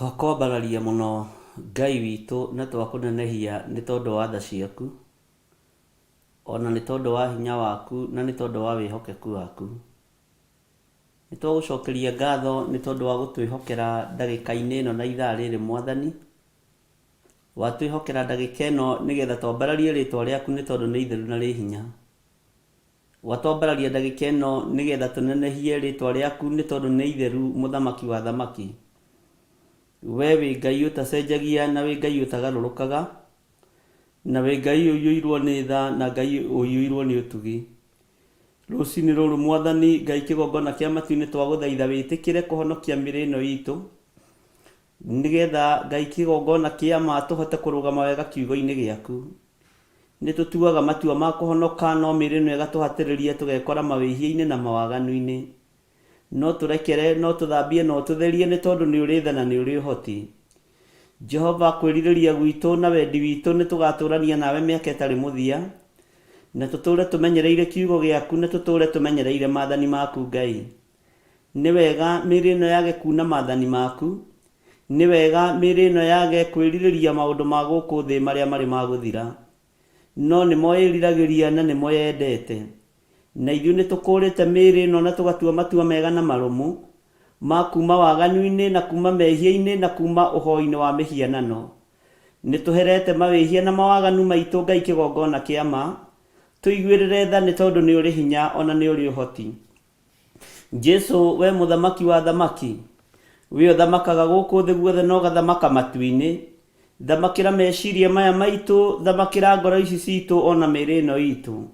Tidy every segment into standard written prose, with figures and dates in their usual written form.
Twakwambararia mũno Ngai witũ na twakũnenehia nĩ tondũ wa tha ciaku, ona nĩ tondũ wa hinya waku na nĩ tondũ wa wĩhokeku waku. Nĩ twagũcokeria ngatho nĩ tondũ wa gũtwĩhokera ndagĩka-inĩ ĩno na ithaa rĩrĩ Mwathani. Watwĩhokera ndagĩka ĩno nĩgetha twambararie rĩtwa rĩaku nĩ tondũ nĩ itheru na rĩ hinya. Watwambararia ndagĩka ĩno nĩgetha tũnenehie rĩtwa rĩaku nĩ tondũ nĩ itheru mũthamaki wa athamaki. We wĩ Ngai ũtacenjagia na wĩ Ngai ũtagarũrũkaga, na wĩ Ngai ũiyũirwo nĩ tha na Ngai ũiyũirwo nĩ ũtugi. Rũcinĩ rũrũ Mwathani Ngai kĩgongona kĩa matu-inĩ twagũthaitha wĩtĩkĩre kũhonokia mĩrĩ ĩno itũ, nĩgetha Ngai kĩgongona kĩa ma tũhote kũrũgama wega kiugo-inĩ gĩaku. Nĩ tũtuaga matua ma kũhonoka no mĩĩrĩ ĩno ĩgatũhatĩrĩria tũgekora mawĩhia-inĩ na mawaganu-inĩ. No tũrekere, no tũthambie na ũtũtherie nĩ tondũ nĩ ũrĩ tha na nĩ ũrĩ ũhoti. Jehova, kwĩrirĩria gwitũ na wendi witũ nĩ tũgatũrania nawe mĩaka ĩtarĩ mũthia, na tũtũre tũmenyereire kiugo gĩaku na tũtũre tũmenyereire maathani maku Ngai. Nĩ wega mĩĩrĩ ĩno yage kuuna maathani maku, Nĩ wega mĩĩrĩ ĩno yage kwĩrirĩria maũndũ ma gũkũ thĩ marĩa marĩ ma gũthira. No nĩmo ĩĩriragĩria na nĩmo yendete. Na ithuĩ nĩtũkũũrĩte mĩĩrĩ ĩno na tũgatua matua mega na marũmu, ma kuuma waganu-inĩ na kuuma mehia-inĩ na kuuma ũhoi-inĩ wa mĩhianano. Nĩtũherete mawĩhia na mawaganu maitũ Ngai kĩgongona kĩa ma. Tũiguĩrĩre tha nĩ tondũ nĩũrĩ hinya o na nĩũrĩ ũhoti. Jesu we mũthamaki wa athamaki, we ũthamakaga gũkũ thĩ guothe na ũgathamaka matu-inĩ, thamakĩra meciria maya maitũ, thamakĩra ngoro ici citũ ona mĩĩrĩ ĩno itũ,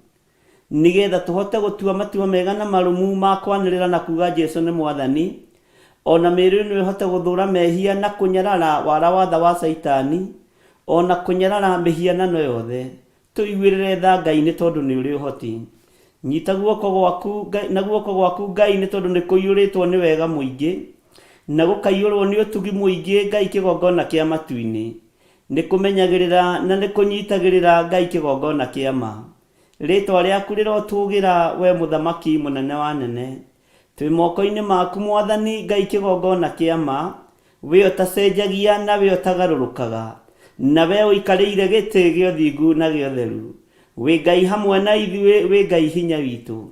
nĩgetha tũhote gũtua matua mega na marũmu ma kwanĩrĩra na kuga Jesu nĩ Mwathani, ona mĩĩrĩ ĩno ĩhote gũthũra mehia na kũnyarara wara wa tha wa Caitani, ona kũnyarara mĩhianano yothe. Tũiguĩrĩre tha Ngai nĩ tondũ nĩ ũrĩ ũhoti. Nyita guoko gwaku na guoko gwaku Ngai nĩ tondũ nĩ kũiyũrĩtwo nĩ wega mũingĩ, na gũkaiyũrwo nĩ ũtugi mũingĩ Ngai kĩgongona kĩa matu-inĩ. Nĩ kũmenyagĩrĩra na nĩ kũnyitagĩrĩra Ngai kĩgongona kĩa ma. Rĩtwa rĩaku rĩrotũgĩra we mũthamaki mũnene wa anene. Twĩ moko-inĩ maku Mwathani Ngai kĩgongona kĩa ma, we ũtacenjagia na we ũtagarũrũkaga, na we ũikarĩire gĩtĩ gĩa ũthingu na gĩa ũtheru. Wĩ Ngai hamwe na ithuĩ, wĩ Ngai hinya witũ.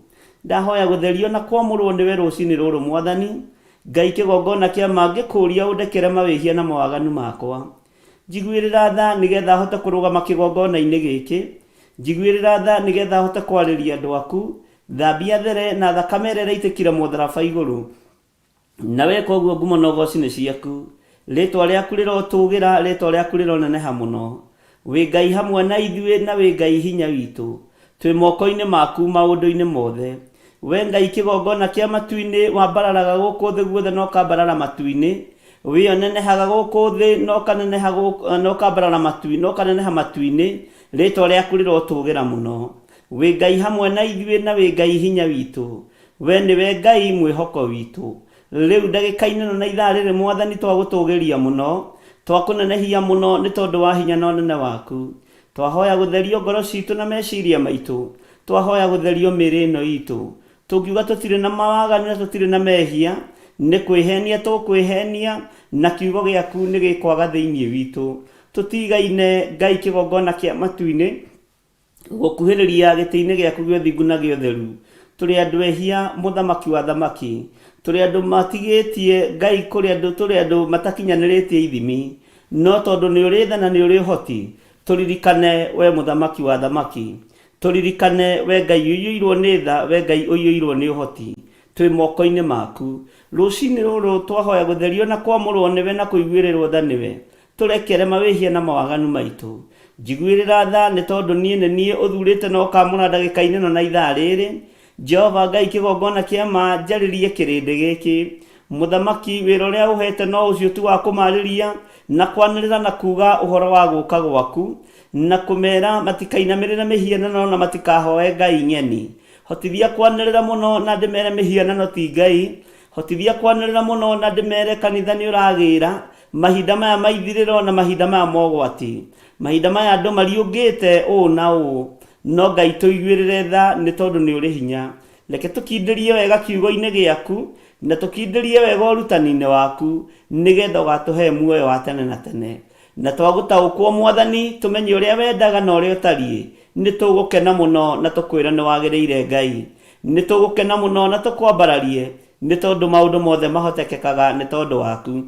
Ndahoya gũtherio na kwamũrwo nĩwe rũcinĩ rũrũ Mwathani Ngai kĩgongona kĩa ma ngĩkũria ũndekere mawĩhia na mawaganu makwa. Njiguĩrĩra tha nĩgetha hote kũrũgama kĩgongona-inĩ gĩkĩ. Njiguĩrĩra tha nĩgetha hote kwarĩria andũ aku. Thambia there na thakame ĩrĩa ĩraitĩkire mũtharaba igũrũ. Na weka ũguo ngumo na ũgooci nĩ ciaku. Rĩtwa rĩaku rĩrotũgĩra, rĩtwa rĩaku rĩroneneha mũno. Wĩ Ngai hamwe na ithuĩ na wĩ Ngai hinya witũ. Twĩ moko-inĩ maku maũndũ-inĩ mothe. We Ngai kĩgongona kĩa matu-inĩ, wambararaga gũkũ thĩ guothe na ũkambarara matu-inĩ. We ũnenehaga gũkũ thĩ na ũkaneneha na ũkambarara matu na ũkaneneha matu-inĩ. Rĩtwa rĩaku rĩrotũgĩra mũno. Wĩ Ngai hamwe na ithuĩ na wĩ Ngai hinya witũ. We nĩwe Ngai mwĩhoko witũ. Rĩu ndagĩka-inĩ ĩno na ithaa rĩrĩ Mwathani twagũtũgĩria mũno, twakũnenehia mũno nĩ tondũ wa hinya na ũnene waku. Twahoya gũtherio ngoro citũ na meciria maitũ. Twahoya gũtherio mĩĩrĩ ĩno itũ. Tũngiuga tũtirĩ na mawaganu na tũtirĩ na mehia, nĩ kwĩhenia tũkwĩhenia, na kiugo gĩaku nĩ gĩkwaga thĩinĩ witũ. Tũtigaine Ngai kĩgongona kĩa matu-inĩ, gũkuhĩrĩria gĩtĩ-inĩ gĩaku gĩa ũthingu na gĩa ũtheru. Tũrĩ andũ ehia, mũthamaki wa athamaki. Tũrĩ andũ matigĩtie Ngai kũrĩ andũ tũrĩ andũ matakinyanĩrĩtie ithimi. No tondũ nĩ ũrĩ tha na nĩ ũrĩ ũhoti, tũririkane we mũthamaki wa athamaki. Tũririkane we Ngai ũiyũirwo nĩ tha, we Ngai ũiyũirwo nĩ ũhoti. Twĩ moko-inĩ maku. Rũcinĩ rũrũ twahoya gũtherio na kwamũrwo nĩwe na kũiguĩrĩrwo tha nĩwe. Tũrekere mawĩhia na mawaganu maitũ. Njiguĩrĩra tha, nĩ tondũ niĩ nĩ niĩ ũthurĩte na ũkaamũra ndagĩka-inĩ ĩno na ithaa rĩrĩ. Jehova Ngai kĩgongona kĩa ma, njarĩrie kĩrĩndĩ gĩkĩ. Mũthamaki, wĩra ũrĩa ũheete no ũcio tu wa kũmaarĩria, na kwanĩrĩra na kuuga ũhoro wa gũũka gwaku, na kũmeera matikainamĩrĩre mĩhianano na matikahoe ngai ng'eni. Hotithia kwanĩrĩra mũno na ndĩmeere mĩhianano ti ngai. Hotithia kwanĩrĩra mũno na ndĩmeere kanitha nĩ ũragĩra, Mahinda maya ma ithirĩro na mahinda maya mogwati, mahinda maya andũ mariũngĩte ũũ na ũũ, no Ngai tũiguĩrĩre tha nĩ tondũ nĩ ũrĩ hinya. Reke tũkindĩrie wega kiugo-inĩ gĩaku, Na tũkindĩrie wega ũrutani-inĩ waku, nĩgetha ũgatũhe muoyo wa tene na tene. Na twagũtaũkwo Mwathani, tũmenye ũrĩa wendaga na ũrĩa ũtariĩ, nĩ tũgũkena mũno na tũkwĩre nĩ wagĩrĩire Ngai. Nĩ tũgũkena mũno na tũkwambararie, nĩ tondũ maũndũ mothe mahotekekaga nĩ tondũ waku.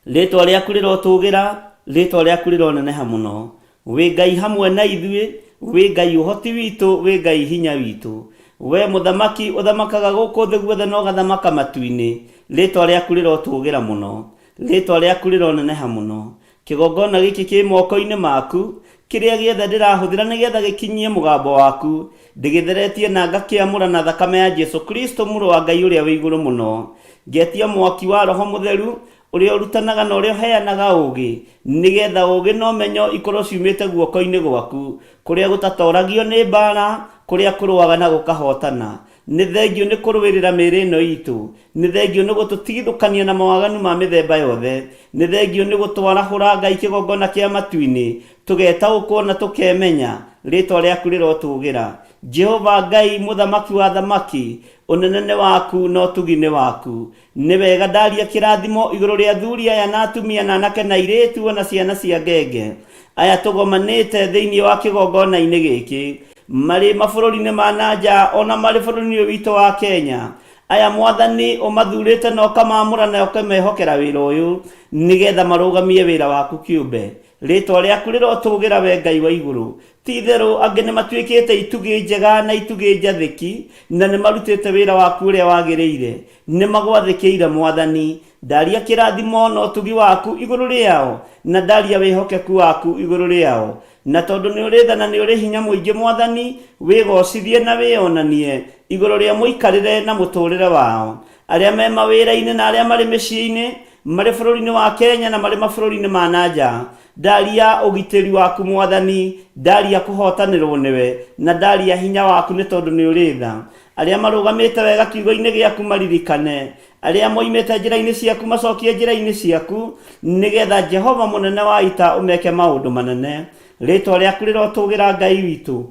Rĩĩtwa rĩaku rĩrotũgĩra, rĩĩtwa rĩaku rĩroneneha mũno. Wĩ Ngai hamwe na ithuĩ, wĩ Ngai ũhoti witũ, wĩ Ngai hinya witũ. Wee Mũthamaki, ũthamakaga gũkũ thĩ guothe na ũgathamaka matu-inĩ, rĩĩtwa rĩaku rĩrotũgĩra mũno. Rĩĩtwa rĩaku rĩroneneha mũno. Kĩgongona gĩkĩ kĩ moko-inĩ maku, kĩrĩa gĩothe ndĩrahũthĩra nĩgetha gĩkinyie mũgambo waku, ndĩgĩtheretie na ngakĩamũra na thakame ya Jesu Kristo Mũrũ wa Ngai ũrĩa wĩ igũrũ mũno. Ngetia mwaki wa Roho Mũtheru, ũrĩa ũrutanaga na ũrĩa ũheanaga ũũgĩ, nĩgetha ũũgĩ na ũmenyo ikorwo ciumĩte guoko-inĩ gwaku, kũrĩa gũtatoragio nĩ mbaara, kũrĩa kũrũaga na gũkahootana. Nĩ thengiũ nĩ kũrũĩrĩra mĩĩrĩ ĩno itũ. Nĩ thengiũ nĩ gũtũtigithũkania na mawaganu ma mĩthemba yothe. Nĩ thengiũ nĩ gũtwarahũra Ngai kĩgongona kĩa matu-inĩ, tũgetaũkwo na tũkemenya. Rĩĩtwa rĩaku rĩrotũgĩra. Jehova Ngai, Mũthamaki wa athamaki, ũnene nĩ waku na ũtugi nĩ waku. Nĩ wega ndaria kĩrathimo igũrũ rĩa athuri aya na atumia na anake na airĩtu o na ciana cia ngenge aya tũgomanĩte thĩinĩ wa kĩgongona-inĩ gĩkĩ, marĩ mabũrũri-inĩ ma na nja o na marĩ bũrũri-inĩ ũyũ witũ wa Kenya. Aya Mwathani ũmathurĩte na ũkamaamũra na ũkamehokera wĩra ũyũ nĩgetha marũgamie wĩra waku kĩũmbe. Rĩĩtwa rĩaku rĩrotũgĩra wee Ngai wa igũrũ. Ti-itherũ angĩ nĩmatuĩkĩte itugĩ njega na itugĩ njathĩki, na nĩmarutĩte wĩra waku ũrĩa wagĩrĩire. Nĩmagwathĩkĩire, Mwathani. Ndaria kĩrathimo na ũtugi waku igũrũ rĩao, na ndaria wĩhokeku waku igũrũ rĩao. Na tondũ nĩũrĩ tha na nĩũrĩ hinya mũingĩ, Mwathani, wĩgoocithie na wĩonanie igũrũ rĩa mũikarĩre na mũtũũrĩre wao. Arĩa me mawĩra-inĩ na arĩa marĩ mĩciĩ-inĩ, marĩ bũrũri-inĩ wa Kenya na marĩ mabũrũri-inĩ ma na nja. Ndaria ũgitĩri waku Mwathani, ndaria kũhotanĩrwo nĩwe, na ndaria hinya waku nĩ tondũ nĩ ũrĩ tha. Arĩa marũgamĩte wega kiugo-inĩ gĩaku maririkane, arĩa moimĩte njĩra-inĩ ciaku macokie njĩra-inĩ ciaku, nĩgetha Jehova mũnene wa ita ũmeke maũndũ manene. Rĩĩtwa rĩaku rĩrotũgĩra Ngai witũ.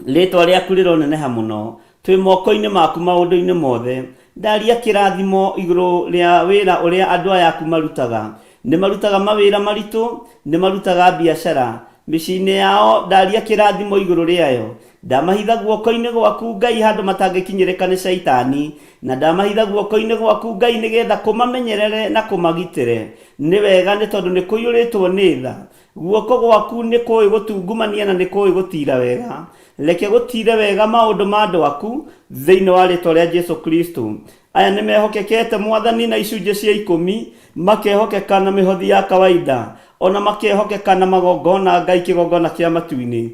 Rĩĩtwa rĩaku rĩroneneha mũno. Twĩ moko-inĩ maku maũndũ-inĩ mothe. Ndaria kĩrathimo igũrũ rĩa wĩra ũrĩa andũ aya aku marutaga. Nĩ marutaga mawĩra maritũ, nĩ marutaga biacara. Mĩciĩ-inĩ yao, ndaria kĩrathimo igũrũ rĩayo. Ndamahitha guoko-inĩ gwaku, Ngai, handũ matangĩkinyĩrĩka nĩ Shaitani. Na ndamahitha guoko-inĩ gwaku, Ngai, nĩgetha kũmamenyerere na kũmagitĩre. Nĩ wega, nĩ tondũ nĩ kũiyũrĩtwo nĩ tha. Guoko gwaku nĩ kũũĩ gũtungumania na nĩ kũũĩ gũtiira wega. Reke gũtiire wega maũndũ ma andũ aku, thĩinĩ wa rĩĩtwa rĩa Jesu Kristo. Aya nĩ mehokekete, Mwathani, na icunjĩ cia ikũmi, makehokeka na mĩhothi ya kawaida, o na makehokeka na magongona, Ngai, kĩgongona kĩa matu-inĩ.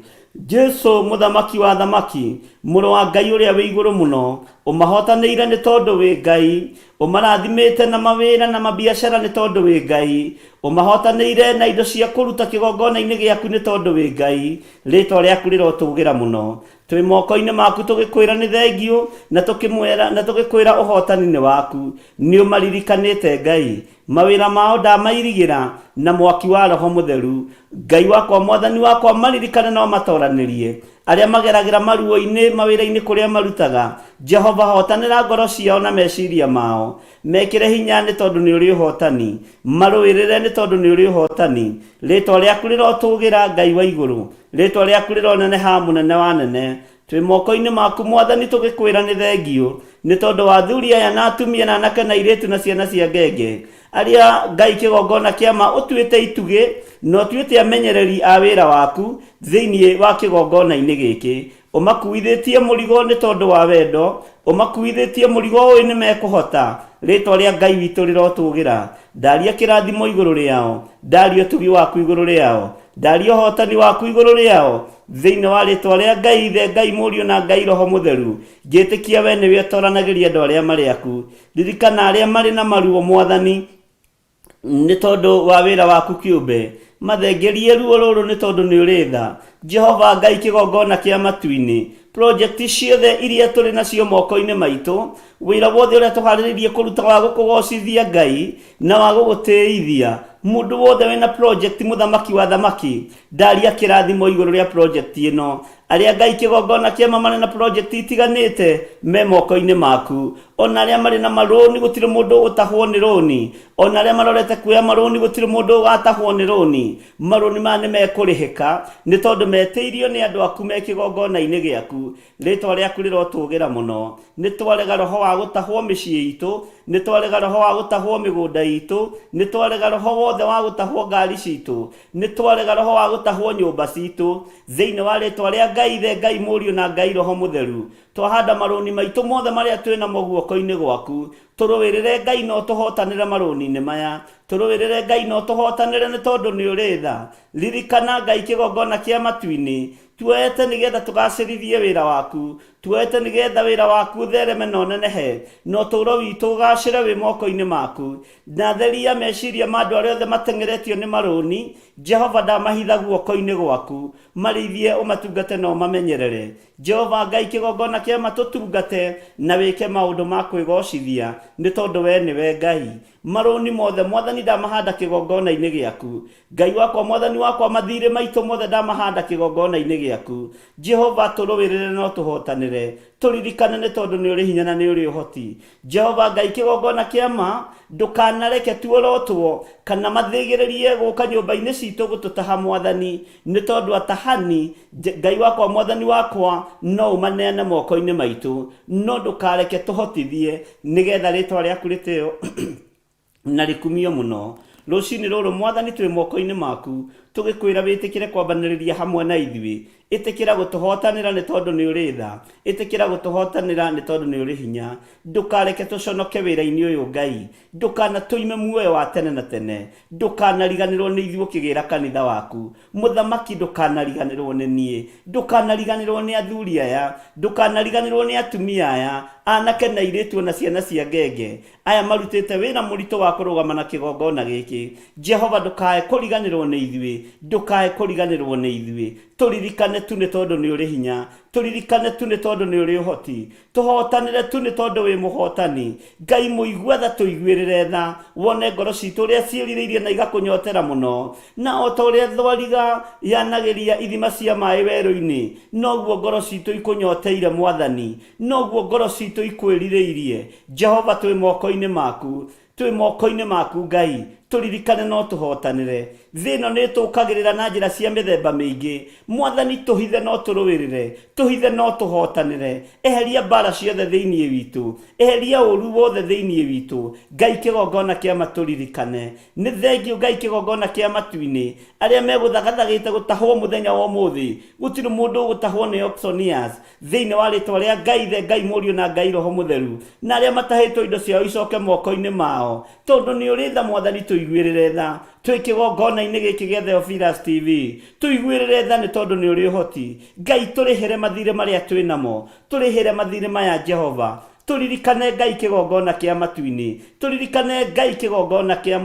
Jesu, Mũthamaki wa athamaki, Mũrũ wa Ngai ũrĩa wĩ igũrũ mũno, ũmahotanĩire nĩ tondũ wĩ Ngai. Ũmarathimĩte na mawĩra na mabiacara nĩ tondũ wĩ Ngai. Ũmahotanĩire na indo cia kũruta kĩgongona-inĩ gĩaku nĩ tondũ wĩ Ngai. Rĩĩtwa rĩaku rĩrotũgĩra mũno. Twĩ moko-inĩ maku tũgĩkwĩra nĩ thengiũ na tũkĩmwĩra na tũgĩkwĩra ũhotani nĩ waku. Nĩ ũmaririkanĩte Ngai. Mawĩra mao ndamairigĩra na mwaki wa Roho Mũtheru. Ngai wakwa Mwathani wakwa maririkane na ũmatoranĩrie. Arĩa mageragĩra maruo-inĩ mawĩra-inĩ kũrĩa marutaga. Jehova hotanĩra ngoro ciao na meciria mao. Mekĩre hinya nĩ tondũ nĩ ũrĩ ũhotani. Marũĩrĩre nĩ tondũ nĩ ũrĩ ũhotani. Rĩĩtwa rĩaku rĩrotũgĩra, Ngai wa igũrũ. Rĩĩtwa rĩaku rĩroneneha, Mũnene wa anene. Twĩ moko-inĩ maku Mwathani tũgĩkwĩra nĩ thengiũ nĩ tondũ wa athuri aya na atumia na anake na airĩtu na ciana cia ngenge arĩa Ngai kĩgongona kĩa ma ũtuĩte itugĩ na ũtuĩte amenyereri a wĩra waku thĩinĩ wa kĩgongona-inĩ gĩkĩ. Ũmakuithĩtie mũrigo nĩ tondũ wa wendo, ũmakuithĩtie mũrigo ũĩ nĩ mekũhota. Rĩtwa rĩa Ngai witũ rĩrotũgĩra. Ndaria kĩrathimo igũrũ rĩao, ndaria ũtugi waku igũrũ rĩao, ndaria ũhotani waku igũrũ rĩao, thĩinĩ wa rĩtwa rĩa Ngai Ithe, Ngai Mũriũ na Ngai Roho Mũtheru. Ngĩtĩkia we nĩwe ũtoranagĩria andũ arĩa marĩ aku. Ririkana arĩa marĩ na maruo Mwathani, nĩ tondũ wa wĩra waku kĩũmbe. Mathengerie ruo rũrũ nĩ tondũ nĩ ũrĩ tha. Jehova Ngai kĩgongona kĩa matu-inĩ, project ciothe iria tũrĩ nacio moko-inĩ maitũ, Wĩra wothe ũrĩa tũharĩrĩirie kũruta wa gũkũgocithia Ngai na wa gũgũtĩithia, mũndũ wothe wĩna project mũthamaki wa thamaki, ndaria kĩrathimo igũrũ rĩa project ĩno. Arĩa Ngai kĩgongona kĩama marĩ na project itiganĩte me moko-inĩ maku. Ona arĩa marĩ na marũni gũtirĩ mũndũ ũgũtahwo nĩ rũni. Ona arĩa marorete kuoya marũni gũtirĩ mũndũ ũgatahwo nĩ rũni. Marũni maya nĩ mekũrĩhĩka nĩ tondũ metĩirio nĩ andũ aku me kĩgongona-inĩ gĩaku. Rĩtwa rĩaku rĩrotũgĩra mũno. Nĩ twarega roho wa gũtahwo mĩciĩ itũ, nĩ twarega roho wa gũtahwo mĩgũnda itũ, nĩ twarega roho wothe wa gũtahwo ngari citũ, nĩ twarega roho wa gũtahwo nyũmba citũ. Thĩinĩ wa rĩtwa rĩa Ngai Ithe, Ngai Mũriũ na Ngai Roho Mũtheru, twahanda marũni maitũ mothe marĩa twĩ namo guoko-inĩ gwaku. Tũrũĩrĩre Ngai na ũtũhotanĩre marũni-inĩ maya. Tũrũĩrĩre Ngai na ũtũhotanĩre nĩ tondũ nĩ ũrĩ tha. Ririkana Ngai kĩgongona kĩa matu-inĩ. Tuoete nĩgetha tũgacĩrithie wĩra waku. Tuoete nĩgetha wĩra waku ũthereme na ũnenehe, na ũtũũro witũ ũgacĩre wĩ moko-inĩ maku. Na theria meciria ma andũ arĩa othe mateng'eretio nĩ marũni, Jehova ndamahitha guoko-inĩ gwaku. Marĩithie, ũmatungate na ũmamenyerere. Jehova Ngai kĩgongona kĩa ma tũtungate na wĩke maũndũ ma kwĩgocithia, nĩ tondũ wee nĩwe Ngai. Marũni mothe Mwathani ndamahanda kĩgongona-inĩ gĩaku. Ngai wakwa Mwathani wakwa mathirĩ maitũ mothe ndamahanda kĩgongona-inĩ gĩaku. Jehova tũrũĩrĩre na ũtũhotanĩre. Tũririkane nĩ tondũ nĩ ũrĩ hinya na nĩ ũrĩ ũhoti. Jehova Ngai kĩgongona kĩa ma, ndũkanareke tuorotwo kana mathĩgĩrĩrie gũka nyũmba-inĩ citũ gũtũtaha Mwathani, nĩ tondũ atahani, Ngai wakwa Mwathani wakwa, no ũmaneane moko-inĩ maitũ, no ndũkareke tũhotithie, nĩgetha rĩtwa rĩaku rĩtĩo na rĩkumio mũno. Rũcinĩ rũrũ Mwathani twĩ moko-inĩ maku, tũgĩkwĩra wĩtĩkĩre kwambanĩrĩria hamwe na ithuĩ. Ĩtĩkĩra gũtũhotanĩra nĩ tondũ nĩ ũrĩ tha. Ĩtĩkĩra gũtũhotanĩra nĩ tondũ nĩ ũrĩ hinya. Ndũkareke tũconoke wĩra-inĩ ũyũ Ngai. Ndũkanatũime muoyo wa tene na tene. Ndũkanariganĩrwo nĩ ithuĩ ũkĩgĩra kanitha waku. Mũthamaki ndũkanariganĩrwo nĩ niĩ. Ndũkanariganĩrwo nĩ athuri aya. Ndũkanariganĩrwo nĩ atumia aya, anake na airĩtu ona ciana cia ngenge. Aya marutĩte wĩra mũritũ wa kũrũgama na kĩgongona gĩkĩ. Jehova ndũkae kũriganĩrwo nĩ ithuĩ. Ndũkae kũriganĩrwo nĩ ithuĩ. Tũririkane tu nĩ tondũ nĩ ũrĩ hinya. Tũririkane tu nĩ tondũ nĩ ũrĩ ũhoti. Tũhotanĩre tu nĩ tondũ wĩ mũhotani. Ngai mũigua tha tũiguĩrĩre tha. Wone ngoro citũ ũrĩa ciĩrirĩirie na igakũnyotera mũno. Na o ta ũrĩa thwariga yanagĩria ithima cia maĩ werũ-inĩ, noguo ngoro citũ ikũnyoteire Mwathani. Noguo ngoro citũ ikwĩrirĩirie. Jehova twĩ moko-inĩ maku. Twĩ moko-inĩ maku Ngai, tũririkane na ũtũhotanĩre. Thĩ ĩno nĩ ĩtũkagĩrĩra na njĩra cia mĩthemba mĩingĩ. Mwathani tũhithe na ũtũrũĩrĩre, tũhithe na ũtũhotanĩre. Eheria mbara ciothe thĩinĩ witũ, eheria ũru wothe thĩinĩ witũ. Ngai kĩgongona kĩa ma tũririkane. Nĩ thengiũ Ngai kĩgongona kĩa matu-inĩ. Arĩa megũthagathagĩte gũtahwo mũthenya wa ũmũthĩ, gũtirĩ mũndũ ũgũtahwo nĩ auctioneers. Thĩinĩ wa rĩtwa rĩa Ngai Ithe, Ngai Mũriũ na Ngai Roho Mũtheru, na arĩa matahĩtwo indo ciao icoke moko-inĩ mao, tondũ nĩ ũrĩ tha Mwathani tũiguĩrĩre tha, twĩ kĩgongona-inĩ gĩkĩ gĩa Theophilus TV, tũiguĩrĩre tha nĩ tondũ nĩ ũrĩ ũhoti. Ngai tũrĩhĩre mathirĩ marĩa twĩ namo, tũrĩhĩre mathirĩ maya Jehova, tũririkane Ngai kĩgongona kĩa matu-inĩ, tũririkane Ngai kĩgongona kĩa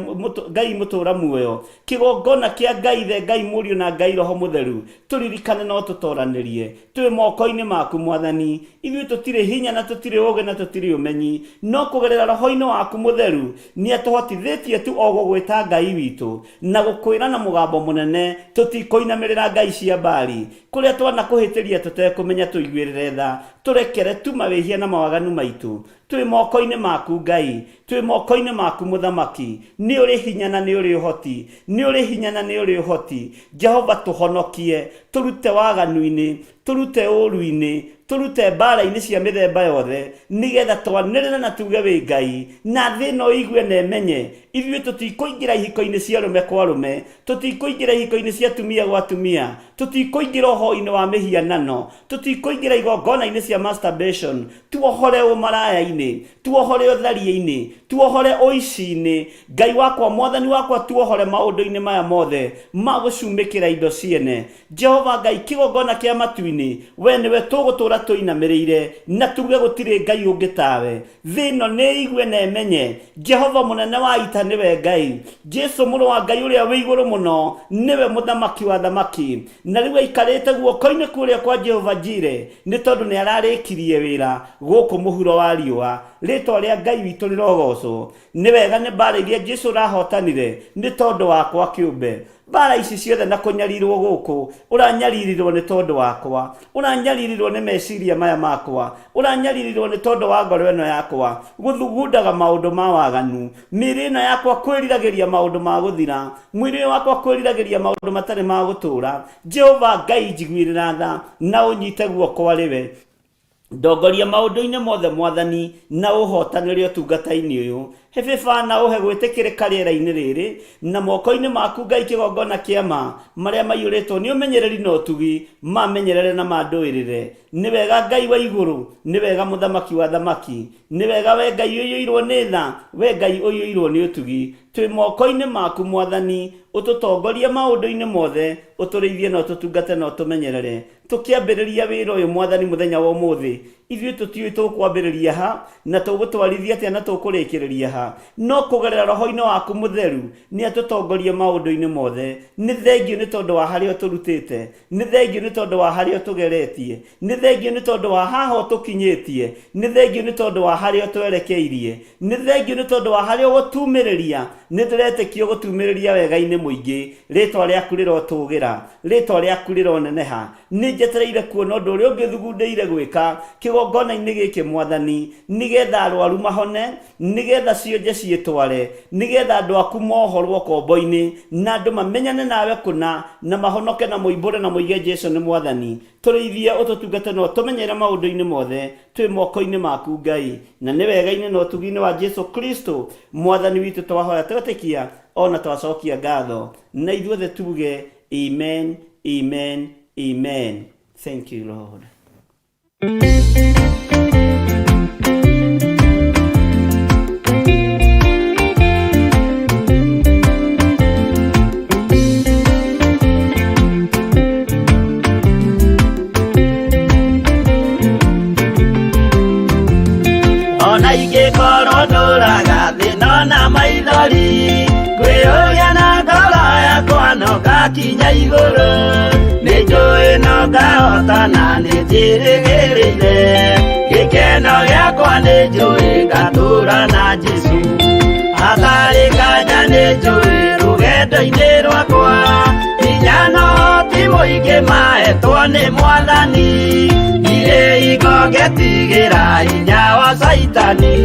Ngai mũtũra muoyo, kĩgongona kĩa Ngai Ithe, Ngai Mũriũ na Ngai Roho Mũtheru, tũririkane no tũtoranĩrie. Twĩ moko-inĩ maku Mwathani. Ithuĩ tũtirĩ hinya na tũtirĩ ũũgĩ na tũtirĩ ũmenyi, no kũgerera Roho-inĩ waku Mũtheru nĩatũhotithĩtie tu o gũgwĩta Ngai witũ, na gũkwĩra na mũgambo mũnene, tũtikũinamĩrĩra ngai cia Baali. Kũrĩa twanakũhĩtĩria tũtekũmenya tũiguĩrĩre tha, tũrekere tu mawĩhia na mawaganu maitũ. Twĩ moko-inĩ maku Ngai, twĩ moko-inĩ maku Mũthamaki. Nĩ ũrĩ hinya na nĩ ũrĩ ũhoti, nĩ ũrĩ hinya na nĩ ũrĩ ũhoti. Jehova tũhonokie, tũrute waganu-inĩ, tũrute ũũru-inĩ, tũrute mbaara-inĩ cia mĩthemba yothe, nĩgetha twanĩrĩre na tuge wĩ Ngai, na thĩ ĩno ĩigue na ĩmenye. Ithuĩ tũtikũingĩra ihiko-inĩ cia arũme kwa arũme, tũtikũingĩra ihiko-inĩ cia atumia gwa atumia, tũtikũingĩra ũhoi-inĩ wa mĩhianano, tũtikũingĩra igongona-inĩ cia masturbation, tuohore ũmaraya-inĩ, tuohore ũtharia-inĩ, tuohore ũici-inĩ. Ngai wakwa, Mwathani wakwa, tuohore maũndũ-inĩ maya mothe ma gũcumĩkĩra indo ciene. Jehova Ngai, kĩgongona kĩa matu-inĩ, wee nĩwe tũgũtũũra tũinamĩrĩire, na tuuge gũtirĩ Ngai ũngĩ tawe. Thĩ ĩno nĩĩigue na ĩmenye, Jehova mũnene wa ita nĩwe Ngai. Jesu mũrũ wa Ngai ũrĩa wĩ igũrũ mũno nĩwe mũthamaki wa athamaki. Na rĩu aikarĩte guoko-inĩ kũrĩa kwa Jehova Jire, nĩ tondũ nĩ ararĩkirie wĩra gũkũ mũhuro wa riũa. Rĩtwa rĩa Ngai witũ rĩrogocwo. Nĩ wega nĩ mbara iria Jesu ũrahotanire nĩ tondũ wakwa kĩũmbe. Mbara ici ciothe na kũnyarirwo gũkũ, ũranyaririrwo nĩ tondũ wakwa. Ũranyaririrwo nĩ meciria maya makwa. Ũranyaririrwo nĩ tondũ wa ngoro ĩno yakwa gũthugundaga maũndũ ma waganu. Mĩĩrĩ ĩno yakwa kwĩriragĩria maũndũ ma gũthira. Mwĩrĩ ũyũ wakwa kwĩriragĩria maũndũ matarĩ ma gũtũũra. Jehova Ngai njiguĩrĩra tha na ũnyite guoko arĩ we. Ndongoria maũndũ-inĩ mothe Mwathani na ũhotanĩre ũtungata-inĩ ũyũ. He bĩba na ũhe gwĩtĩkĩrĩka rĩera-inĩ rĩrĩ, na moko-inĩ maku Ngai kĩgongona kĩa ma, marĩa maiyũrĩtwo nĩ ũmenyereri na ũtugi, mamenyerere na mandũĩrĩre. Nĩ wega Ngai wa igũrũ, nĩ wega Mũthamaki wa athamaki, nĩ wega we Ngai ũiyũirwo nĩ tha, we Ngai ũiyũirwo nĩ ũtugi. Twĩ moko-inĩ maku Mwathani, ũtũtongorie maũndũ-inĩ mothe, ũtũrĩithie na ũtũtungate na ũtũmenyerere. Tũkĩambĩrĩria wĩra ũyũ Mwathani mũthenya wa ũmũthĩ, ithuĩ tũtiũĩ tũkwambĩrĩria ha, na tũgũtwarithia atĩa na tũkũrĩkĩrĩria ha. No kũgerera Roho-inĩ waku Mũtheru, nĩ atũtongorie maũndũ-inĩ mothe. Nĩ thengiũ nĩ tondũ wa harĩa ũtũrutĩte. Nĩ thengiũ nĩ tondũ wa harĩa ũtũgeretie. Nĩ thengiũ nĩ tondũ wa haha ũtũkinyĩtie. Nĩ thengiũ nĩ tondũ wa harĩa ũtwerekeirie. Nĩ thengiũ nĩ tondũ wa harĩa ũgũtumĩrĩria. Nĩ ndĩretĩkia ũgũtumĩrĩria wega-inĩ mũingĩ. Rĩtwa rĩaku rĩrotũgĩra. Rĩtwa rĩaku rĩroneneha. Nĩ njetereire kuona ũndũ ũrĩa ũngĩ thugundĩire gwĩka kĩgongona-inĩ gĩkĩ Mwathani, nĩgetha arwaru mahone, nĩgetha cionje ciĩtware, nĩgetha andũ aku mohorwo kombo-inĩ, na andũ mamenyane nawe kũna, na mahonoke na moimbũre na moige Jesu nĩ Mwathani. Tũrĩithie, ũtũtungate na ũtũmenyerere maũndũ-inĩ mothe. Twĩ moko-inĩ maku Ngai, na nĩ wega-inĩ na ũtugi-inĩ wa Jesu Kristo Mwathani witũ twahoya twetĩkia o na twacokia ngatho. Na ithuothe tuge amen, amen, amen. Thank you Lord. Ona ingĩkorwo ndũraga thĩna na maithori, ngwĩyũria na ngoro yakwa no ngakinya igũrũ. Nĩ njũĩ no ngahotana, nĩ njĩrĩgĩrĩire gĩkeno gĩakwa, nĩ njũĩ ngatũũra na Jesũ. Hatarĩ nganja nĩ njũĩ rũgendo-inĩ rwakwa, hinya no ti mũingĩ mahetwo nĩ Mwathani. Ndirĩ hingo ngetigĩra hinya wa Caitani,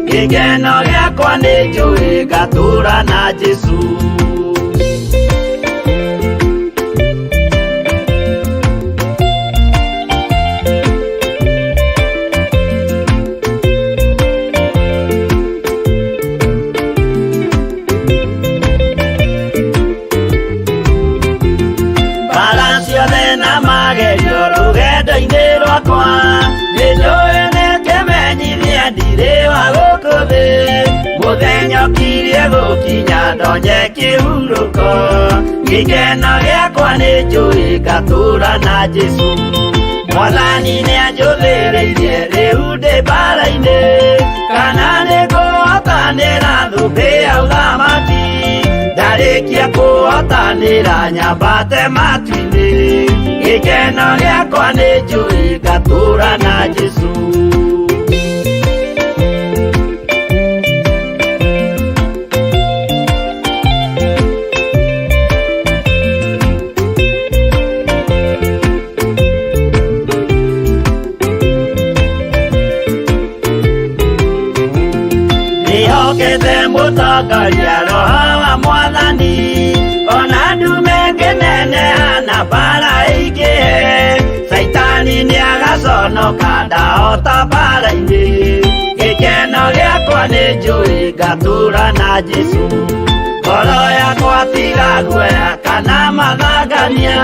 gĩkeno gĩakwa nĩ njũĩ ngatũũra na Jesũ. Mbara ciothe na magerio rũgendo-inĩ rwakwa, nĩ njũĩ nĩ kĩmenyithia ndirĩ wa gũkũ thĩ. Mũthenya ũkirie gũkinya ndonye kĩhurũko, gĩkeno gĩakwa nĩ njũĩ ngatũũra na Jesũ. Mwathani nĩ anjũthĩrĩirie rĩu ndĩ mbara-inĩ, kana nĩ ngũhotanĩra thũmbĩ ya ũthamaki. Ndarĩkia kũhotanĩra nyambate matu-inĩ, gĩkeno gĩakwa nĩ njũĩ ngatũũra na Jesũ. Ndĩhokete mũtongoria Roho wa Mwathani, ona ndume ngĩneneha na mbara ĩingĩhe, Caitani nĩagaconoka ndahota mbara-inĩ. Gĩkeno gĩakwa nĩ njũĩ ngatũũra na Jesũ. Ngoro yakwa tiga guoya kana mathangania,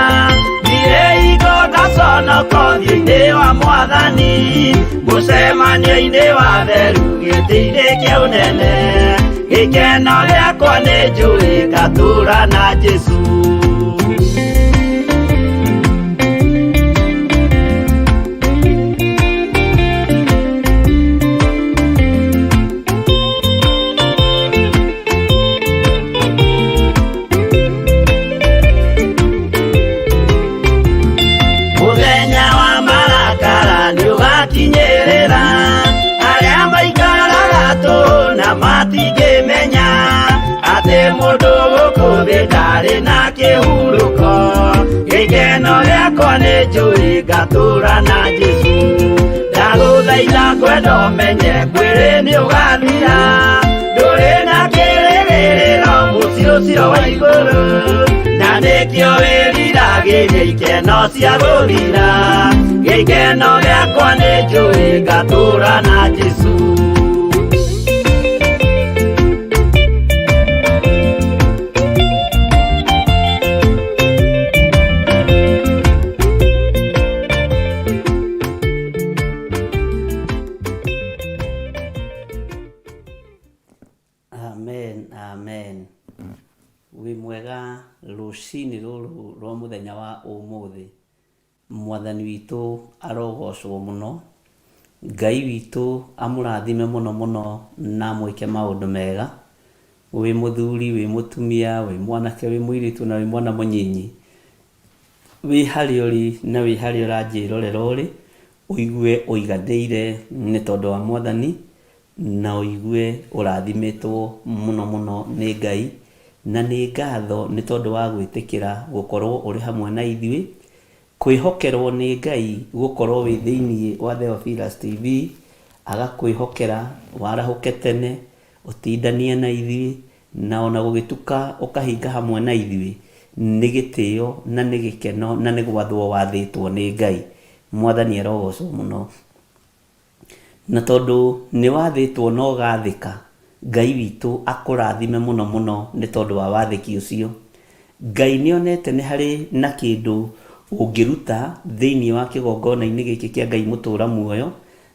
ndirĩ hingo ngaconoka ũthiũ-inĩ wa Mwathani. Mũcemanio-inĩ wa theru gĩtĩ-inĩ kĩa ũnene, gĩkeno gĩakwa nĩ njũĩ ngatũũra na Jesũ. Mũthenya wa marakara nĩũgakinyĩrĩra arĩa maikaraga Ndarĩ na kĩhurũko. Gĩkeno gĩakwa nĩ njũĩ ngatũra na Jesũ. Ndagũthaitha ngwenda ũmenye mwĩrĩ nĩ ũgathira. Ndũrĩ na kĩrĩgĩrĩro mũciĩ ũcio wa igũrũ. Na nĩkĩo wĩriragĩria ikeno cia gũthira. Gĩkeno gĩakwa nĩ njũĩ ngatũra na Jesũ. Amen, amen. Wĩ mwega rũcinĩ rũrũ rwa mũthenya wa ũmũthĩ. Mwathani witũ arogocwo mũno. Ngai witũ amũrathime mũno mũno na amwĩke maũndũ mega. Wĩ mũthuri, wĩ mũtumia, wĩ mwanake, wĩ mũirĩtu na wĩ mwana mũnyinyi. Wĩ harĩa ũrĩ na wĩ harĩa ũranjĩrorera ũrĩ, ũigue ũiganĩire nĩ tondũ wa Mwathani, na ũigue ũrathimĩtwo mũno mũno nĩ Ngai. Na nĩ ngatho nĩ tondũ wa gwĩtĩkĩra gũkorwo ũrĩ hamwe na ithuĩ, kwĩhokerwo nĩ Ngai gũkorwo wĩ thĩinĩ wa Theophilus TV, agakwĩhokera warahũke tene, ũtindanie na ithuĩ, na ona gũgĩtuka ũkahinga hamwe na ithuĩ, nĩ gĩtĩo na nĩ gĩkeno na nĩ gwathwo wathĩtwo nĩ Ngai. Mwathani arogocwo mũno. Na tondũ nĩ wathĩtwo na ũgathĩka, Ngai witũ akũrathime mũno mũno nĩ tondũ wa wathĩki ũcio. Ngai nĩ onete nĩ harĩ na kĩndũ ũngĩruta thĩinĩ wa kĩgongona-inĩ gĩkĩ kĩa Ngai mũtũra muoyo,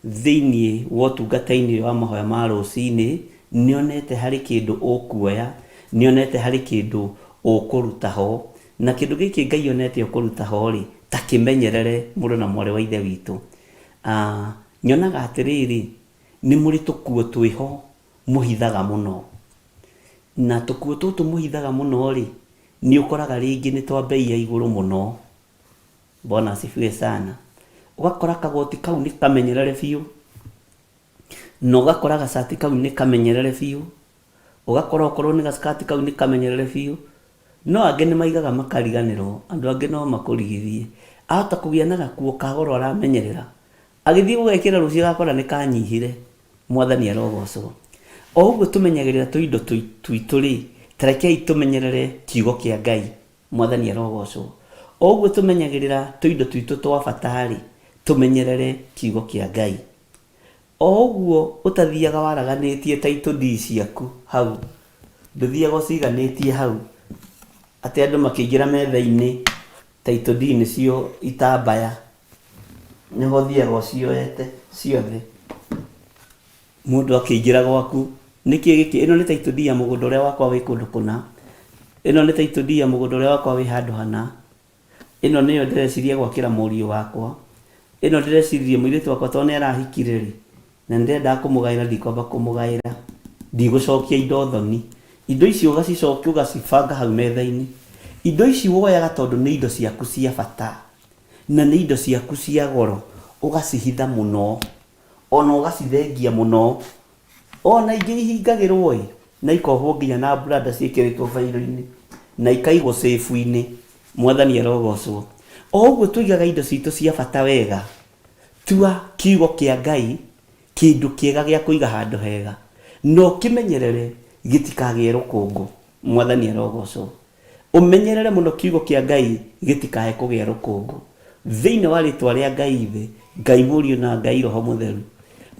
thĩinĩ wa ũtungata-inĩ ũyũ wa mahoya ma rũcinĩ, nĩ onete harĩ kĩndũ ũkuoya, nĩ onete harĩ kĩndũ ũkũruta ho. Na kĩndũ gĩkĩ Ngai onete ũkũruta ho-rĩ, ta kĩmenyerere mũrũ na mwarĩ wa Ithe witũ. Nyonaga atĩrĩrĩ, nĩ mũrĩ tũkuo twĩho mũhithaga mũno. Na tũkuo tũtũ mũhithaga mũno-rĩ, nĩ ũkoraga rĩngĩ nĩ twa mbei ya igũrũ mũno. Bwana asifiwe sana. Ũgakora kagoti kau nĩ kamenyerere biũ, na ũgakora gacati kau nĩ kamenyerere biũ, ũgakora okorwo nĩ gaskati kau nĩ kamenyerere biũ, no angĩ nĩ maigaga makariganĩrwo, andũ angĩ no makũrigithie. Ahota kũgĩa na gakuo ka goro aramenyerera, agĩthiĩ gũgekĩra rũciũ agakora nĩ kanyihire. Mwathani arogocwo. O ũguo tũmenyagĩrĩra tũindo twitũ-rĩ, ta rekei tũmenyerere kiugo kĩa Ngai. Mwathani arogocwo. O ũguo tũmenyagĩrĩra tũindo twitũ twa bata-rĩ, tũmenyerere kiugo kĩa Ngai. O ũguo ũtathiaga waraganĩtie title deed ciaku hau, ndũthiaga ũciganĩtie hau, atĩ andũ makĩingĩra metha-inĩ title deed nĩcio itambaya, nĩho ũthiaga ũcioete ciothe. Mũndũ akĩingĩra gwaku, nĩkĩ gĩkĩ? Ĩno nĩ title deed ya mũgũnda ũrĩa wakwa wĩ kũndũ kũna, ĩno nĩ title deed ya mũgũnda ũrĩa wakwa wĩ handũ hana. Ĩno nĩyo ndĩreciria gwakĩra mũriũ wakwa. Ĩno ndĩreciririe mũirĩtu wakwa tondũ nĩ arahikire-rĩ, na nĩ ndĩrendaga kũmũgaĩra ndikwamba kũmũgaĩra. Ndigũcokia indo thoni. Indo ici ũgacicokia ũgacibanga hau metha-inĩ. Indo ici woyaga tondũ nĩ indo ciaku cia bata, na nĩ indo ciaku cia goro, ũgacihitha mũno, ona ũgacithengia mũno. Ona ingĩ ihingagĩrwo ĩ, na ikohwo nginya na branda ciĩkĩrĩtwo bairo-inĩ, na ikaigwo safe-inĩ. Mwathani arogocwo. O ũguo tũigaga indo citũ cia bata wega, tua kiugo kĩa Ngai kĩndũ kĩega gĩa kũiga handũ hega, na ũkĩmenyerere gĩtikagĩe rũkũngũ. Mwathani arogocwo. Ũmenyerere mũno kiugo kĩa Ngai gĩtikae kũgĩa rũkũngũ. Thĩinĩ wa rĩtwa rĩa Ngai Ithe, Ngai Mũriũ na Ngai Roho Mũtheru.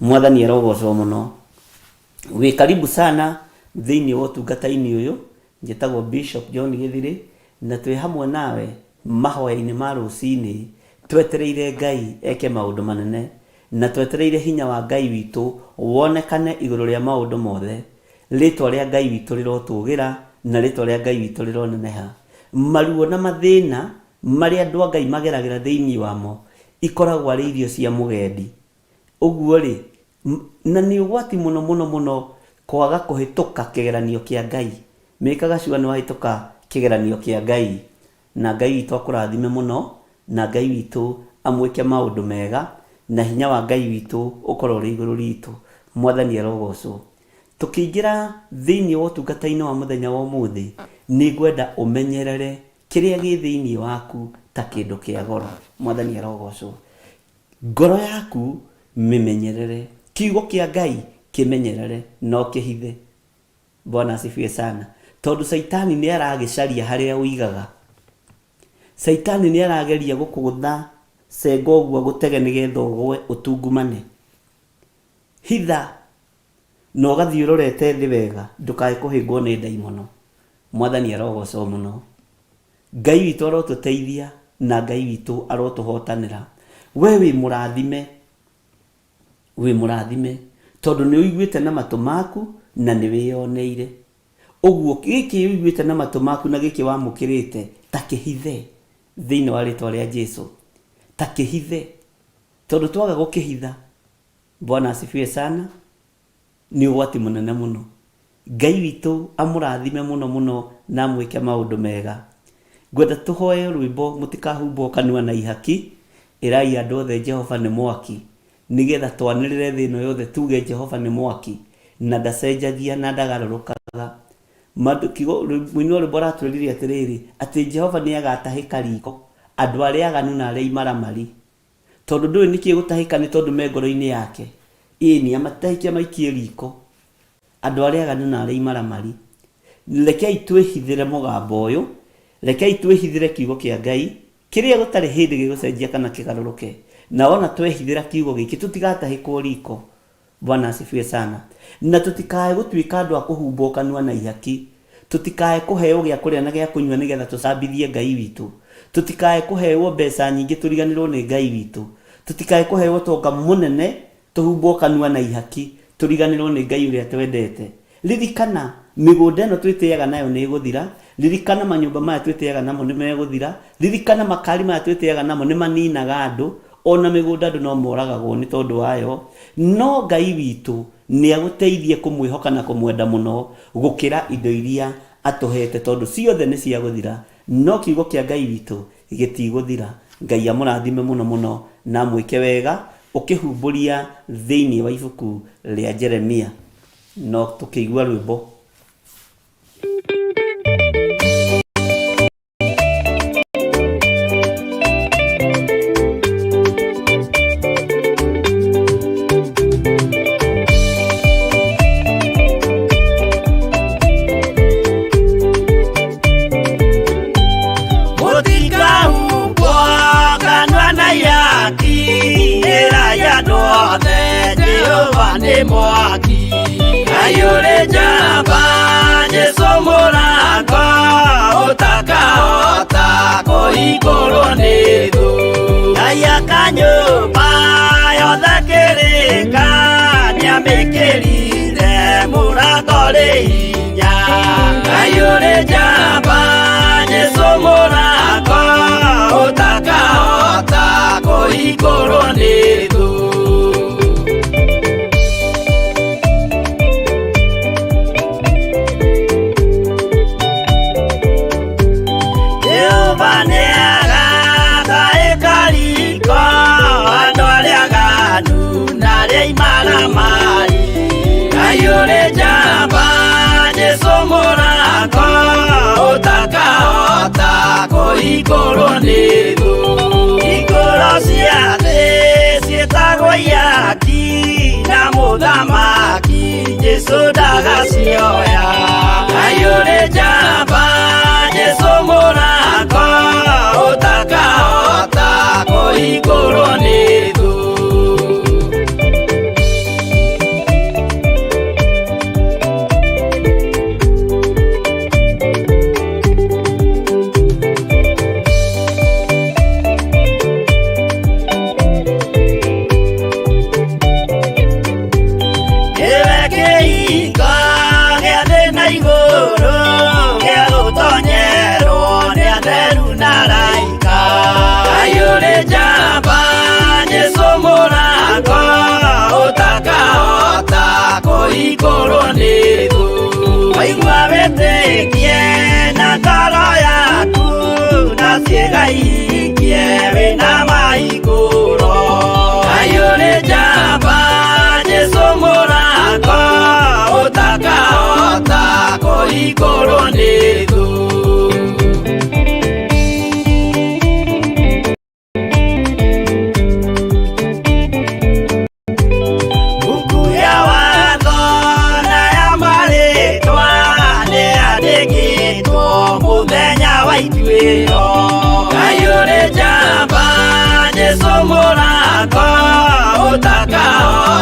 Mwathani arogocwo mũno. Wĩ karibu sana thĩinĩ wa ũtungata-inĩ ũyũ. Njĩtagwo Bishop John Gĩthirĩ na twĩ hamwe nawe mahoya-inĩ ma rũcinĩ twetereire Ngai eke maũndũ manene na twetereire hinya wa Ngai witũ wonekane igũrũ rĩa maũndũ mothe. Rĩtwa rĩa Ngai witũ rĩrotũgĩra na rĩtwa rĩa Ngai witũ rĩroneneha. Maruo na mathĩna marĩa andũ a Ngai mageragĩra thĩinĩ wamo ikoragwo arĩ irio cia mũgendi. Ũguo-rĩ, na nĩ ũgwati mũno mũno mũno kwaga kũhĩtũka kĩgeranio kĩa Ngai. Mĩkaga sure nĩ wahĩtũka kĩgeranio kĩa Ngai. Na Ngai witũ akũrathime mũno, na Ngai witũ amwĩke maũndũ mega, na hinya wa Ngai witũ ũkorwo ũrĩ igũrũ ritũ. Mwathani arogocwo. Tũkĩingĩra thĩinĩ wa ũtungata-inĩ wa mũthenya wa ũmũthĩ, Nĩ ngwenda ũmenyerere kĩrĩa gĩ thĩinĩ waku ta kĩndũ kĩa goro. Mwathani arogocwo. Ngoro yaku mĩmenyerere, kiugo kĩa Ngai kĩmenyerere na ũkĩhithe. Bwana asifiwe sana. Tondũ Caitani nĩ aragĩcaria harĩa ũigaga. Caitani nĩ arageria gũkũgũtha cenga ũguo agũtege nĩgetha ũgwe ũtungumane. Hitha na ũgathiĩ ũrorete thĩ wega ndũkae kũhĩngwo nĩ ndaimono. Mwathani arogocwo mũno. Ngai witũ arotũteithia na Ngai witũ arotũhotanĩra. We wĩ mũrathime, wĩ mũrathime tondũ nĩ ũiguĩte na matũ maku na nĩ wĩyoneire. Ũguo gĩkĩ ũiguĩte na matũ maku na gĩkĩ wamũkĩrĩte ta kĩhithe thĩinĩ wa rĩtwa rĩa Jesu. Ta kĩhithe tondũ twaga gũkĩhitha, Bwana asifiwe sana, nĩ ũgwati mũnene mũno. Ngai witũ amũrathime mũno mũno na amwĩke maũndũ mega. Ngwenda tũhoe rwĩmbo mũtikahumbwo kanua na ihaki, ĩrai andũ othe Jehova nĩ mwaki, nĩgetha twanĩrĩre thĩ ĩno yothe tuge Jehova nĩ mwaki na ndacenjagia na ndagarũrũkaga. Mũini wa rwĩmbo aratwĩrire atĩrĩrĩ, atĩ Jehova nĩ agatahĩka riko andũ arĩa aganu na arĩa imaramari. Tondũ ndũĩ nĩkĩ gũtahĩka nĩ tondũ me ngoro-inĩ yake. Ĩni, amatahĩke amaikie riko. Andũ arĩa aganu na arĩa imaramari. Rekei twĩhithĩre mũgambo ũyũ, rekei twĩhithĩre kiugo kĩa Ngai, kĩrĩa gũtarĩ hĩndĩ gĩgũcenjia kana kĩgarũrũke. Na wona twehithĩra kiugo gĩkĩ tũtigatahĩkwo riko. Bwana asifiwe sana. Na tũtikae gũtuĩka andũ a kũhumbwo kanua na ihaki. Tũtikae kũheo gĩa kũrĩa na gĩa kũnyua nĩgetha tũcambithie Ngai witũ. Tũtikae kũheo mbeca nyingĩ tũriganĩrwo nĩ Ngai witũ. Tũtikae kũheo ũtonga mũnene tũhumbwo kanua na ihaki tũriganĩrwo nĩ Ngai ũrĩa twendete. Ririkana, mĩgũnda ĩno twĩtĩaga nayo nĩ ĩgũthira. Ririkana manyũmba maya twĩtĩaga namo nĩ megũthira. Ririkana makari maya twĩtĩaga namo nĩ maninaga andũ. Ona mĩgũnda andũ no moragagwo nĩ tondũ wayo. No Ngai witũ nĩ agũteithie kũmwĩhoka na kũmwenda mũno gũkĩra indo iria atũhete tondũ ciothe nĩ cia gũthira. No kiugo kĩa Ngai witũ gĩtigũthira. Ngai amũrathime mũno mũno na amwĩke wega ũkĩhumbũria thĩinĩ wa ibuku rĩa Jeremia. No tũkĩigua rwĩmbo. Mũtikahumbwo kanua na ihaki, ĩrai andũ othe Jehova nĩ mwaki. Ngai ũrĩ njamba, Jesũ mũrango, ũtakahota kũhingũrwo nĩ thũ. Ngai aka nyũmba yothe kĩrĩka, nĩamĩkĩrire mũrango rĩ hinya. Ngai ũrĩ njamba, Jesũ mũrango, ũtakahota kũhingũrwo nĩ thũ. Jehova nĩagataĩka riko andũ arĩa aganu na arĩa imaramari. Ngai ũrĩ njamba, Jesũ mũrango, ũtakahota kũhingũrwo nĩ thũ. Hingũro cia thĩ ciĩtagwo ihaki, na mũthamaki Jesũ ndagacioya. Ngai ũrĩ njamba, Jesũ mũrango, ũtakahota kũhingũrwo nĩ thũ. Nĩwe kĩhingo gĩa thĩ na igũrũ, gĩa gũtonyerwo nĩ atheru na araika. Ngai ũrĩ njamba, Jesũ mũrango, ũtakahota kũhingũrwo nĩ thũ. Waigua wĩtĩkie na ngoro yaku, na ciĩga ihingie wĩna mahingũro. Ngai ũrĩ njamba, Jesũ mũrango, ũtakahota kũhingũrwo nĩ thũ.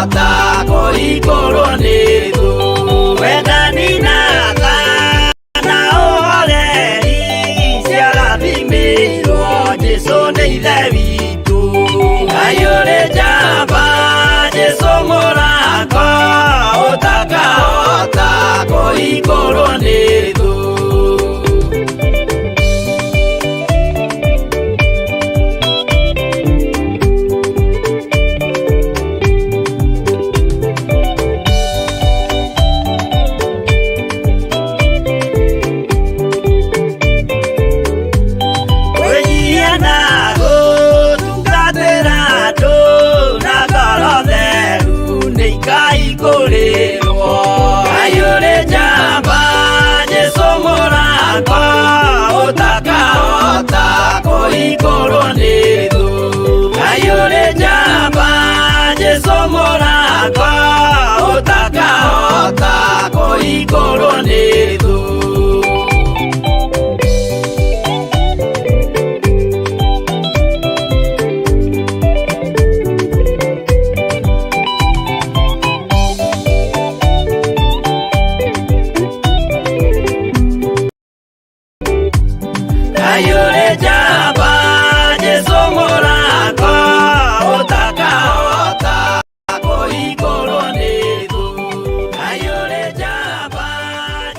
Ũtakahota kũhingũrwo nĩ thũ. Wendani na tha na ũhoreri ciarathimĩirwo Jesũ nĩ Ithe witũ. Ngai ũrĩ njamba, Jesũ mũrango ũtakahota kũhingũrwo nĩ thũ. Kwĩnyihia na gũtungatĩra andũ na ngoro theru nĩ ikahingũrĩrwo. Ngai ũrĩ njamba, Jesũ mũrango ũtakahota kũhingũrwo nĩ thũ. Ngai ũrĩ njamba, Jesũ mũrango ũtakahota kũhingũrwo nĩ thũ. Ngai ũrĩ njamba, Jesũ mũrango ũtakahota kũhingũrwo nĩ thũ. Ngai ũrĩ njamba,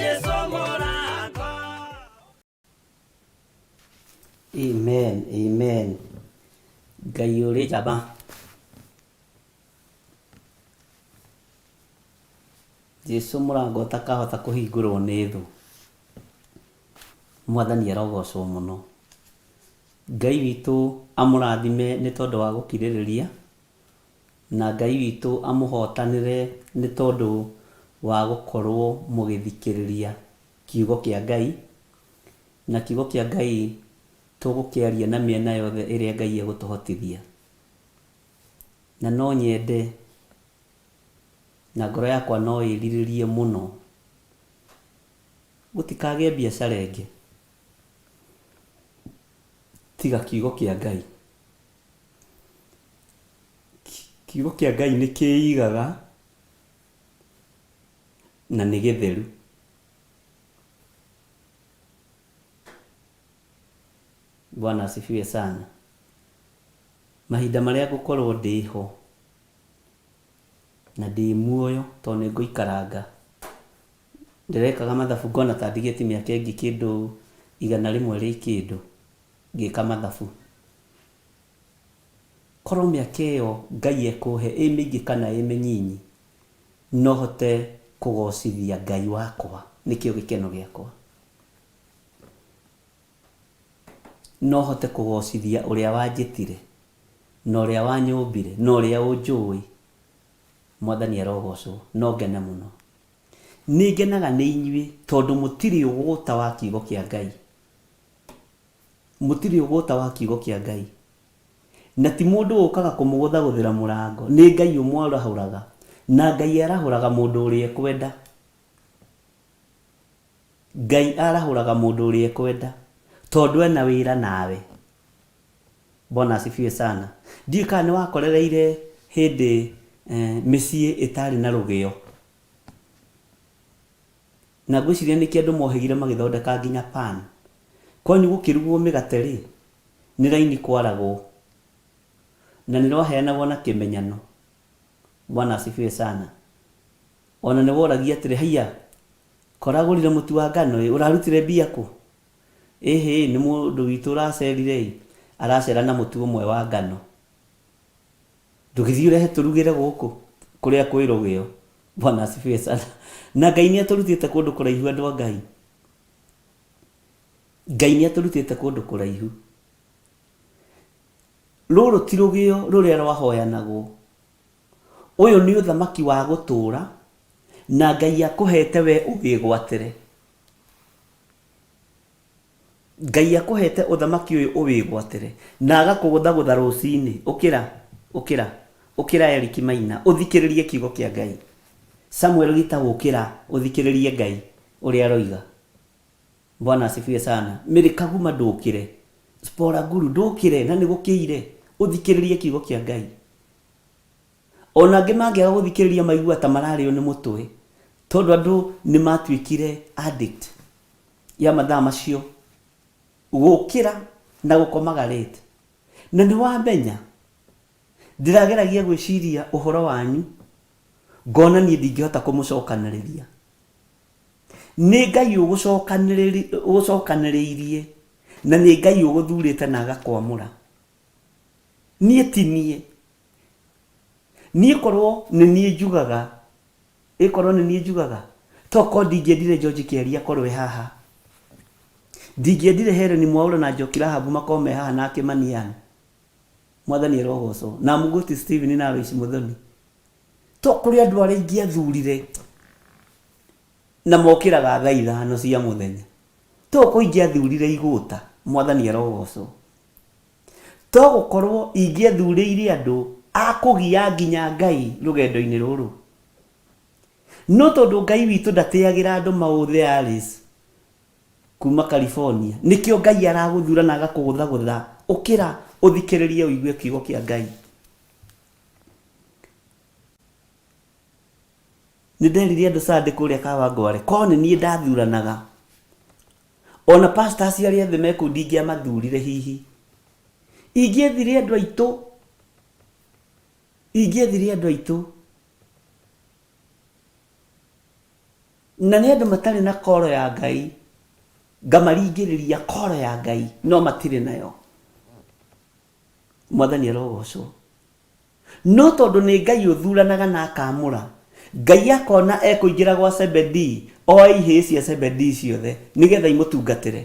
Jesũ mũrango. Amen, amen. Ngai ũrĩ njamba. Jesu mũrango ũtakahota kũhingũrwo nĩ thũ. Mwathani arogocwo mũno. Ngai witũ amũrathime nĩ tondũ wa gũkirĩrĩria, na Ngai witũ amũhotanĩre nĩ tondũ wa gũkorwo mũgĩthikĩrĩria kiugo kĩa Ngai, na kiugo kĩa Ngai tũgũkĩaria na mĩena yothe ĩrĩa Ngai egũtũhotithia. Na no nyende na ngoro yakwa no ĩrirĩrie mũno gũtikagĩe biacara ĩngĩ tiga kiugo kĩa Ngai. Kiugo kĩa Ngai nĩ kĩigaga na nĩ gĩtheru. Bwana asifiwe sana. Mahinda marĩa ngũkorwo ndĩho na ndĩ muoyo tondũ nĩ ngũikaranga, ndĩrekaga mathabu ngona ta ndigĩtie mĩaka ĩngĩ kĩndũ 100 rĩ kĩndũ ngĩka mathabu. Korwo mĩaka ĩyo Ngai ekũhe ĩ mĩingĩ kana ĩ mĩnyinyi, no hote kũgocithia Ngai wakwa, nĩkĩo gĩkeno gĩakwa. No hote kũgocithia ũrĩa wanjĩtire, na ũrĩa wanyũmbire, na ũrĩa ũnjũĩ. Mwathani arogocwo, no ngene mũno. Nĩ ngenaga nĩ inyuĩ tondũ mũtirĩ ũgũta wa kiugo kĩa Ngai. Mũtirĩ ũgũta wa kiugo kĩa Ngai. Na ti mũndũ ũkaga kũmũgũthagũthĩra mũrango, nĩ Ngai ũmwarahũraga. Na Ngai arahũraga mũndũ ũrĩa ekwenda. Ngai arahũraga mũndũ ũrĩa ekwenda tondũ ena wĩra nawe. Bwana asifiwe sana. Ndiũĩ kana nĩ wakorereire hĩndĩ mĩciĩ ĩtarĩ na rũgĩo. Na ngwĩciria nĩkĩo andũ mohĩgire magĩthondeka nginya pan. Kwanyu gũkĩrugwo mĩgate rĩ, nĩ raini kwaragwo. Na nĩ rwaheanagwo na kĩmenyano. Bwana asifiwe sana. Ona nĩ woragia atĩrĩ, haiya, koragũrire mũtu wa ngano ĩ, ũrarutire mbia kũ? Ĩhĩ, nĩ mũndũ witũ ũracerire ĩ, aracera na mũtu ũmwe wa ngano. Ndũgĩthiĩ ũrehe tũrugĩre gũkũ kũrĩa kwĩ rũgĩo. Bwana asifiwe sana. Na Ngai nĩ atũrutĩte kũndũ kũraihu andũ a Ngai. Ngai nĩ atũrutĩte kũndũ kũraihu. Rũrũ ti rũgĩo rũrĩa rwahoyanagwo. Ũyũ nĩ ũthamaki wa gũtũũra na Ngai akũhete we ũwĩgwatĩre. Ngai akũhete ũthamaki ũyũ ũwĩgwatĩre na agakũgũthagũtha rũcinĩ. Ũkĩra, ũkĩra, ũkĩra Eric Maina, ũthikĩrĩrie kiugo kĩa Ngai. Samuel Gitau ũkĩra, ũthikĩrĩrie Ngai ũrĩa aroiga. Bwana asifiwe sana. Mary Kaguma ndũkĩre. Spora Guru ndũkĩre na nĩ gũkĩire, ũthikĩrĩrie kiugo kĩa Ngai. Ona angĩ mangĩaga gũthikĩrĩria maigua ta mararĩo nĩ mũtwe, tondũ andũ nĩ matuĩkire addict ya mathaa macio, gũkĩra na gũkomaga late. Na nĩ wamenya, ndĩrageragia gwĩciria ũhoro wanyu, ngona niĩ ndingĩhota kũmũcokanĩrĩria. Nĩ Ngai ũgũcokanĩrĩirie, na nĩ Ngai ũgũthurĩte na agakwamũra. Niĩ ti niĩ. Niĩ korwo nĩ niĩ njugaga, ĩ korwo nĩ niĩ njugaga, tokorwo ndingĩendire George Kĩaria akorwo e haha. Ndingĩendire Helen Mwaũra na Njoki Rahabu makorwo me haha na Kĩmani Ann. Mwathani arogocwo. Na Mũgũti Stephen na Alois Mũthoni. To kũrĩ andũ arĩa ingĩathurire na mokĩraga thaa ithano cia mũthenya. Tokorwo ingĩathurire igũta. Mwathani arogocwo. To gũkorwo ingĩethurĩire andũ a kũgia nginya Ngai rũgendo-inĩ rũrũ. No tondũ Ngai witũ ndatĩagĩra andũ maũthĩ Alice kuma California, nĩkĩo Ngai aragũthura na agakũgũthagũtha, ũkĩra ũthikĩrĩrie ũigue kiugo kĩa Ngai. Nĩ nderire andũ Sunday kũrĩa Kawangware, korwo nĩ niĩ ndathuranaga, ona pastors arĩa othe me kũu ndingĩamathurire hihi. Ingĩethire andũ aitũ, ingĩethire andũ aitũ. Na nĩ andũ matarĩ na koro ya Ngai, ngamaringĩrĩria koro ya Ngai, no matirĩ nayo. Mwathani arogocwo. No tondũ nĩ Ngai ũthuranaga na akaamũra, Ngai akona ekũingĩra gwa Zebedii oe ihĩĩ cia Zebedii ciothe nĩgetha imũtungatĩre.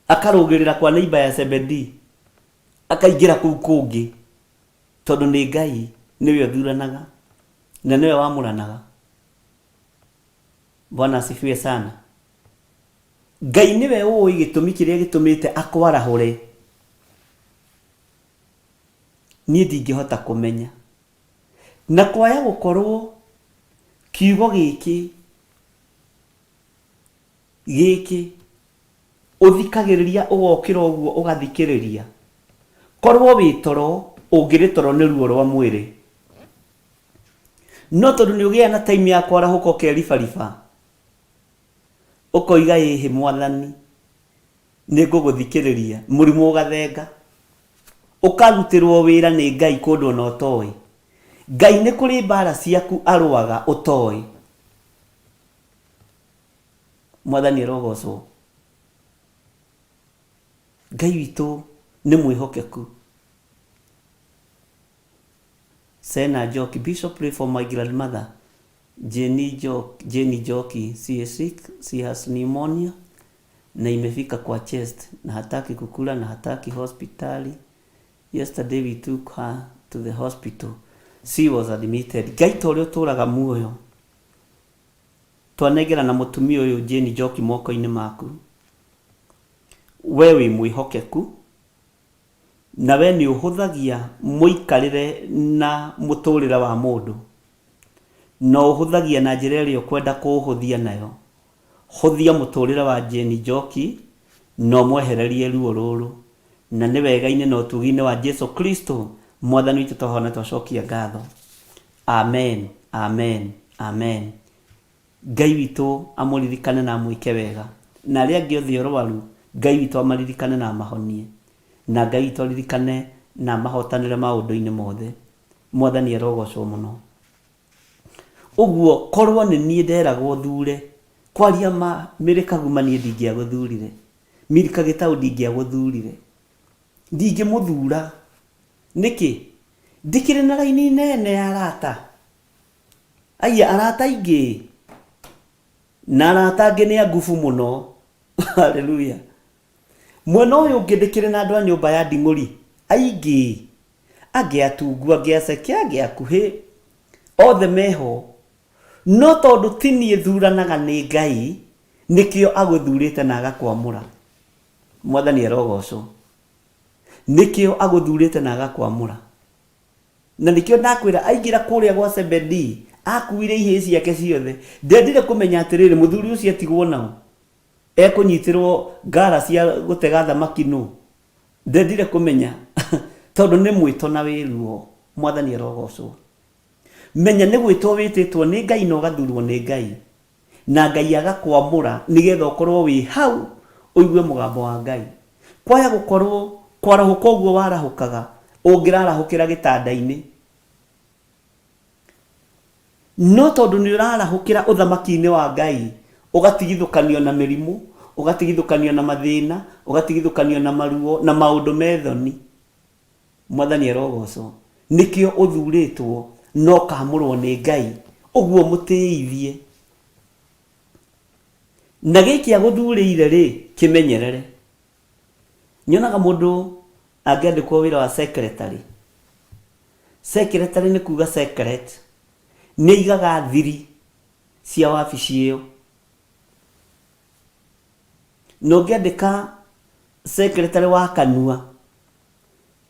Akarũgĩrĩra kwa neighbour ya Zebedii, akaingĩra kũu kũngĩ tondũ nĩ Ngai nĩwe ũthuranaga na nĩwe wamũranaga. Bwana asifiwe sana. Ngai nĩwe ũĩ gĩtũmi kĩrĩa gĩtũmĩte akwarahũre. Niĩ ndingĩhota kũmenya. Na kwaya gũkorwo kiugo gĩkĩ gĩkĩ ũthikagĩrĩria ũgokĩra ũguo ũgathikĩrĩria, korwo wĩ toro ũngĩrĩ toro nĩ ruo rwa mwĩrĩ. No tondũ nĩ ũgĩaga na time ya kwarahũka ũkeribariba, ũkoiga ĩhĩ mwathani, Nĩ ngũgũthikĩrĩria. Mũrimũ ũgathenga. Ũkarutĩrwo wĩra nĩ Ngai kũndũ ona ũtoĩ. Ngai nĩ kũrĩ mbara ciaku arũaga ũtoĩ. Mwathani arogocwo. Ngai witũ nĩ mwĩhokeku. Sena Njoki, Bishop pray for my grandmother Jenny Njoki, Jenny Njoki, she is sick, she has pneumonia na imefika kwa chest na hataki kukula na hataki hospitali yesterday we took her to the hospital she was admitted Ngai ta ũrĩa ũtũraga muoyo twanengerana mũtumia ũyũ Jane Njoki moko-inĩ maku we wĩ mwĩhokeku na we nĩ ũhũthagia mũikarĩre na mũtũrĩre wa mũndũ na ũhũthagia na njĩra ĩrĩa ũkwenda kũũhũthia nayo Hũthia mũtũrĩre wa Jane Njoki na ũmwehererie ruo rũrũ. Na nĩ wega-inĩ na ũtugi-inĩ wa Jesu Kristo Mwathani witũ twahoya na twacokia ngatho. Amen, amen, amen. Ngai witũ amũririkane na amwĩke wega. Na arĩa angĩ othe arwaru, Ngai witũ amaririkane na amahonie. Na Ngai witũ aririkane na amahotanĩre maũndũ-inĩ mothe. Mwathani arogocwo mũno. Ũguo korwo nĩ niĩ nderagwo thure, kwaria ma Mary Kaguma niĩ ndingĩagũthurire, Milka Gĩtaũ ndingĩagũthurire, ndingĩmũthura. Nĩkĩ? Ndikĩrĩ na raini nene ya arata? Aiya arata aingĩ na arata angĩ nĩ a ngubu mũno. Hallelujah. Mwena ũyũ ũngĩ ndĩkĩrĩ na andũ a nyũmba ya nding'ũri aingĩ, angĩ atungu, angĩ aceke, angĩ akuhĩ, othe meho. No tondũ ti niĩ thuranaga nĩ Ngai, nĩkĩo agũthurĩte na agakwamũra. Mwathani arogocwo. Nĩkĩo agũthurĩte na agakwamũra. Na nĩkĩo ndakwĩra aingĩra kũrĩa gwa Zebedii, akuire ihĩĩ ciake ciothe. Ndendire kũmenya atĩrĩrĩ, mũthuri ũcio atigwo nao. Ekũnyitĩrwo ngara cia gũtega thamaki nũ? Ndendire kũmenya tondũ nĩ mwĩto na wĩ ruo. Mwathani arogocwo. Menya nĩ gwĩtwo wĩtĩtwo nĩ Ngai na ũgathurwo nĩ Ngai, na Ngai agakwamũra nĩgetha ũkorwo wĩ hau ũigue mũgambo wa Ngai. Kwaya gũkorwo kwarahũka ũguo warahũkaga, ũngĩrarahũkĩra gĩtanda-inĩ. No tondũ nĩ ũrarahũkĩra ũthamaki-inĩ wa Ngai, ũgatigithũkanio na mĩrimũ, ũgatigithũkanio na mathĩna, ũgatigithũkanio na maruo, na maũndũ me thoni. Mwathani arogocwo. Nĩkĩo ũthurĩtwo na ũkamũrwo nĩ Ngai, ũguo mũtĩithie. Na gĩkĩ agũthurĩire-rĩ, kĩmenyerere. Nyonaga mũndũ angĩandĩkwo wĩra wa secretary, secretary nĩ kuga secret, nĩ aigaga thiri cia wabici ĩyo. Na ũngĩandĩka secretary wa kanua,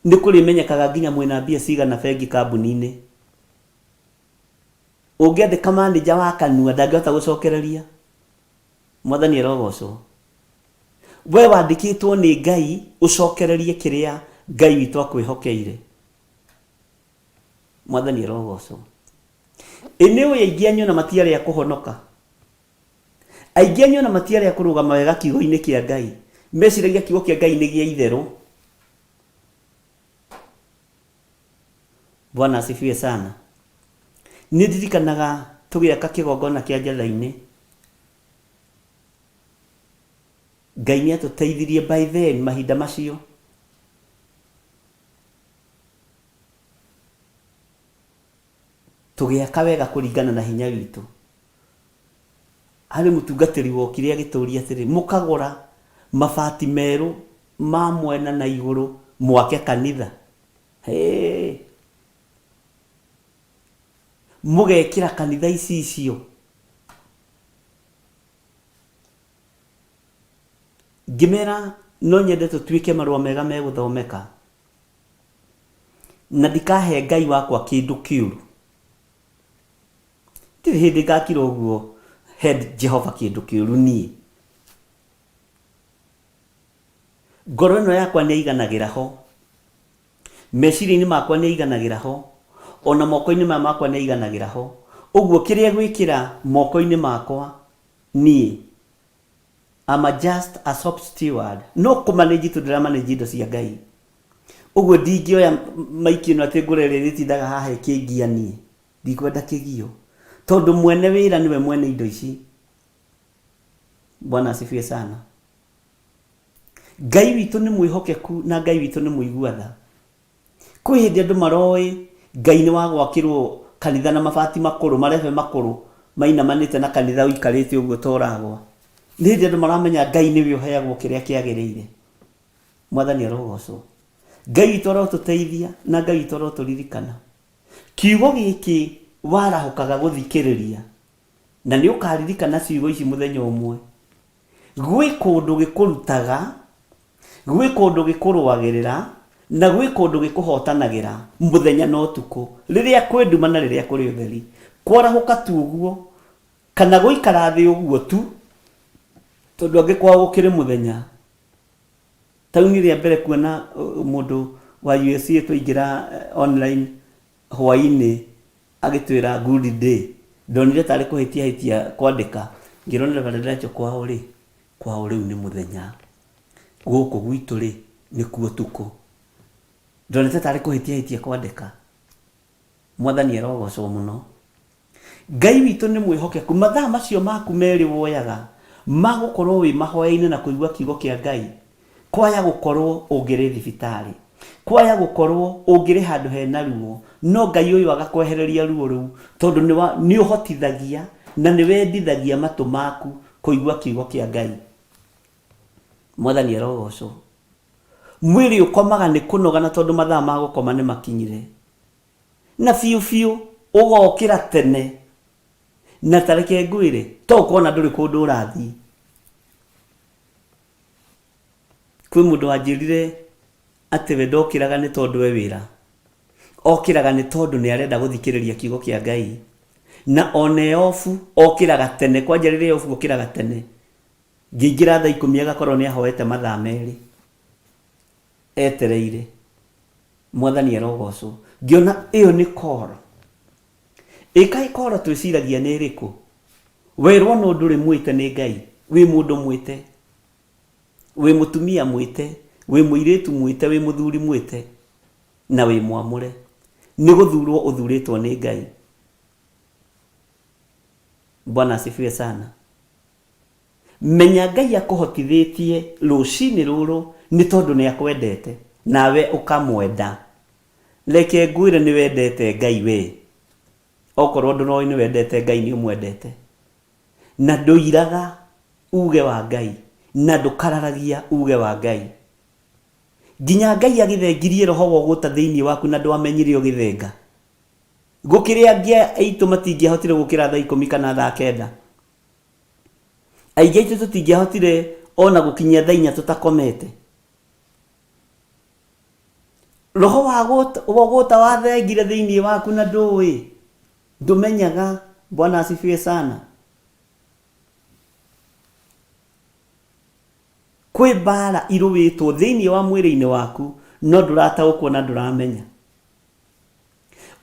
nĩ kũrĩmenyekaga nginya mwĩna mbia cigana bengi kambuni-inĩ. Ũngĩandĩka manager wa kanua ndangĩhota gũcokereria. Mwathani arogocwo. We wandĩkĩtwo nĩ Ngai ũcokererie kĩrĩa Ngai witũ akwĩhokeire. Mwathani arogocwo. Ĩ nĩ ũĩ aingĩ anyu ona matiarĩ a kũhonoka. Aingĩ anyu ona matiarĩ a kũrũgama wega kiugo-inĩ kĩa Ngai. Meciragia kiugo kĩa Ngai nĩ gĩa itherũ. Bwana asifiwe sana. Nĩ ndirikanaga tũgĩaka kĩgongona kĩa Njatha-inĩ, Ngai nĩ atũteithirie by then mahinda macio. Tũgĩaka wega kũringana na hinya witũ. Harĩ mũtungatĩri wokire agĩtũria atĩrĩ, mũkagũra mabati merũ ma mwena na igũrũ mwake kanitha? Hĩĩ! Mũgekĩra kanitha icicio? Ngĩmera no nyende tũtuĩke marũa mega megũthomeka, na ndikahe Ngai wakwa kĩndũ kĩũru. Ndirĩ hĩndĩ ngakira ũguo he Jehova kĩndũ kĩũru niĩ. Ngoro ĩno yakwa nĩ aiganagĩra ho. Meciria-inĩ makwa nĩ aiganagĩra ho. Ona moko-inĩ maya makwa nĩ aiganagĩra ho. Ũguo kĩrĩa gwĩkĩra moko-inĩ makwa niĩ, I'm a just a shop steward. No kũ manage tu ndĩra manage indo cia Ngai. Ũguo ndingĩoya maiki ĩno atĩ ngũre ĩrĩa ĩrĩtindaga haha ĩkĩngia niĩ. Ndikwenda kĩgio. Tondũ mwene wĩra nĩwe mwene indo ici. Bwana asifiwe sana. Ngai witũ nĩ mwĩhokeku na Ngai witũ nĩ mũigua tha. Kwĩ hĩndĩ andũ maroĩ Ngai nĩ wa gwakĩrwo kanitha na mabati makũrũ, marebe makũrũ mainamanĩte na kanitha ũikarĩte ũguo ta ũragwa. Nĩ hĩndĩ andũ maramenya Ngai nĩwe ũheagwo kĩrĩa kĩagĩrĩire. Mwathani arogocwo. Ngai witũ arotũteithia na Ngai witũ arotũririkana. Kiugo gĩkĩ warahũkaga gũthikĩrĩria na nĩ ũkaririkana ciugo ici mũthenya ũmwe. Gwĩ kũndũ gĩkũrutaga, gwĩ kũndũ gĩkũrũagĩrĩra, na gwĩ kũndũ gĩkũhotanagĩra mũthenya na ũtukũ, rĩrĩa kwĩ nduma na rĩrĩa kũrĩ ũtheri. Kwarahũka tu ũguo, kana gũikara thĩ ũguo tu, tondũ angĩ kwao gũkĩrĩ mũthenya. Taũni rĩa mbere kuona mũndũ wa USA twaingĩra online hwainĩ Agĩtwĩra good day. Ndonire tarĩ kũhĩtia ahĩtia kwandĩka. Ngĩrwo nĩ Reverend Rachel kwao rĩ, kwao rĩu nĩ mũthenya. Gũkũ gwitũ rĩ, nĩkuo ũtukũ. Ndonete tarĩ kũhĩtia ahĩtia kwandĩka. Mwathani arogocwo mũno. Ngai witũ nĩ mwĩhokeku. Mathaa macio maku merĩ woyaga ma gũkorwo wĩ mahoya-inĩ na kũigua kiugo kĩa Ngai, Kwaya gũkorwo ũngĩrĩ thibitarĩ, kwaya gũkorwo ũngĩrĩ handũ hena ruo, no Ngai ũyũ agakwehereria ruo rũu tondũ nĩ ũhotithagia na nĩ wendithagia matũ maku kũigua kiugo kĩa Ngai. Mwathani arogocwo. Mwĩrĩ ũkomaga nĩ kũnoga na tondũ mathaa ma gũkoma nĩ makinyire. Na biũ biũ ũgokĩra tene na ta reke ngwĩre to ũkona ndũrĩ kũndũ ũrathiĩ. Kwĩ mũndũ wanjĩrire atĩ we ndokĩraga nĩ tondũ e wĩra, okĩraga nĩ tondũ nĩ arenda gũthikĩrĩria kiugo kĩa Ngai. Na ona e obu, okĩraga tene, kwanja rĩrĩa e obu okĩraga tene. Ngĩingĩra thaa ikũmi agakorwo nĩ ahoete mathaa merĩ etereire. Mwathani arogocwo. Ngĩona ĩyo nĩ call. Ĩ kaĩ call twĩciragia nĩ ĩrĩkũ? Werwo no ndũrĩ mwĩte nĩ Ngai, wĩ mũndũ mwĩte. Wĩ mũtumia mwĩte, wĩ mũirĩtu mwĩte, wĩ mũthuri mwĩte, na wĩ mwamũre. Nĩ gũthurwo ũthurĩtwo nĩ Ngai. Bwana asifiwe sana. Menya Ngai akũhotithĩtie rũcinĩ rũrũ nĩ tondũ nĩ akwendete nawe ũkamwenda. Reke ngwĩre nĩ wendete Ngai we. Okorwo ndũroĩ nĩ wendete Ngai nĩ ũmwendete. Na ndũiraga uge wa Ngai na ndũkararagia uge wa Ngai. Nginya Ngai agĩthengirie roho wa ũgũta thĩinĩ waku na ndwamenyire ũgĩthenga. Gũkĩrĩ angĩ aitũ matingĩahotire gũkĩra thaa ikũmi kana thaa kenda. Aingĩ aitũ tũtingĩahotire ona gũkinyia thaa inya tũtakomete. Roho wa ũgũta wathengire thĩinĩ waku na ndũĩ, ndũmenyaga. Bwana asifiwe sana. Kwĩ mbara irũĩtwo thĩinĩ wa mwĩrĩ-inĩ waku no ndũrataũkwo na ndũramenya.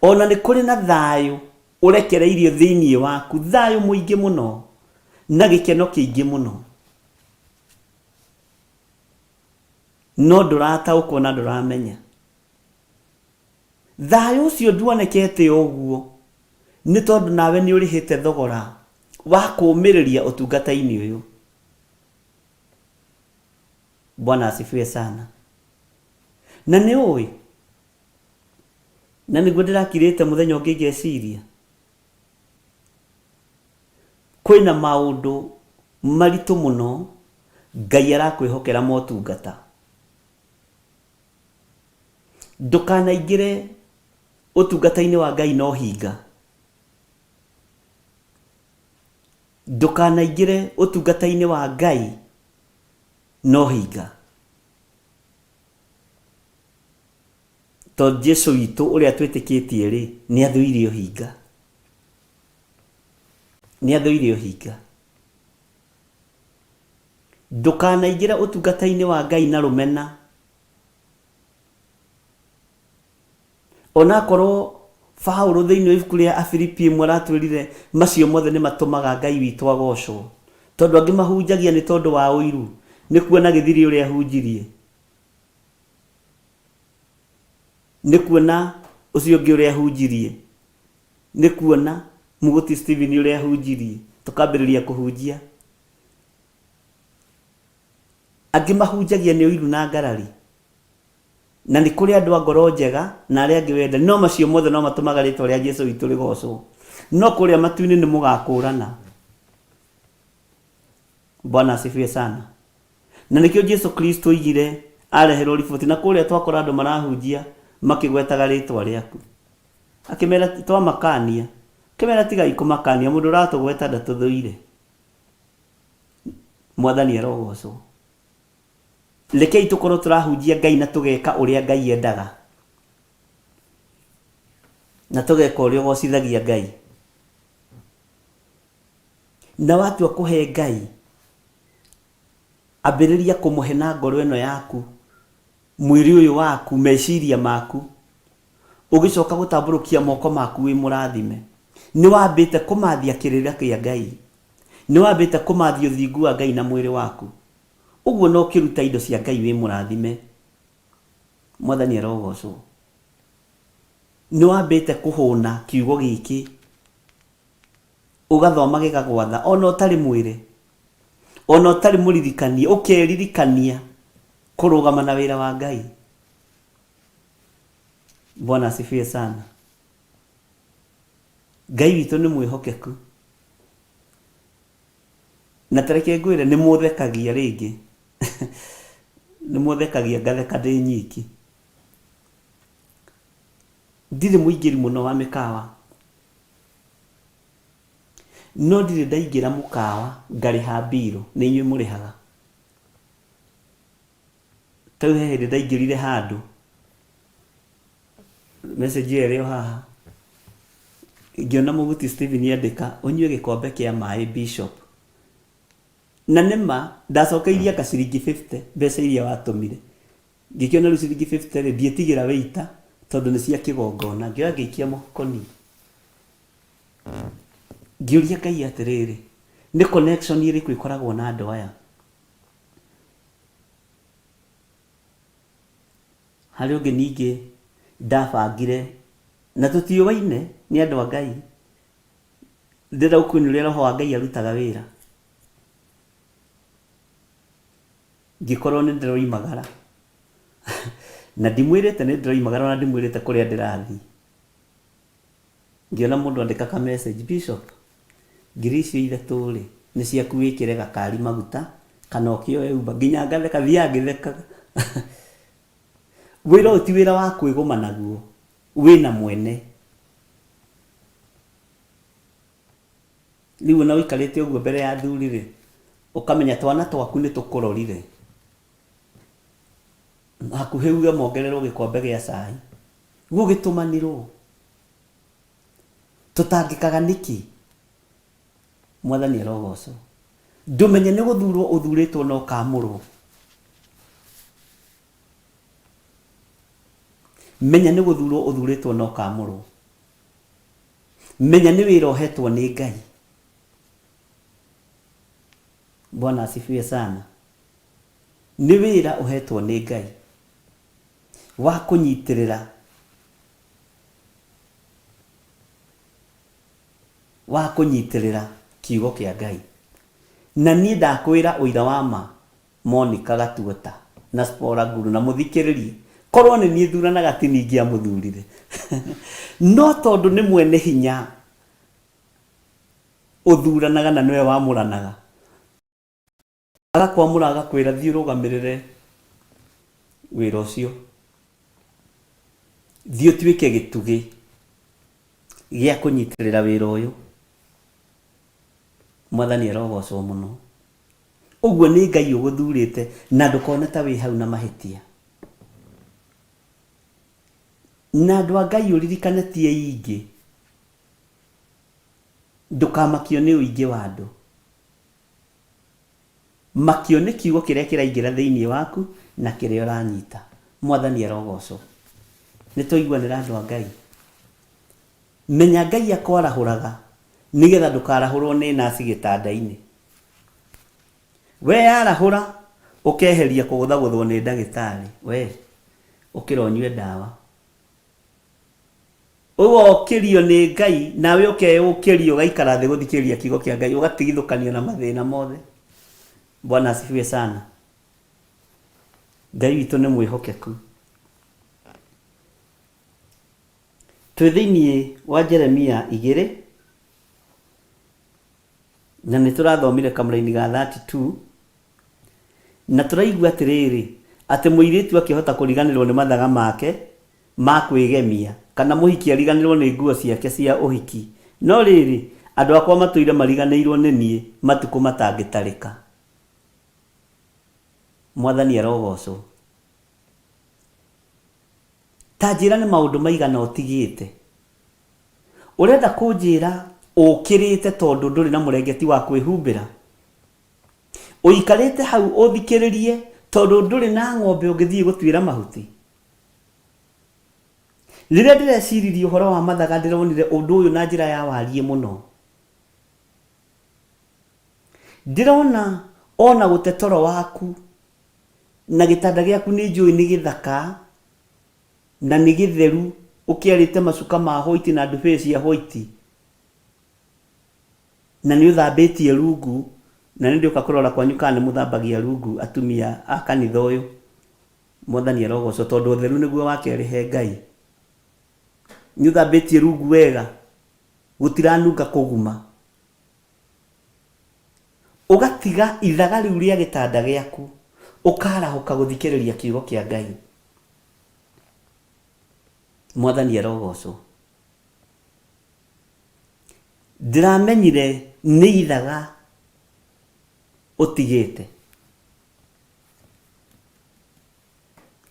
O na nĩ kũrĩ na thayũ ũrekereirio thĩinĩ waku, thayũ mũingĩ mũno na gĩkeno kĩingĩ mũno. No ndũrataũkwo na ndũramenya. Thayũ ũcio nduonekete o ũguo, nĩ tondũ nawe nĩ ũrĩhĩte thogora wa kũũmĩrĩria ũtungata-inĩ ũyũ. Bwana asifiwe sana. Na nĩ ũĩ, Na nĩguo ndĩrakirĩte mũthenya ũngĩ ngeciria, kwĩna maũndũ maritũ mũno Ngai arakwĩhokera motungata. Ndũkanaingĩre ũtungata-inĩ wa Ngai na ũhinga. Ndũkanaingĩre ũtungata-inĩ wa Ngai na ũhinga. Tondũ Jesu witũ ũrĩa twĩtĩkĩtie-rĩ, nĩ athũire ũhinga. Nĩ athũire ũhinga. Ndũkanaingĩre ũtungata-inĩ wa Ngai na rũmena. Onakorwo Paulo thĩinĩ wa ibuku rĩa Afilipi ĩmwe aratwĩrire macio mothe nĩ matũmaga Ngai witũ agocwo. Tondũ angĩ mahunjagia nĩ tondũ wa ũiru, nĩ kuona gĩthiri ũrĩa ahunjirie. Nĩ kuona ũcio ũngĩ ũrĩa ahunjirie, nĩ kuona Mũgũti Stephen ũrĩa ahunjirie, tũkambĩrĩria kũhunjia. Angĩ mahunjagia nĩ ũiru na ngarari. Na nĩ kũrĩ andũ a ngoro njega na arĩa angĩ wendani, no macio mothe no matũmaga rĩtwa rĩa Jesu witũ rĩgocwo. No kũrĩa matu-inĩ nĩ mũgakũrana. Bwana asifiwe sana. Na nĩkĩo Jesu Kristo oigire areherwo riboti, na kũrĩa twakora andũ marahunjia makĩgwetaga rĩtwa rĩaku. Akĩmera twamakania, akĩmera tigai kũmakania, mũndũ ũratũgweta ndatũthũire. Mwathani arogocwo. Rekei tũkorwo tũrahunjia Ngai na tũgeka ũrĩa Ngai endaga. Na tũgeka ũrĩa ũgocithagia Ngai. Na watua kũhe Ngai, ambĩrĩria kũmũhe na ngoro ĩno yaku, mwĩrĩ ũyũ waku, meciria maku, ũgĩcoka gũtambũrũkia moko maku wĩ mũrathime. Nĩ wambĩte kũmathia kĩrĩra kĩa Ngai. Nĩ wambĩte kũmathia ũthingu wa Ngai na mwĩrĩ waku. Ũguo no ũkĩruta indo cia Ngai wĩ mũrathime. Mwathani arogocwo. Nĩ wambĩte kũhũna kiugo gĩkĩ Ũgathoma gĩgagwatha ona ũtarĩ mwĩre, ona ũtarĩ mũririkanie, ũkeririkania kũrũgama na wĩra wa Ngai. Bwana asifiwe sana. Ngai witũ nĩ mwĩhokeku. Na ta reke ngwĩre nĩ mũthekagia rĩngĩ. Nĩ mũthekagia ngatheka ndĩ nyiki. Ndirĩ mũingĩri mũno wa mĩkawa. No ndirĩ ndaingĩra mũkawa ngarĩha mbirũ, nĩ inyuĩ mũrĩhaga. Ta rĩu he hĩndĩ ndaingĩrire handũ, message ĩyo ĩrĩ o haha, ngĩona Mũguti Stephen andĩka, ũnyue gĩkombe kĩa maĩ Bishop. Na nĩ ma, ndacokeirie anga ciringi 50, mbeca iria watũmire. Ngĩkĩona rĩu ciringi 50 rĩ, ndiĩtigĩra waiter, Tondũ nĩ cia kĩgongona. Ngĩoya ngĩikia mũhuko niĩ. Ngĩũria Ngai atĩrĩrĩ, nĩ connection ĩrĩkũ ĩkoragwo na andũ aya? Harĩ ũngĩ ningĩ ndabangire, na tũtiũaine nĩ andũ a Ngai, ndĩrenda gũkuonia ũrĩa roho wa Ngai arutaga wĩra. Ngĩkorwo nĩ ndĩroimagara, na ndimwĩrĩte nĩ ndĩroimagara ona ndimwĩrĩte kũrĩa ndĩrathiĩ. Ngĩona mũndũ andĩka ka message, Bishop, ngiri icio ithatũ rĩ, nĩ ciaku wĩkĩre gakari maguta kana ũkĩoe Uber. Nginya ngatheka, thiaga ngĩthekaga. Wĩra ũyũ ti wĩra wa kwĩgũma naguo, wĩna mwene. Rĩu ona ũikarĩte ũguo mbere ya athuri rĩ, ũkamenya twana twaku nĩ tũkũrorire. Hakuhĩ uge mongererwo gĩkombe gĩa cai. Gũgĩtũmanĩrwo. Tũtangĩkaga nĩkĩ? Mwathani arogocwo. Ndũmenye nĩ gũthurwo ũthurĩtwo na ũkamũrwo. Menya nĩ gũthurwo ũthurĩtwo na ũkamũrwo. Menya nĩ wĩra ũhetwo nĩ Ngai. Bwana asifiwe sana. Nĩ wĩra ũhetwo nĩ Ngai wa kũnyitĩrĩra wa kũnyitĩrĩra kiugo kĩa Ngai. Na niĩ ndakwĩra ũira wa ma Monica Gatuota na Spora Nguru na mũthikĩrĩrie, korwo nĩ niĩ thuranaga ti niĩ ingĩamũthurire. No tondũ nĩ mwene hinya ũthuranaga na nĩwe wamũranaga, agakwamũra agakwĩra thiĩ ũrũgamĩrĩre wĩra ũcio, thiĩ ũtuĩke gĩtugĩ gĩa kũnyitĩrĩra wĩra ũyũ. Mwathani arogocwo mũno. Ũguo nĩ Ngai ũgũthurĩte na ndũkone ta wĩ hau na mahĩtia. Na andũ a Ngai ũririkane ti aingĩ, ndũkamakio nĩ ũingĩ wa andũ. Makio nĩ kiugo kĩrĩa kĩraingĩra thĩinĩ waku na kĩrĩa ũranyita. Mwathani arogocwo. Nĩ twaiguanĩra andũ a Ngai? Menya Ngai akwarahũraga nĩgetha ndũkarahũrwo nĩ naci gĩtanda-inĩ. Weyarahũra ũkeheria kũgũthagũthwo nĩ ndagĩtarĩ, we ũkĩra ũnyue ndawa. Ũgokĩrio nĩ Ngai nawe ũkeyũkĩria ũgaikara thĩ gũthikĩrĩria kiugo kĩa Ngai ũgatigithũkanio na mathĩna mothe. Bwana asifiwe sana. Ngai witũ nĩ mwĩhokeku. Twĩ thĩinĩ wa Jeremia igĩrĩ na nĩ tũrathomire kamũraini ga 32 na tũraigua atĩrĩrĩ atĩ mũirĩtu akĩhota kũriganĩrwo nĩ mathaga make ma kwĩgemia kana mũhiki ariganĩrwo nĩ nguo ciake cia ũhiki no rĩrĩ andũ akwa matũire mariganĩirwo nĩ niĩ matukũ matangĩtarĩka. Mwathani arogocwo. Ta njĩra nĩ maũndũ maigana ũtigĩte. Ũrenda kũnjĩra ũkĩrĩte tondũ ndũrĩ na mũrengeti wa kwĩhumbĩra? Ũikarĩte hau ũthikĩrĩrie tondũ ndũrĩ na ng'ombe ũngĩthiĩ gũtuĩra mahuti? Rĩrĩa ndĩreciririe ũhoro wa mathaga ndĩronire ũndũ ũyũ na njĩra ya wariĩ mũno. Ndĩrona ona gũte toro waku na gĩtanda gĩaku nĩ njũĩ nĩ gĩthaka na nĩ gĩtheru ũkĩarĩte macuka ma white na ndubĩ cia white na nĩ ũthambĩtie rungu na nĩ ndĩũka kũrora kwanyu kana nĩ mũthambagia rungu atumia a kanitha ũyũ. Mwathani arogocwo tondũ ũtheru nĩguo wa kerĩ he Ngai. Nĩ ũthambĩtie rungu wega gũtiranunga kũguma. Ũgatiga ithaga rĩu rĩa gĩtanda gĩaku, ũkarahũka gũthikĩrĩria kiugo kĩa Ngai. Mwathani arogocwo. Ndĩramenyire nĩ ithaga ũtigĩte.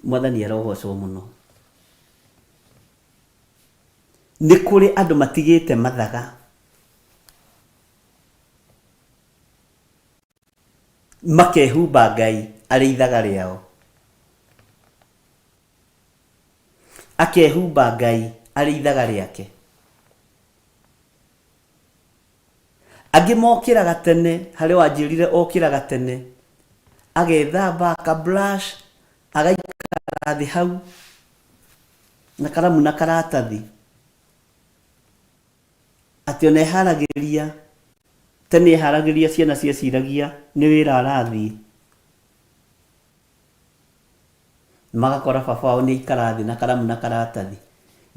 Mwathani arogocwo mũno. Nĩ kũrĩ andũ matigĩte mathaga. Makehumba Ngai arĩ ithaga rĩao. Akehumba Ngai arĩ ithaga rĩake. Angĩ mokĩraga tene, harĩ wanjĩrire okĩraga tene, agethamba, aka brush, agaikara thĩ hau na karamu na karatathi, atĩ ona eharagĩria, tene eharagĩria ciana cieciragia nĩ wĩra arathiĩ. Magakora baba wao nĩ aikara thĩ na karamu na karatathi,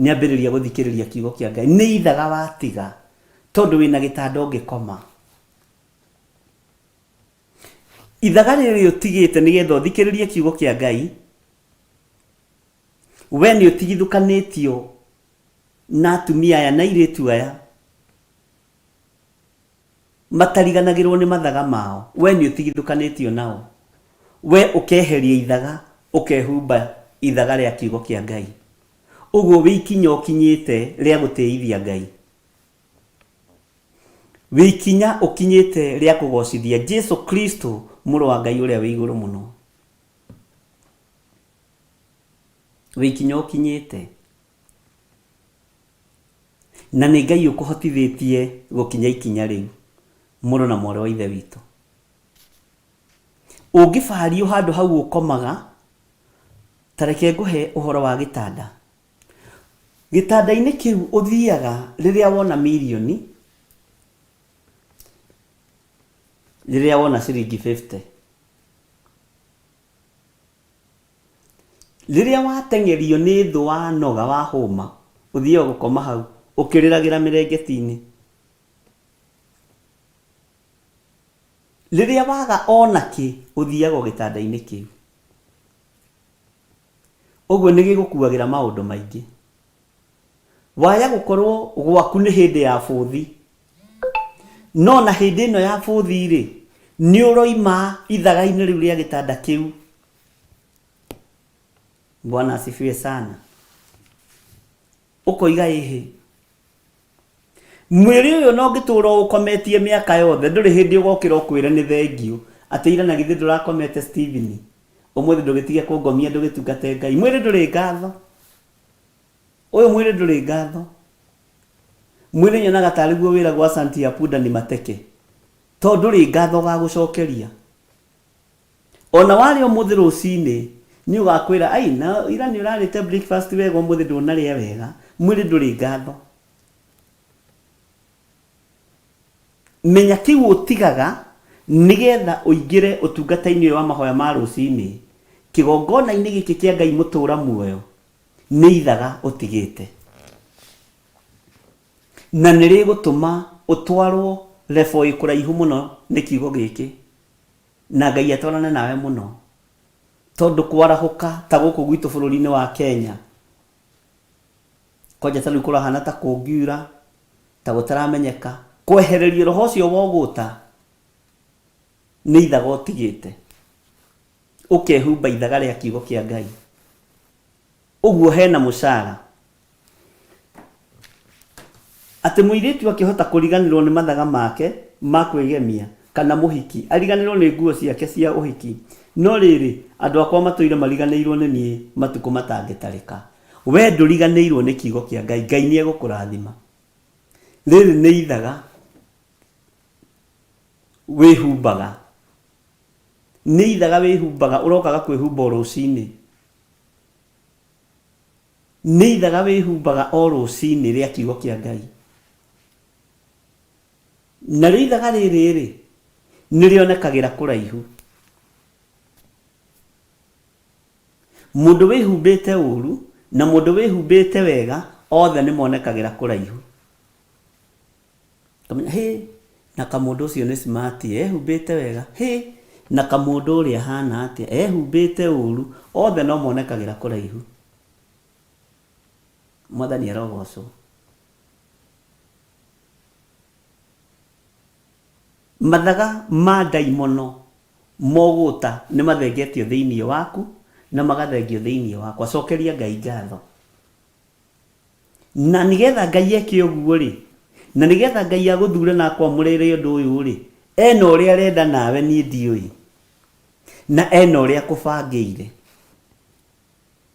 nĩ ambĩrĩria gũthikĩrĩria kiugo kĩa Ngai. Nĩ ithaga watiga tondũ wĩna gĩtanda ũngĩkoma. Ithaga rĩrĩ ũtigĩte nĩgetha ũthikĩrĩrie kiugo kĩa Ngai, we nĩ ũtigithũkanĩtio na atumia aya na airĩtu aya Matariganagĩrwo nĩ mathaga mao, wee nĩũtigithũkanĩtio nao. Wee ũkeheria ithaga, ũkehumba ithaga rĩa kiugo kĩa Ngai. Ũguo wĩ ikinya ũkinyĩte rĩa gũtĩithia Ngai. Wĩ ikinya ũkinyĩte rĩa kũgocithia Jesu Kristo, Mũrũ wa Ngai ũrĩa wĩ igũrũ mũno. Wĩ ikinya ũkinyĩte. Na nĩ Ngai ũkũhotithĩtie gũkinya ikinya rĩu, mũrũ na mwarĩ wa Ithe witũ. Ũngĩbario handũ hau ũkomaga, ta reke ngũhe ũhoro wa gĩtanda. Gĩtanda-inĩ kĩu ũthiaga rĩrĩa wona mirioni, rĩrĩa wona ciringi 50. Rĩrĩa wateng'erio nĩ thũ wanoga wahũma, ũthiaga gũkoma hau ũkĩrĩragĩra mĩrengeti-inĩ. Rĩrĩa waga o na kĩ, ũthiaga o gĩtanda-inĩ kĩu. Ũguo nĩ gĩgũkuagĩra maũndũ maingĩ. Waya gũkorwo gwaku nĩ hĩndĩ ya bũthi, no na hĩndĩ ĩno ya bũthi-rĩ, nĩ ũroima ithaga-inĩ rĩu rĩa gĩtanda kĩu. Bwana asifiwe sana. Ũkoiga ĩhĩ, mwĩrĩ ũyũ no ngĩtũra ũkometie mĩaka yothe ndũrĩ hĩndĩ ũgokĩra ũkwĩre nĩ thengiũ atĩ ira na githĩ ndũrakomete Steven, ũmũthĩ ndũgĩtige kũngomia ndũgĩtungate Ngai. Mwĩrĩ ndũrĩ ngatho. Ũyũ mwĩrĩ ndũrĩ ngatho. Mwĩrĩ nyonaga tarĩ guo wĩragwo asanti ya punda ni mateke. Tondũ ndũrĩ ngatho ũgagũcokeria. Ona warĩa ũmũthĩ rũcinĩ nĩ ũgakwĩra ai na ira nĩ ũrarĩte breakfast wega ũmũthĩ ndũnarĩa wega. Mwĩrĩ ndũrĩ ngatho. Menya kĩu ũtigaga nĩgetha ũingĩre ũtungata-inĩ ũyũ wa mahoya ma rũcinĩ, kĩgongona-inĩ gĩkĩ kĩa Ngai mũtũra muoyo, nĩ ithaga ũtigĩte. Na nĩ rĩgũtũma ũtwarwo level ĩ kũraihu mũno nĩ kiugo gĩkĩ. Na Ngai atwarane nawe mũno. Tondũ kwarahũka ta gũkũ gwitũ bũrũri-inĩ wa Kenya, kwanja ta rĩu kũrahana ta kũngiura, ta gũtaramenyeka, kwehererio roho ũcio wa ũgũta nĩ ithaga ũtigĩte. Ũkehumba ithaga rĩa kiugo kĩa Ngai. Ũguo hena mũcara. Atĩ mũirĩtu akĩhota kũriganĩrwo nĩ mathaga make ma kwĩgemia, kana mũhiki ariganĩrwo nĩ nguo ciake cia ũhiki, no rĩrĩ, andũ akwa matũire mariganĩirwo nĩ niĩ matukũ matangĩtarĩka. Wee ndũriganĩirwo nĩ kiugo kĩa Ngai, Ngai nĩegũkũrathima. Rĩrĩ nĩ ithaga wĩhumbaga, nĩ ithaga wĩhumbaga, ũrokaga kwĩhumba o rũcinĩ. Nĩ ithaga wĩhumbaga o rũcinĩ rĩa kiugo kĩa Ngai. Narĩo ithaga rĩrĩ-rĩ, nĩ rĩonekagĩra kũraihu. Mũndũ wĩhumbĩte ũru na mũndũ wĩhumbĩte wega othe nĩ monekagĩra kũraihu. Ũkamenya hĩ, na kamũndũ ũcio nĩ smart ehumbĩte wega, hĩ, na kamũndũ ũrĩa ahana atĩa ehumbĩte ũru, othe no monekagĩra kũraihu. Mwathani arogocwo. Mathaga ma ndaimono mogũta nĩ mathengetio thĩinĩ waku na magathengio thĩinĩ wakwa. Cokeria Ngai ngatho. Na nĩgetha Ngai eke ũguo-rĩ, na nĩgetha Ngai agũthure na akwamũrĩre ũndũ ũyũ-rĩ, ena ũrĩa arenda nawe niĩ ndiũĩ, na ena ũrĩa akũbangĩire.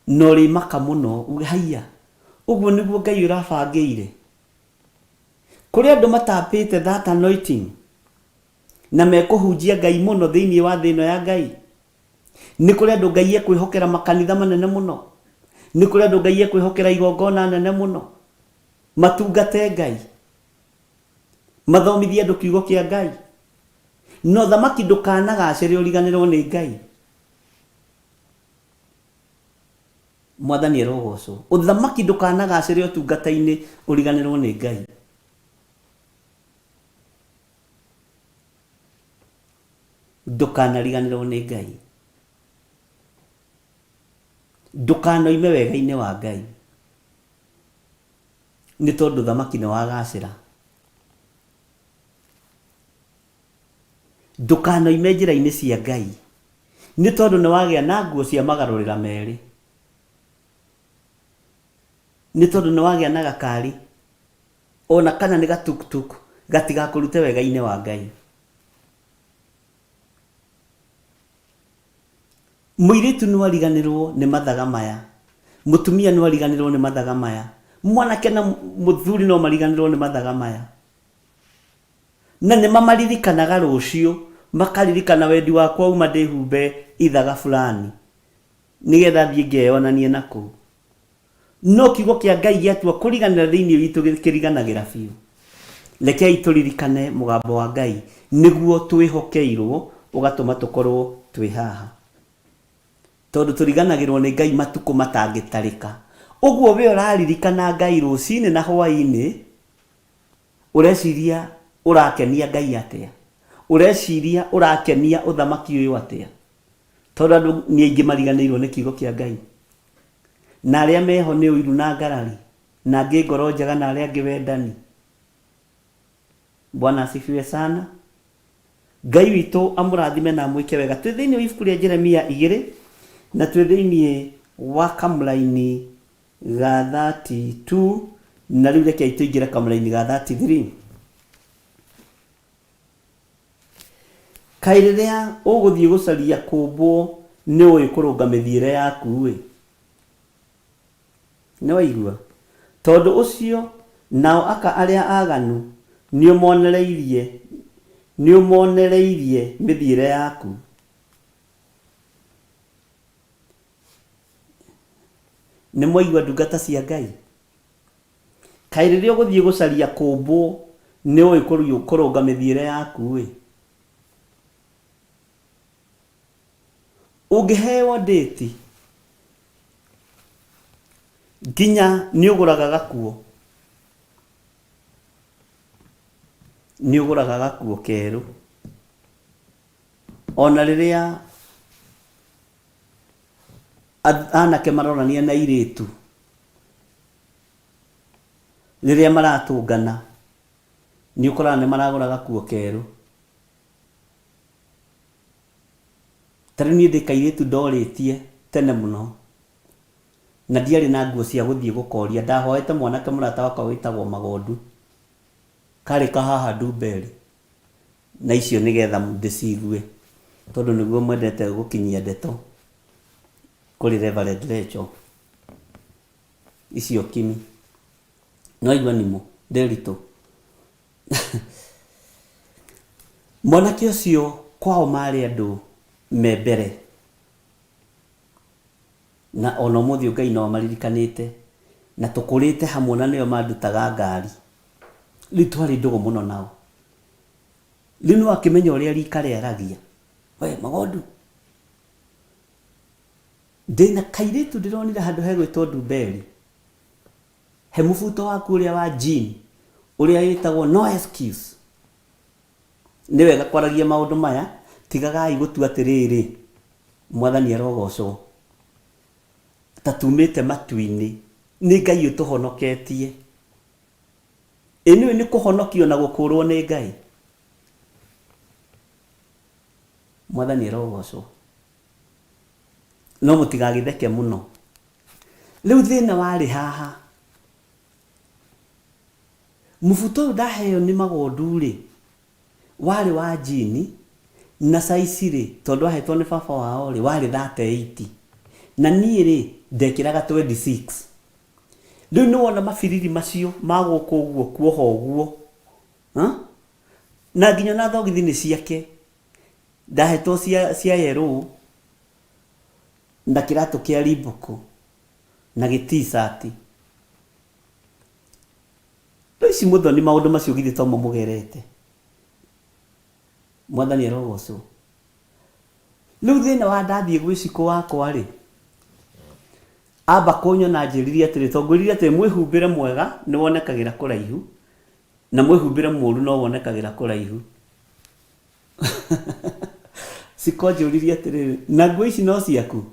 Na ũrĩmaka mũno uge haiya, ũguo nĩguo Ngai ũrabangĩire. Kũrĩ andũ matapĩte that anointing na mekũhunjia Ngai mũno thĩinĩ wa thĩ ĩno ya Ngai. Nĩ kũrĩ andũ Ngai ekwĩhokera makanitha manene mũno. Nĩ kũrĩ andũ Ngai ekwĩhokera igongona nene mũno. Matungate Ngai. Mathomithie andũ kiugo kĩa Ngai. No thamaki ndũkanagacĩre ũriganĩrwo nĩ Ngai. Mwathani arogocwo. Ũthamaki ndũkanagacĩre ũtungata-inĩ ũriganĩrwo nĩ Ngai. Ndũkanariganĩrwo nĩ Ngai. Ndũkanoime wega-inĩ wa Ngai. Nĩ tondũ thamaki nĩ wagacĩra. Ndũkanoime njĩra-inĩ cia Ngai, nĩ tondũ nĩ wagĩa na nguo cia magarũrĩra merĩ, nĩ tondũ nĩ wagĩa na gakari, o na kana nĩ gatuktuk, gatigakũrute wega-inĩ wa Ngai. Mũirĩtu no ariganĩrwo nĩ mathaga maya, mũtumia no ariganĩrwo nĩ mathaga maya, mwanake na mũthuri no mariganĩrwo nĩ mathaga maya. Na nĩ mamaririkanaga rũciũ, makaririkana wendi wakwa uma ndĩhumbe ithaga fulani, nĩgetha thiĩ ngeyonanie na kũu. No kiugo kĩa Ngai gĩatua kũriganĩra thĩinĩ witũ kĩriganagĩra biũ. Rekei tũririkane mũgambo wa Ngai nĩguo twĩhokeirwo ũgatũma tũkorwo twĩ haha. Tondũ tũriganagĩrwo nĩ Ngai matukũ matangĩtarĩka. Ũguo we ũraririkana Ngai rũcinĩ na hwainĩ, Ũreciria ũrakenia Ngai atĩa? Ũreciria ũrakenia ũthamaki ũyũ atĩa? Tondũ andũ nĩ aingĩ mariganĩirwo nĩ kiugo kĩa Ngai. Na arĩa meho nĩ ũiru na ngarari, na angĩ ngoro njega na arĩa angĩ wendani. Bwana asifiwe sana. Ngai witũ amũrathime na amwĩke wega. Twĩ thĩinĩ wa ibuku rĩa Jeremia igĩrĩ na twĩ thĩinĩ wa kamũraini ga 32 na rĩu rekei tũingĩre kamũraini ga 33. Kaĩ rĩrĩa ũgũthiĩ gũcaria kũmbwo nĩ ũĩ kũrũnga mĩthiĩre yaku-ĩ? Nĩwaigua? Tondũ ũcio nao aka arĩa aaganu nĩũmonereirie, nĩũmonereirie mĩthiĩre yaku. Nĩmwaigua ndungata cia Ngai? Kaĩ rĩrĩa ũgũthiĩ gũcaria kũmbwo nĩũĩ kũrũnga mĩthiĩre yaku-ĩ? Ũngĩheo date nginya nĩũgũraga gakuo, nĩũgũraga gakuo kerũ. Ona rĩrĩa anake maronania na airĩtu, rĩrĩa maratũngana, nĩ ũkoraga nĩ maragũra gakuo kerũ. Ta rĩu niĩ ndĩ kairĩtu ndorĩtie tene mũno, na ndiarĩ na nguo cia gũthiĩ gũkoria. Ndahoete mwanake mũrata wakwa wĩtagwo Magondu, karĩ ka haha Ndumberi. Na icio nĩ getha ndĩciigue, tondũ nĩguo mwendete gũkinyia ndeto kũrĩ Reverend Rachel. Icio kimi. Nĩwaigua nimũ, Nderitu? Mwanake ũcio kwao marĩ andũ me mbere, na ona ũmũthĩ ũyũ Ngai no amaririkanĩte, na tũkũrĩte hamwe na nĩo mandutaga ngari. Rĩu twarĩ ndũgũ mũno nao. Rĩu nĩwakĩmenya ũrĩa rika rĩaragia, we Magondu, ndĩna kairĩtu ndĩronire handũ hegwĩtwo Ndumberi, He mũbuto waku ũrĩa wa jean ũrĩa wĩtagwo no excuse. Nĩ wega kwaragia maũndũ maya, tigagai gũtua atĩrĩrĩ, Mwathani arogocwo, ta tumĩte matu-inĩ, nĩ Ngai ũtũhonoketie. Ĩ nĩũĩ nĩ kũhonokio na gũkũrwo nĩ Ngai? Mwathani arogocwo. No mũtigagĩtheke mũno. Rĩu thĩna warĩ haha, mũbuto ũyũ ndaheo nĩ Magondu-rĩ, warĩ wa njini, na size-rĩ, tondũ ahetwo nĩ baba wao-rĩ, warĩ 38. Na niĩ rĩ, ndekĩraga 26. Rĩu nĩ wona mabiriri macio ma gũkũ ũguo kuoha ũguo. Huh? Na nginya na thogithi nĩ ciake. Ndahetwo cia, cia yerũ na kĩratũ kĩa Reebok na gĩ t-shirt. Rĩu ici mũthoni maũndũ macio githĩ tomo mũgerete. Mwathani arogocwo. Rĩu thĩna wa ndathiĩ gwĩ cikũ wakwa rĩ, amba kũnyona anjĩrire atĩrĩ, tondũ ngwĩrire atĩrĩ mwĩhumbĩre mwega nĩ wonekagĩra kũraihu, na mwĩhumbĩre mũru no wonekagĩra kũraihu. Cikũ anjũririe atĩrĩrĩ, na nguo ici no ciaku?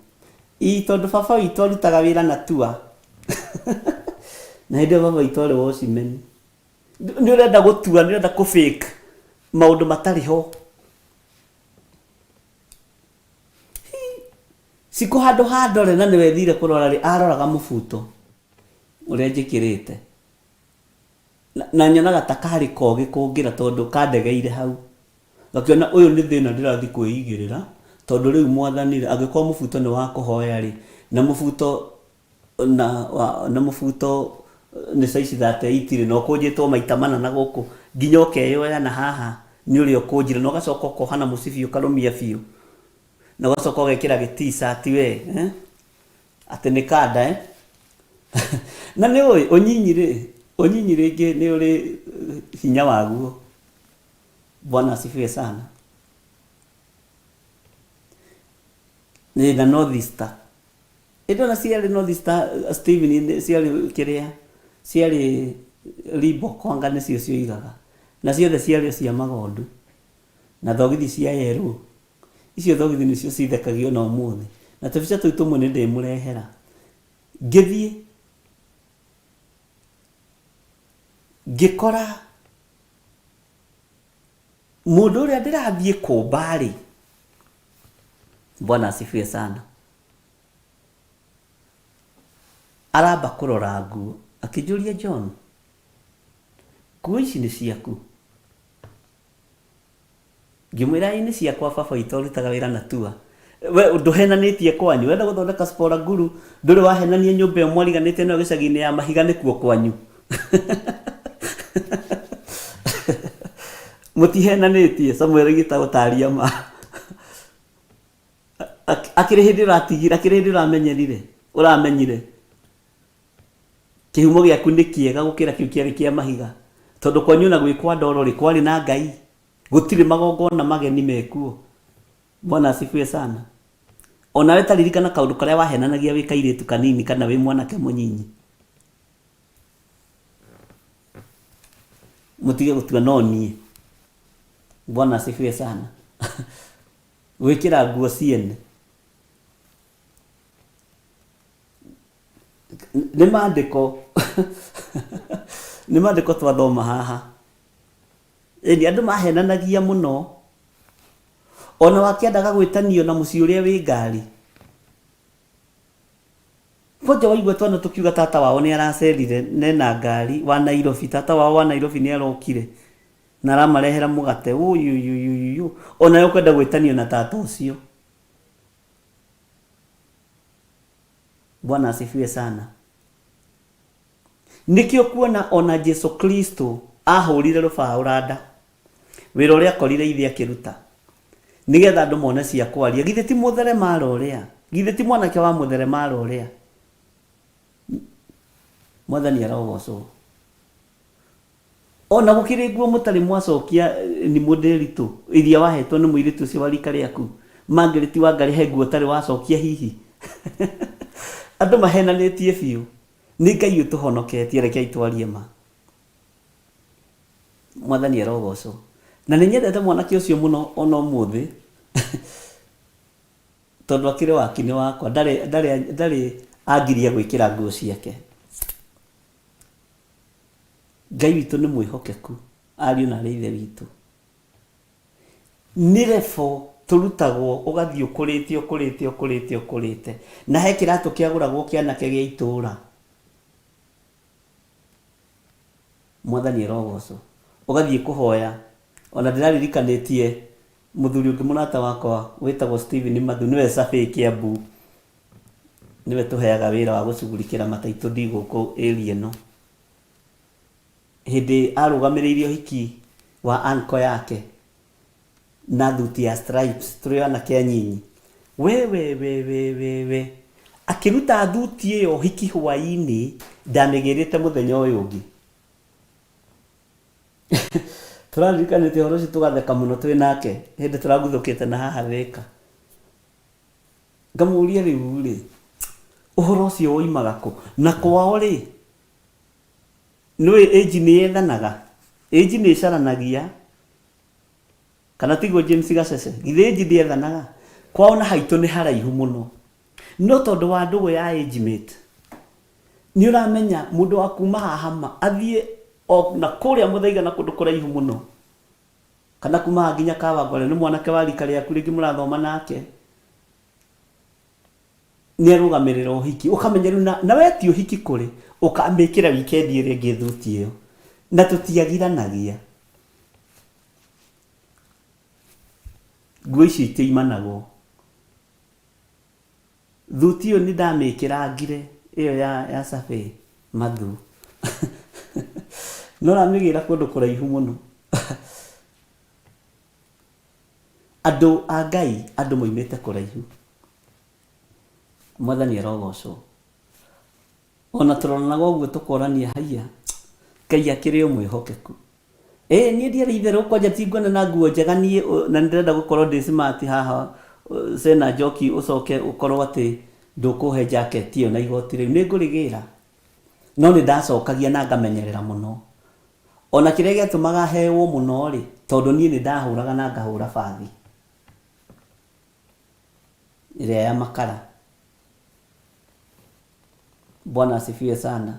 Ii tondũ baba witũ arutaga wĩra na tua. Na hĩndĩ ĩyo baba witũ arĩ watchman. Nĩ ũrenda gũtua, nĩ ũrenda kũ fake maũndũ matarĩ ho. Cikũ handũ ha ndore na nĩwe thire kũrora rĩ, aroraga mũbuto ũrĩa njĩkĩrĩte. Na, na nyonaga ta karĩ kogĩ kũngĩra tondũ kandegeire hau. Ngakĩona ũyũ nĩ thĩna ndĩrathiĩ kwĩigĩrĩra, tondũ rĩu mwathani rĩ, angĩkorwo mũbuto nĩ wa kũhoya rĩ, na mũbuto na, wa, na mũbuto nĩ size 38 rĩ, na ũkũnjĩtwo maita mana na gũkũ, nginya ũkeyoya na haha nĩ ũrĩa ũkũnjire, na ũgacoka ũkoha na mũcibi ũkarũmia biũ, na ũgacoka ũgekĩra gĩ t-shirt we, eh? Atĩ nĩ kanda eh? Na nĩ ũĩ ũnyinyi rĩ, ũnyinyi rĩngĩ nĩ ũrĩ hinya waguo. Bwana asifiwe sana. Nĩ na North Star. Ĩndĩ ona ciarĩ North Star Steven ciarĩ kĩrĩa ciarĩ Reebok anga nĩcio cioigaga. Na ciothe ciarĩ o cia magondu. Na thogithi cia yerũ. Icio thogithi nĩcio cithekagio ona ũmũthĩ. Na tũbica tũu tũmwe nĩ ndĩmũrehera. Ngĩthiĩ ngĩkora mũndũ ũrĩa ndĩrathiĩ kũmba-rĩ, Bwana asifiwe sana, aramba kũrora nguo akĩnjũria John, nguo ici nĩ ciaku? Ngĩmwĩra ĩ nĩ ciakwa baba witũ arutaga wĩra na tua. We ndũhenanĩtie kwanyu wenda gũthondeka spora nguru ndũrĩ wahenania nyũmba ĩyo mwariganĩte nayo gĩcagi-inĩ ya mahiga nĩkuo kwanyu. Mũtihenanĩtie Samuel gĩta gũtaria ma. Akĩrĩ hĩndĩ ũratigire akĩrĩ hĩndĩ ũramenyerire ũramenyire. Kĩhumo gĩaku nĩ kĩega gũkĩra kĩu kĩarĩ kĩa mahiga, tondũ kwanyu ona gwĩ kwa ndoro-rĩ, kwarĩ na Ngai. Gũtirĩ magongona mageni mekuo. Bwana asifiwe sana. O nawe ta ririkana kaũndũ karĩa wahenanagia wĩ kairĩtu kanini kana wĩ mwanake mũnyinyi. Mũtige gũtua no niĩ. Bwana asifiwe sana. Gwĩkĩra nguo ciene. Nĩ maandĩko nĩ maandĩko twathoma haha. Ĩni andũ mahenanagia mũno. Ona wakĩendaga gwĩtanio na mũciĩ ũrĩa wĩ ngari. Kwanja waigua twana tũkiuga tata wao nĩ aracerire nena ngari wa Nairobi, tata wao wa Nairobi nĩ arokire na aramarehera mũgate. Ũyũyũyũyũ. Onawe ũkwenda gwĩtanio na tata ũcio. Bwana asifiwe sana. Nĩkĩo kuona ona Jesu Kristo ahũrire rũbaũ randa wĩra ũrĩa akorire ithe akĩruta nĩgetha andũ mone cia kwaria. Githĩ ti mũtheremara ũrĩa? Githĩ ti mwanake wa mũtheremara ũrĩa? Mwathani arogocwo. Ona gũkĩrĩ nguo mũtarĩ mwacokia Nimũ Ndĩritũ iria wahetwo nĩ mũirĩtu ũcio wa rika rĩaku Margaret Wangarĩ he nguo ũtarĩ wacokia hihi? Andũ mahenanĩtie biũ. Nĩ Ngai ũtũhonoketie rekei twarie ma. Mwathani arogocwo. Na nĩ nyendete mwanake ũcio mũno ona ũmũthĩ tondũ akĩrĩ wakinĩ wakwa ndarĩ ndarĩ ndarĩ angiria gwĩkĩra nguo ciake. Ngai witũ nĩ mwĩhokeku, ariũ na arĩ ithe witũ. Nĩ level tũrutagwo ũgathiĩ ũkũrĩte ũkũrĩte ũkũrĩte ũkũrĩte. Na he kĩratũ kĩagũragwo kĩanake gĩa itũra. Mwathani arogocwo. Ũgathiĩ kũhoya. Ona ndĩraririkanĩtie mũthuri ũngĩ mũrata wakwa wĩtagwo Stephen Mathu nĩwe Cabĩ Kĩambu. Nĩwe tũheaga wĩra wa gũcugurikĩra mataitũ ndi gũkũ area ĩno. Hĩndĩ arũgamĩrĩire ũhiki wa uncle yake na thuti ya stripes tũrĩ o anake anyinyi. We we we we we we akĩruta thuti ĩyo ũhiki hwainĩ ndamĩgĩrĩte mũthenya ũyũ ũngĩ. Tũraririkanĩte ũhoro ũcio tũgatheka mũno twĩ nake hĩndĩ tũraguthũkĩte na haha Thĩka. Ngamũria rĩu rĩ, ũhoro ũcio woimaga kũ? Na kwao rĩ, nĩũĩ ĩnji nĩ yethanaga? Ĩnji nĩ ĩcaranagia, kana tiguo James Gacece? Githĩ ĩnji ndĩethanaga? Kwao na haitũ nĩ haraihu mũno. No tondũ wa ndũgũ ya age mate, nĩ ũramenya mũndũ wa kuma haha ma, athiĩ o na kũrĩa Mũthaiga na kũndũ kũraihu mũno, Kana kuma haha nginya Kawangware nĩ mwanake wa rika rĩaku rĩngĩ mũrathoma nake nĩ arũgamĩrĩra ũhiki ũkamenya rĩu na, na we ti ũhiki kũrĩ ũkamĩkĩra wikendi ĩrĩa ĩngĩ thuti ĩyo na tũtiagiranagia nguo icio itiaimanagwo Thuti ĩyo nĩ ndamĩkĩrangire ĩyo ya ya survey mathu. No ũramĩgĩra kũndũ kũraihu mũno. Andũ a Ngai, andũ moimĩte kũraihu. Mwathani arogocwo. Ona tũroranaga ũguo tũkorania haiya, Ngai akĩrĩ o mwĩhokeku. Ĩĩ niĩ ndiarĩ itherũ kwanja ti nguona na nguo njega niĩ na nĩndĩrenda gũkorwo ndĩ smart haha Sena Njoki ũcoke ũkorwo atĩ ndũkũhe jacket ĩyo na igoti rĩu. Nĩ ngũrĩgĩra. No nĩ ndacokagia na ngamenyerera mũno. Ona kĩrĩa gĩatũmaga hewo mũno rĩ, tondũ niĩ nĩ ndahũraga na ngahũra bathi ĩrĩa ya makara. Bwana asifiwe sana.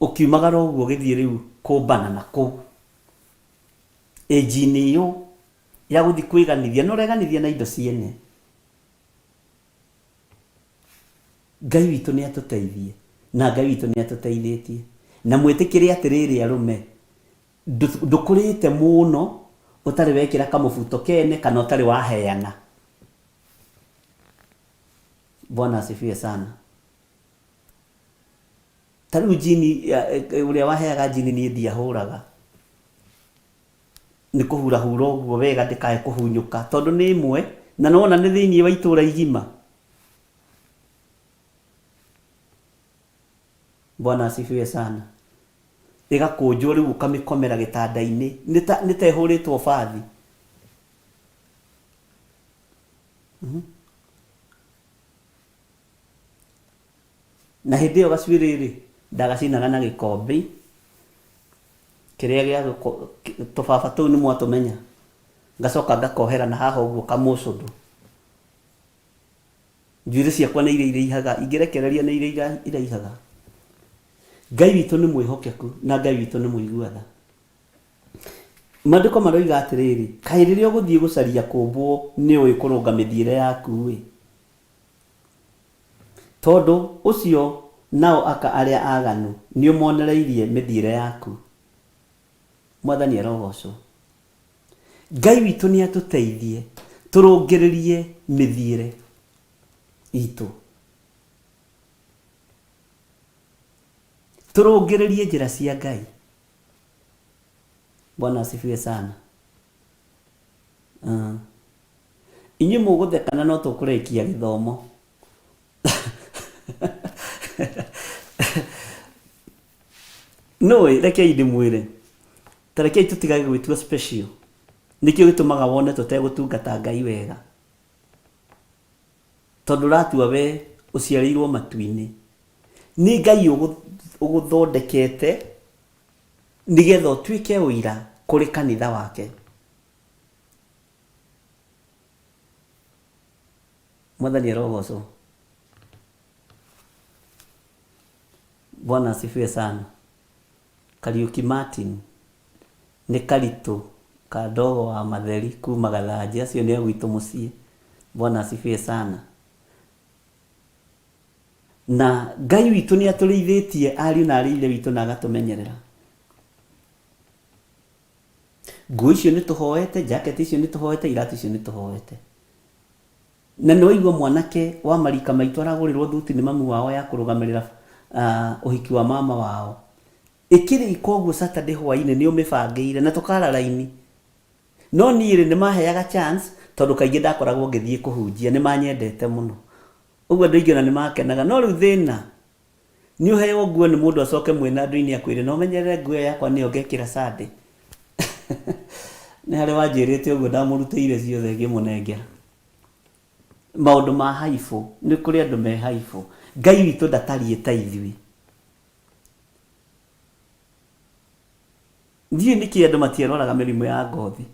Ũkiumagara ũguo ũgĩthiĩ rĩu kũmbana na kũu age-inĩ ĩyo ya gũthiĩ kwĩganithia, na ũreganithia na indo ciene. Ngai witũ nĩ atũteithie, na Ngai witũ nĩ atũteithĩtie. Na mwĩtĩkĩre atĩrĩrĩ arũme, ndũkũrĩte mũno ũtarĩ wekĩra kamũbuto kene kana ũtarĩ waheana. Bwana asifiwe sana. Ta rĩu njini ũrĩa waheaga njini niĩ ndiahũraga. Nĩ kũhurahura ũguo wega ndĩkae kũhunyũka tondũ nĩ ĩmwe na nĩwona nĩ thĩinĩ wa itũra igima. Bwana asifiwe sana. Ĩgakũnjwo rĩu ũkamĩkomera gĩtanda-inĩ nĩ ta ĩhũrĩtwo bathi. Na hĩndĩ ĩyo gacuĩrĩ-rĩ, ndagacinaga na gĩkombe kĩrĩa gĩa tũbaba tũu nĩ mwatũmenya, ngacoka ngakohera na haha ũguo kamũcũndũ. Njuĩrĩ ciakwa nĩ iria iraihaga, ingĩrekereria nĩ iria iraihaga. Ngai witũ nĩ mwĩhokeku na Ngai witũ nĩ mũigua tha. Maandĩko maroiga atĩrĩrĩ, kaĩ rĩrĩa ũgũthiĩ gũcaria kũmbwo nĩ ũĩ kũrũnga mĩthiĩre yaku-ĩ? Tondũ ũcio nao aka arĩa aaganu nĩũmonereirie mĩthiĩre yaku. Mwathani arogoocwo. Ngai witũ nĩatũteithie tũrũngĩrĩrie mĩthiĩre itũ. Tũrũngĩrĩrie njĩra cia Ngai. Bwana asifiwe sana. Uh. Inyuĩ mũgũthekana no tũkũrĩkia gĩthomo. Nũĩ, rekei ndĩmwĩre, ta rekei tũtigage gwĩtua special. Nĩkĩo gĩtũmaga wone tũtegũtungata Ngai wega. Tondũ ũratua we ũciarĩirwo matu-inĩ. Nĩ Ngai ũgũthondekete nĩgetha ũtuĩke ũira kũrĩ kanitha wake. Mwathani arogocwo. Bwana asifiwe sana. Kariuki Martin nĩ karitũ ka ndogo wa matheri kuma Gathanjĩ, acio nĩ a gwitũ mũciĩ. Bwana asifiwe sana. Na Ngai witũ nĩ atũrĩithĩtie ariũ na arĩ ithe witũ na agatũmenyerera. Nguo icio nĩ tũhoete, jacket icio nĩ tũhoete, iratũ icio nĩ tũhoete. Na nĩ waigua mwanake wa marika maitũ aragũrĩrwo thuti nĩ mamu wao ya kũrũgamĩrĩra ũhiki wa mama wao. Ĩkĩrĩka ũguo Saturday hwainĩ nĩ ũmĩbangĩire na tũkara raini. No niĩ rĩ, nĩ maheaga chance tondũ kaingĩ ndakoragwo ngĩthiĩ kũhunjia, nĩ manyendete mũno. Ũguo andũ aingĩ ona nĩ makenaga. No rĩu thĩna, nĩ ũheo nguo nĩ mũndũ acoke mwĩna andũ-inĩ akwĩre na ũmenyerere nguo ĩyo yakwa nĩyo ngekĩra Sunday. Nĩ harĩ wanjĩrĩte ũguo ndamũrutĩire ciothe ngĩmũnengera. Maũndũ ma haibũ, nĩ kũrĩ andũ me haibũ. Ngai witũ ndatariĩ ta ithuĩ. Ndiũĩ nĩkĩ andũ matiarwaraga mĩrimũ ya ngothi.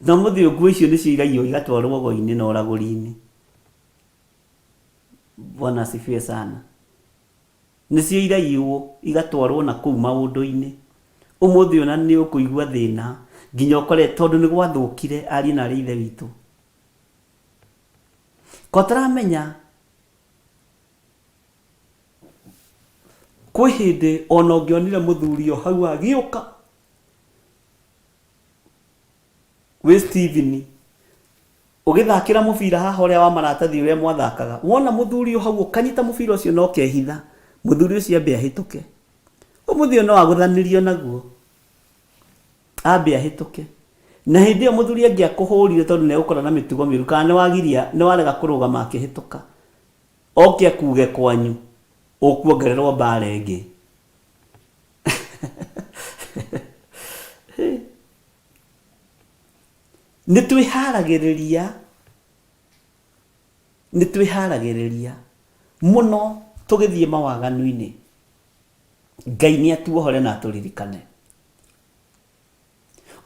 Na ũmũthĩ ũyũ nguo icio nĩcio iraiywo igatwarwo ũgo-inĩ na ũragũri-inĩ. Bwana asifiwe sana. Nĩcio iraiywo igatwarwo na kũu maũndũ-inĩ. Ũmũthĩ ũyũ ona nĩ ũkũigua thĩna nginya ũkore tondũ nĩ gwathũkire ariũ na arĩ a Ithe witũ. Ko ũtaramenya kwĩ hĩndĩ ona ũngĩonire mũthuri o hau agĩũka wĩ Steven Ũgĩthakĩra mũbira haha ũrĩa wa maratathi ũrĩa mwathakaga, wona mũthuri o hau ũkanyita mũbira ũcio na ũkehitha, mũthuri ũcio ambe ahĩtũke. Ũmũthĩ ũyũ no agũthanĩrio naguo, ambe ahĩtũke. Na hĩndĩ ĩyo mũthuri angĩakũhũrire tondũ nĩ egũkora na mĩtugo mĩũru kana nĩ wagiria, nĩ warega kũrũgama akĩhĩtũka, oke akuge kwanyu, ũkuongererwo mbara ĩngĩ. Nĩ twĩharagĩrĩria, nĩ twĩharagĩrĩria mũno tũgĩthiĩ mawaganu-inĩ. Ngai nĩ atuohore na atũririkane.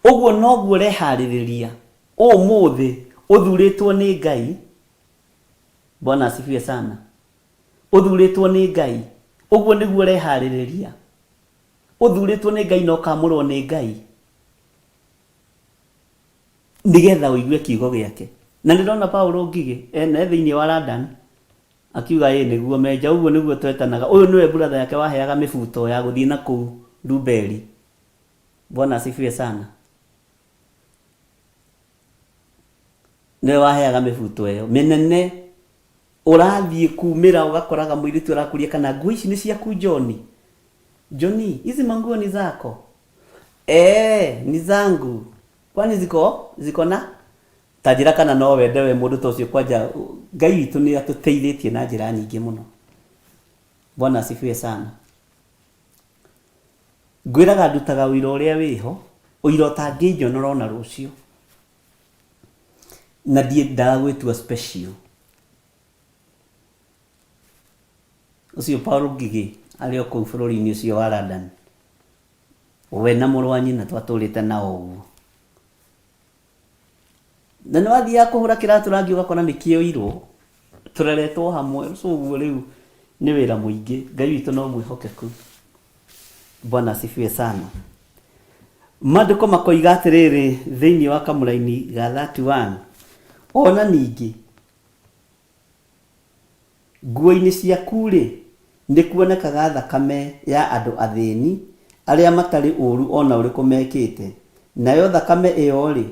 Ũguo noguo ũreharĩrĩria ũmũthĩ ũthurĩtwo nĩ Ngai. Bwana asifiwe sana. Ũthurĩtwo nĩ Ngai. Ũguo nĩguo ũreharĩrĩria. Ũthurĩtwo nĩ Ngai na ũkamũrwo nĩ Ngai. Nĩgetha ũigue kiugo gĩake. Na nĩ ndona Paulo Ngigĩ ena e thĩinĩ wa London akiuga ĩ nĩguo Menja ũguo nĩguo twetanaga. Ũyũ nĩwe brother yake waheaga mĩbuto ya gũthiĩ na kũu Ndumberi. Bwana asifiwe sana. Nĩwe waheaga mĩbuto ĩyo mĩnene. Ũrathiĩ kumĩra ũgakoraga mũirĩtu arakũria kana nguo ici nĩ ciaku John? Johnny, hizi manguo ni zako? Eeh, ni zangu. Kwani ziko ziko na? Ta njĩra kana no wende we mũndũ ta ũcio kwanja Ngai witũ nĩ atũteithĩtie na njĩra nyingĩ mũno. Bwana asifiwe sana. Ngwĩraga ndutaga ũira ũrĩa wĩho, ũira ũtangĩnjonora ona rũciũ. Na ndiendaga gwĩtua special. Ũcio Paul Ngigĩ arĩ o kũu bũrũri-inĩ ũcio wa London. We na mũrũ wa nyina twatũrĩte nao ũguo. Na nĩ wathiaga kũhũra kĩratũ rangi ũgakora nĩ kĩoirwo. Tũreretwo hamwe so ũguo rĩu nĩ wĩra mũingĩ. Ngai witũ no mwĩhokeku. Bwana asifiwe sana. Maandĩko makoiga atĩrĩrĩ thĩinĩ wa kamũraini ga 31, o na ningĩ Nguo-inĩ ciaku-rĩ, nĩkuonekaga thakame ya andũ athĩni, arĩa matarĩ ũũru o na ũrĩkũ mekĩte, nayo thakame ĩo-rĩ,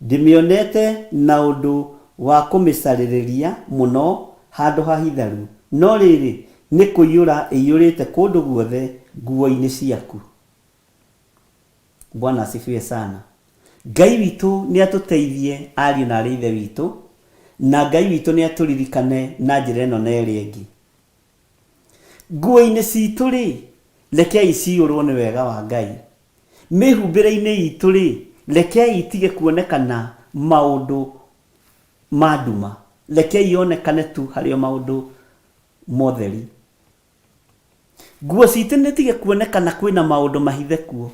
ndĩmĩonete na ũndũ wa kũmĩcarĩrĩria mũno handũ hahitharu, no rĩrĩ, nĩ kũiyũra ĩiyũrĩte kũndũ guothe nguo-inĩ ciaku. Bwana asifiwe sana. Ngai witũ nĩ atũteithie ariũ na arĩ ithe witũ, na Ngai witũ nĩ atũririkane na njĩra ĩno na ĩrĩa ĩngĩ. Nguo-inĩ citũ rĩ, rekei ciyũrwo nĩ wega wa Ngai. Mĩhumbĩre-inĩ itũ rĩ, rekei itige kuonekana maũndũ ma nduma. Rekei yonekane tu harĩ o maũndũ motheri. Nguo citũ nĩtige kuonekana kwĩna maũndũ mahithe kuo.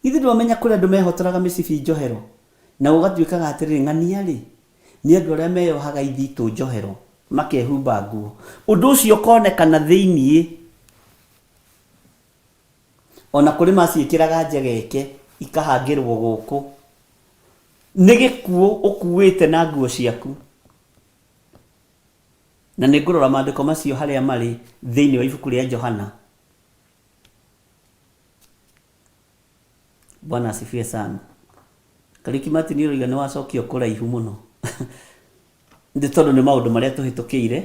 Githĩ ndwamenya kũrĩ andũ mehotoraga mĩcibi njohero, na gũgatuĩkaga atĩrĩrĩ, ng'ania-rĩ, nĩ andũ arĩa meyohaga ithitũ njohero, makehumba nguo. Ũndũ ũcio ũkonekana thĩinĩ. O na kũrĩ maciĩkĩraga njegeke, ikahangĩrwo gũkũ. Nĩ gĩkuũ ũkuĩte na nguo ciaku. Na nĩngũrora maandĩko macio harĩa marĩ thĩinĩ wa ibuku rĩa Johana. Bwana asifiwe sana. Kariuki Martin ũroiga nĩ wacokio kũraihu mũno. Nĩ tondũ nĩ maũndũ marĩa tũhĩtũkĩire,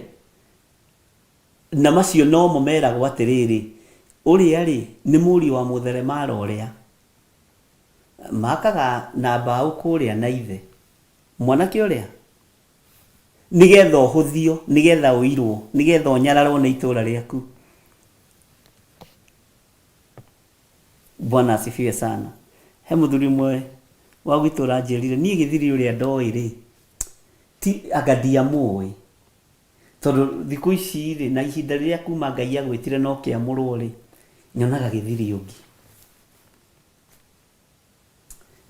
na macio nomo meragwo atĩrĩrĩ, ũrĩa-rĩ, nĩ mũriũ wa mũtheremara ũrĩa. Makaga na mbaũ kũrĩa na ithe. Mwanake ũrĩa? Nĩgetha ũhũthio, nĩgetha ũirwo, nĩgetha ũnyararwo nĩ itũra rĩaku. Bwana asifiwe sana. He mũthuri ũmwe wa gwitũ ũranjĩrire, niĩ gĩthiri ũrĩa ndoĩ rĩ, ti anga ndiamũĩ. Tondũ thikũ ici rĩ, na ihinda rĩrĩa kuma Ngai agwĩtire na ũkĩamũrwo rĩ, nyonaga gĩthiri ũngĩ.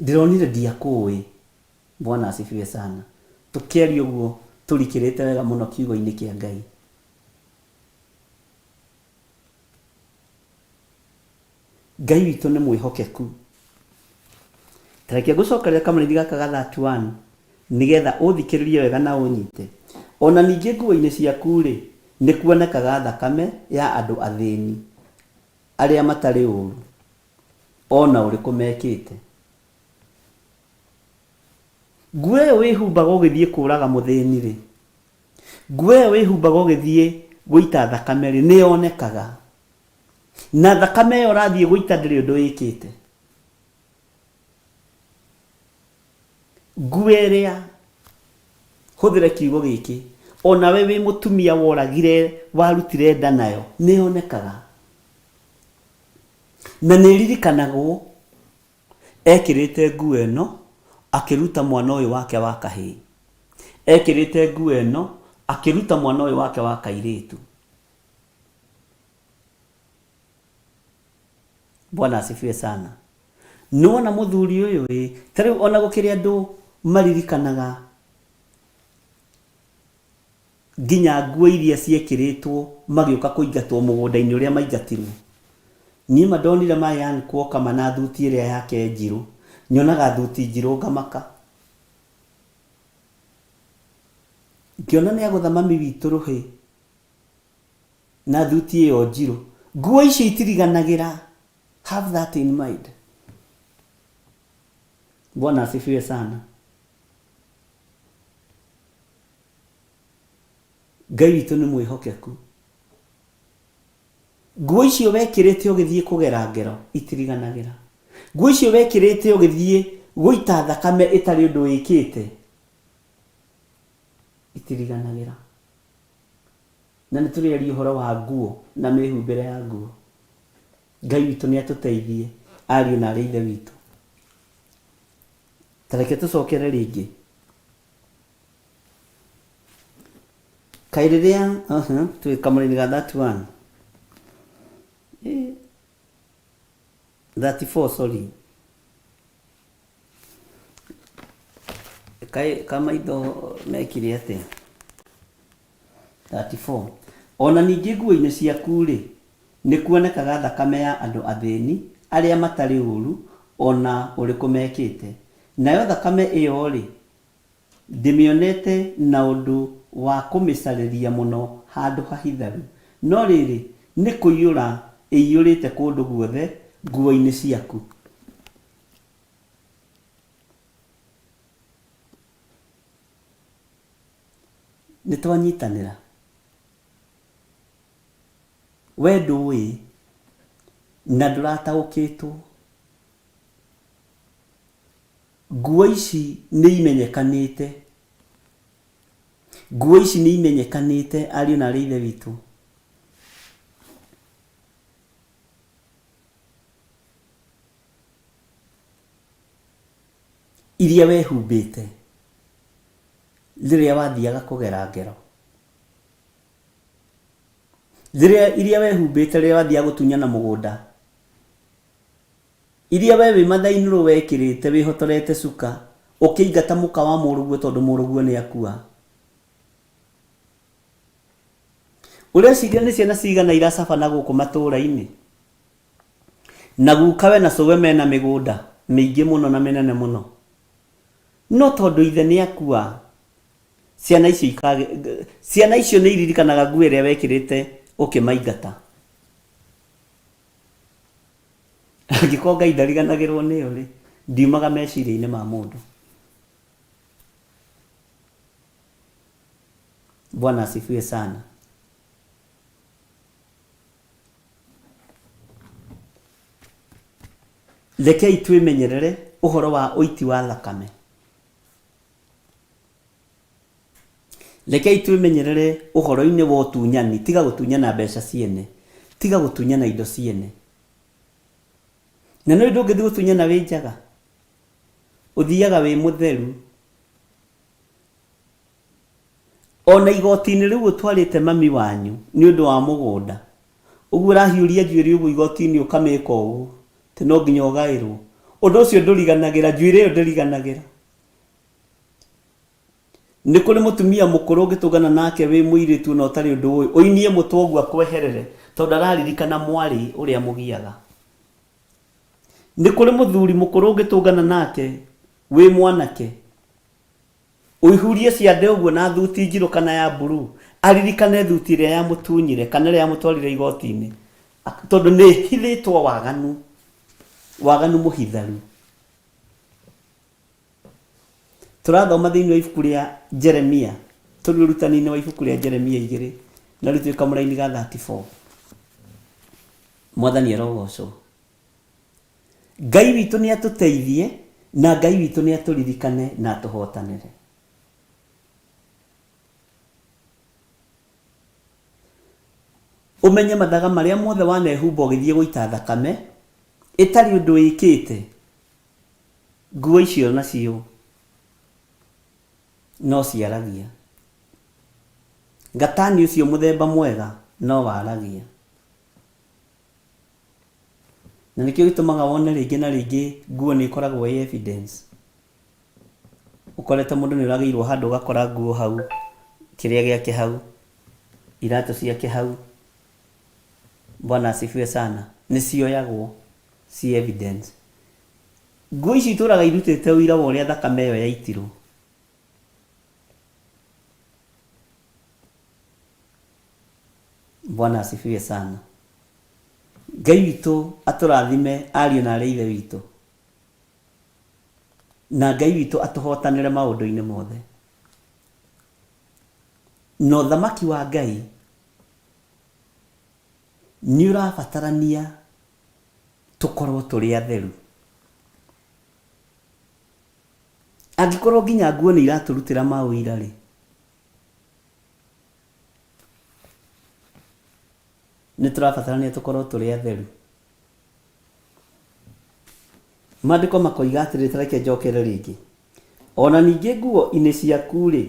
Ndĩronire ndiakũĩ. Bwana asifiwe sana. Tũkĩaria ũguo tũrikĩrĩte wega mũno kiugo-inĩ kĩa Ngai. Ngai witũ nĩ mwĩhokeku. Ta reke ngũcokerie kamũrĩthi gaka ga 31 nĩgetha ũthikĩrĩrie wega na ũnyite. O na ningĩ nguo-inĩ ciaku-rĩ, nĩ kuonekaga thakame ya andũ athĩni arĩa matarĩ ũũru o na ũrĩkũ mekĩte. Nguo ĩyo wĩhumbaga ũgĩthiĩ kũũraga mũthĩni-rĩ, nguo ĩyo wĩhumbaga ũgĩthiĩ gũita thakame-rĩ, nĩ yonekaga. Na thakame ĩyo ũrathiĩ gũita ndĩrĩ ũndũ ĩkĩte. Nguo ĩrĩa, hũthĩre kiugo gĩkĩ, onawe wĩ mũtumia woragire, warutire nda nayo, nĩ yonekaga. Na nĩ ĩririkanagwo ekĩrĩte nguo ĩno akĩruta mwana ũyũ wake wa kahĩĩ. Ekĩrĩte nguo ĩno akĩruta mwana ũyũ wake wa kairĩtu. Bwana asifiwe sana. Nĩwona mũthuri ũyũ ĩ, ta rĩu ona gũkĩrĩ andũ maririkanaga nginya nguo iria ciekĩrĩtwo magĩũka kũingatwo mũgũnda-inĩ ũrĩa maingatirwo. Niĩ ma ndonire Mayan kuoka ma na thuti ĩrĩa yake njirũ, nyonaga thuti njirũ ngamaka. Ngĩona nĩ agũtha mami witũ rũhĩ na thuti ĩyo njirũ. Nguo icio itiriganagĩra. Have that in mind. Bwana asifiwe sana. Ngai witũ nĩ mwĩhokeku. Nguo icio wekĩrĩte ũgĩthiĩ kũgera ngero itiriganagĩra. Nguo icio wekĩrĩte ũgĩthiĩ gũita thakame ĩtarĩ ũndũ wĩkĩte itiriganagĩra. Na nĩ tũrĩaria ũhoro wa nguo na mĩhumbĩre ya nguo. Ngai witũ nĩ atũteithie ariũ na arĩ ithe witũ. Ta reke tũcokere rĩngĩ. Kaĩ rĩrĩa twĩ kamũrainĩ ga 31 34 sorry. Kaĩ kamaitho mekire atĩa? 34 O na ningĩ nguo-inĩ ciaku-rĩ, nĩkuonekaga thakame ya andũ athĩni arĩa matarĩ ũũru o na ũrĩkũ mekĩte, nayo thakame ĩyo-rĩ, ndĩmĩonete na ũndũ wa kũmĩcarĩria mũno handũ hahitharu, no rĩrĩ, nĩ kũiyũra ĩiyũrĩte kũndũ guothe nguo-inĩ ciaku. Nĩ twanyitanĩra? We ndũĩ na ndũrataũkĩtwo. Nguo ici nĩ imenyekanĩte. Nguo ici nĩ imenyekanĩte ariũ na arĩ ithe witũ. Iria wehumbĩte rĩrĩa wathiaga kũgera ngero. Rĩrĩa iria wehumbĩte rĩrĩa wathiaga gũtunyana mũgũnda. Iria we wĩ mathainũrũ wekĩrĩte wĩhotorete cuka ũkĩingata mũka wa mũrũguo tondũ mũrũguo nĩ akua. Ũreciria nĩ ciana cigana iracabana gũkũ matũũra-inĩ? Na gukawe na cũwe mena mĩgũnda mĩingĩ mũno na mĩnene mũno. No tondũ ithe nĩ akua, ciana icio ciana icio nĩ iririkanaga nguo ĩrĩa wekĩrĩte ũkĩmaingata. Angĩkorwo Ngai ndariganagĩrwo nĩyo rĩ, ndiumaga meciria-inĩ ma mũndũ. Bwana asifiwe sana. Rekei twĩmenyerere ũhoro wa ũiti wa thakame. Rekei twĩmenyerere ũhoro-inĩ wa ũtunyani. Tiga gũtunyana mbeca ciene. Tiga gũtunyana indo ciene. Na nĩ ndũngĩthiĩ gũtunyana wĩ njaga. Ũthiaga wĩ mũtheru. Ona igoti-inĩ rĩu ũtwarĩte mami wanyu nĩ ũndũ wa mũgũnda. Ũguo ũrahiũria njuĩrĩ ũguo igoti-inĩ ũkamĩka ũguo. Atĩ no nginya ũgaĩrwo. Ũndũ ũcio ndũriganagĩra, njuĩrĩ ĩyo ndĩriganagĩra. Nĩ kũrĩ mũtumia mũkũrũ ũngĩtũngana nake wĩ mũirĩtu ona ũtarĩ ũndũ ũĩ, ũinie mũtwe ũguo akweherere tondũ araririkana mwarĩ ũrĩa amũgiaga. Nĩ kũrĩ mũthuri mũkũrũ ũngĩtũngana nake wĩ mwanake, ũihurie ciande ũguo na thuti njirũ kana ya mburuu, aririkane thuti ĩrĩa yamũtunyire kana ĩrĩa yamũtwarire igoti-inĩ, tondũ nĩ ĩhithĩtwo waganu, waganu mũhitharu. Tũrathoma thĩinĩ wa ibuku rĩa Jeremia, tũrĩ ũrutani-inĩ wa ibuku rĩa Jeremia igĩrĩ, na rĩu twĩ kamũraini ga 34. Mwathani arogocwo. Ngai witũ nĩ atũteithie na Ngai witũ nĩ atũririkane na atũhotanĩre. Ũmenye mathaga marĩa mothe wanehumba ũgĩthiĩ gũita thakame ĩtarĩ ũndũ ĩkĩte. Nguo icio nacio no ciaragia. Gatani ũcio mũthemba mwega no waragia. Na nĩkĩo gĩtũmaga wone rĩngĩ na rĩngĩ nguo nĩ ĩkoragwo ĩ evidence. Ũkorete mũndũ nĩ ũragĩirwo handũ ũgakora nguo hau, kĩrĩa gĩake hau, iratũ ciake hau. Bwana asifiwe sana. Nĩ cioyagwo ci evidence. Nguo icio itũraga irutĩte ũira wa ũrĩa thakame ĩyo yaitirwo. Bwana asifiwe sana. Ngai witũ atũrathime ariũ na arĩ a ithe witũ. Na Ngai witũ atũhotanĩre maũndũ-inĩ mothe. Na ũthamaki wa Ngai nĩ ũrabatarania tũkorwo tũrĩ atheru. Angĩkorwo nginya nguo nĩ iratũrutĩra maũira-rĩ, nĩ tũrabatarania tũkorwo tũrĩ atheru. Maandĩko makoiga atĩrĩ, ta reke njokere rĩngĩ, O na ningĩ nguo-inĩ ciaku-rĩ,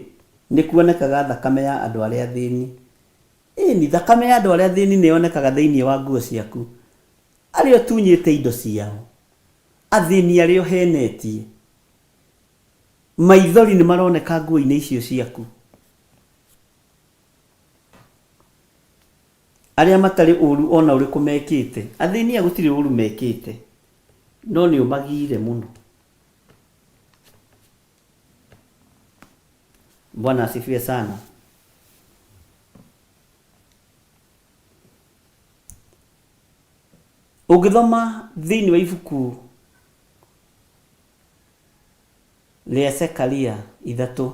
nĩkuonekaga thakame ya andũ arĩa athĩni. Ĩni, thakame ya andũ arĩa athĩni nĩyonekaga thĩinĩ wa nguo ciaku, arĩa ũtunyĩte indo ciao, athĩni arĩa ũhenetie. Maithori nĩmaroneka nguo-inĩ icio ciaku. Arĩa matarĩ ũũru o na ũrĩkũ mekĩte. Athĩni aya gũtirĩ ũũru mekĩte, no nĩ ũmagiire mũno. Bwana asifiwe sana. Ũngĩthoma thĩinĩ wa ibuku rĩa Zekaria ithatũ,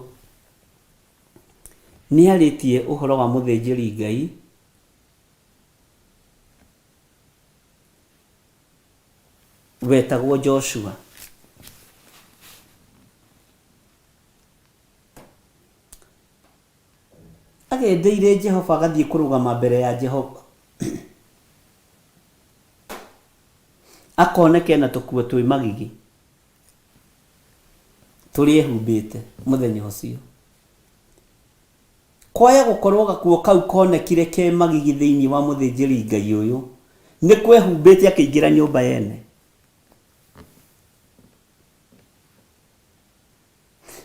nĩ arĩtie ũhoro wa mũthĩnjĩri Ngai wetagwo Joshua. Agendeire Jehova agathiĩ kũrũgama mbere ya Jehova. Akoneka ena tũkuo twĩ magigi tũrĩa ehumbĩte mũthenya ũcio. Kwaya gũkorwo gakuo kau konekire ke magigi thĩinĩ wa mũthĩnjĩri Ngai ũyũ, nĩ kwehumbĩte akĩingĩra nyũmba yene.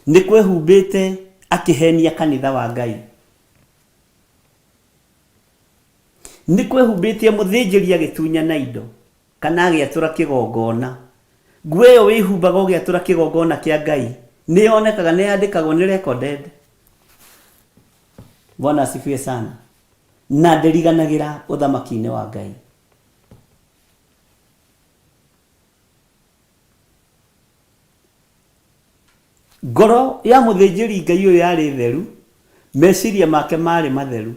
Nĩ kwehumbĩte akĩhenia kanitha wa Ngai. Nĩ kwehumbĩte mũthĩnjĩri agĩtunyana indo kana agĩatũra kĩgongona. Nguo ĩyo wĩhumbaga ũgĩatũra kĩgongona kĩa Ngai nĩ yonekaga, nĩ yandĩkagwo, nĩ recorded. Bwana asifiwe sana. Na ndĩriganagĩra ũthamaki-inĩ wa Ngai. Ngoro ya mũthĩnjĩri Ngai ũyũ yarĩ theru, Meciria make marĩ matheru.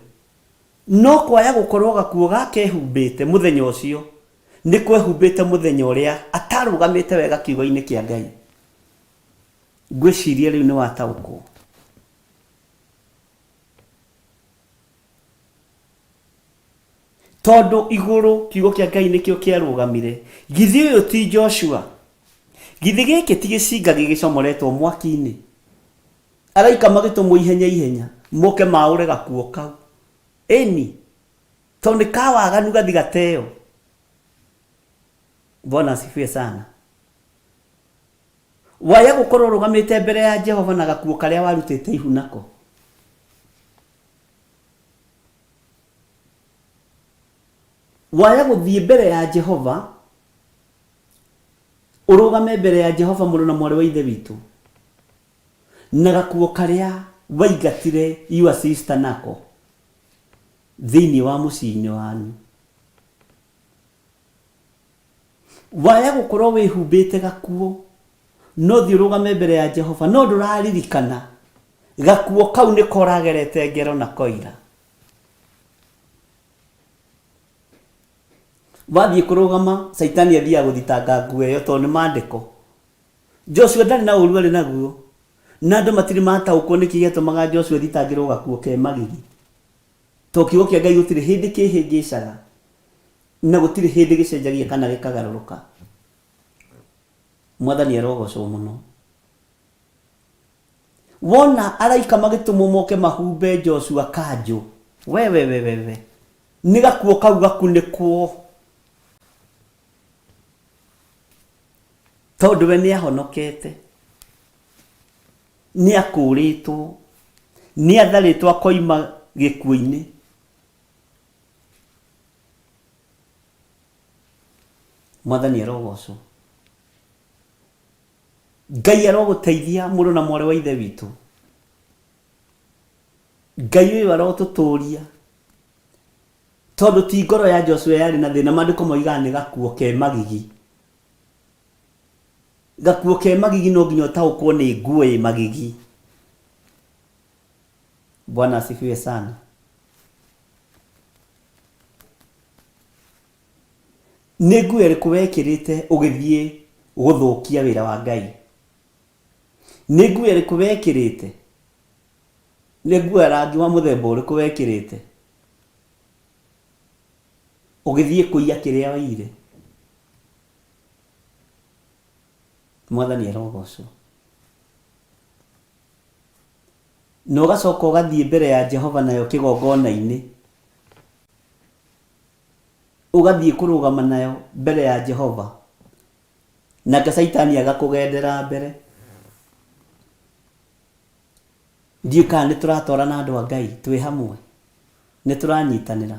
No kwaya gũkorwo gakuo gakehumbĩte mũthenya ũcio, nĩ kwehumbĩte mũthenya ũrĩa atarũgamĩte wega kiugo-inĩ kĩa Ngai. Ngwĩciria rĩu nĩ wataũkwo. Tondũ igũrũ kiugo kĩa Ngai nĩkĩo kĩarũgamire. Githĩ ũyũ ti Joshua? Githĩ gĩkĩ ti gĩcinga gĩgĩcomoretwo mwaki-inĩ? Araika magĩtũmwo ihenya ihenya moke maũre gakuo kau. Ĩni, tondũ nĩ ka waganu gathi gateo. Bwana asifiwe sana. Waya gũkorwo ũrũgamĩte mbere ya Jehova na gakuo karĩa warutĩte ihu nako. Waya gũthiĩ mbere ya Jehova, ũrũgame mbere ya Jehova mũrũ na mwarĩ wa Ithe witũ, na gakuo karĩa waingatire your sister nako thĩinĩ wa mũciĩ-inĩ wanyu. Waya gũkorwo wĩhumbĩte gakuo, no thiĩ ũrũgame mbere ya Jehova, no ndũraririkana gakuo kau nĩko ũragerete ngero na koira. Wathiĩ kũrũgama, Caitani athiaga gũthitanga nguo ĩyo tondũ nĩ maandĩko. Joshua ndarĩ na ũru arĩ naguo, na andũ matirĩ mataũkwo nĩkĩ gĩatũmaga Joshua athitangĩrwo gakuo ke magigi. Tondũ kiugo kĩa Ngai gũtirĩ hĩndĩ kĩhĩngĩcaga, na gũtirĩ hĩndĩ gĩcenjagia kana gĩkagarũrũka. Mwathani arogocwo mũno. Wona araika magĩtũmwo moke mahumbe Joshua kanjũ, we we we we we, nĩ gakuo kau gakunĩkwo, tondũ we nĩ ahonokete, nĩ akũrĩtwo, nĩ atharĩtwo akoima gĩkuũ-inĩ. Mwathani arogocwo. Ngai arogũteithia mũrũ na mwarĩ wa Ithe witũ. Ngai ũyũ arotũtũria tondũ ti ngoro ya Joshua yarĩ na thĩna. Maandĩko moigaga nĩ gakuo ke magigi. Gakuo ke magigi no nginya ũtaũkwo nĩ nguo ĩ magigi. Bwana asifiwe sana. Nĩ nguo ĩrĩkũ wekĩrĩte ũgĩthiĩ gũthũkia wĩra wa Ngai? Nĩ nguo ĩrĩkũ wekĩrĩte? Nĩ nguo ya rangi wa mũthemba ũrĩkũ wekĩrĩte ũgĩthiĩ kũiya kĩrĩa waiyire? Mwathani arogocwo. Na ũgacoka ũgathiĩ mbere ya Jehova nayo kĩgongona-inĩ. Ũgathiĩ kũrũgama nayo mbere ya Jehova, nake Caitani agakũgendera mbere. Ndiũĩ kana nĩ tũratwarana andũ a Ngai twĩ hamwe, nĩ tũranyitanĩra.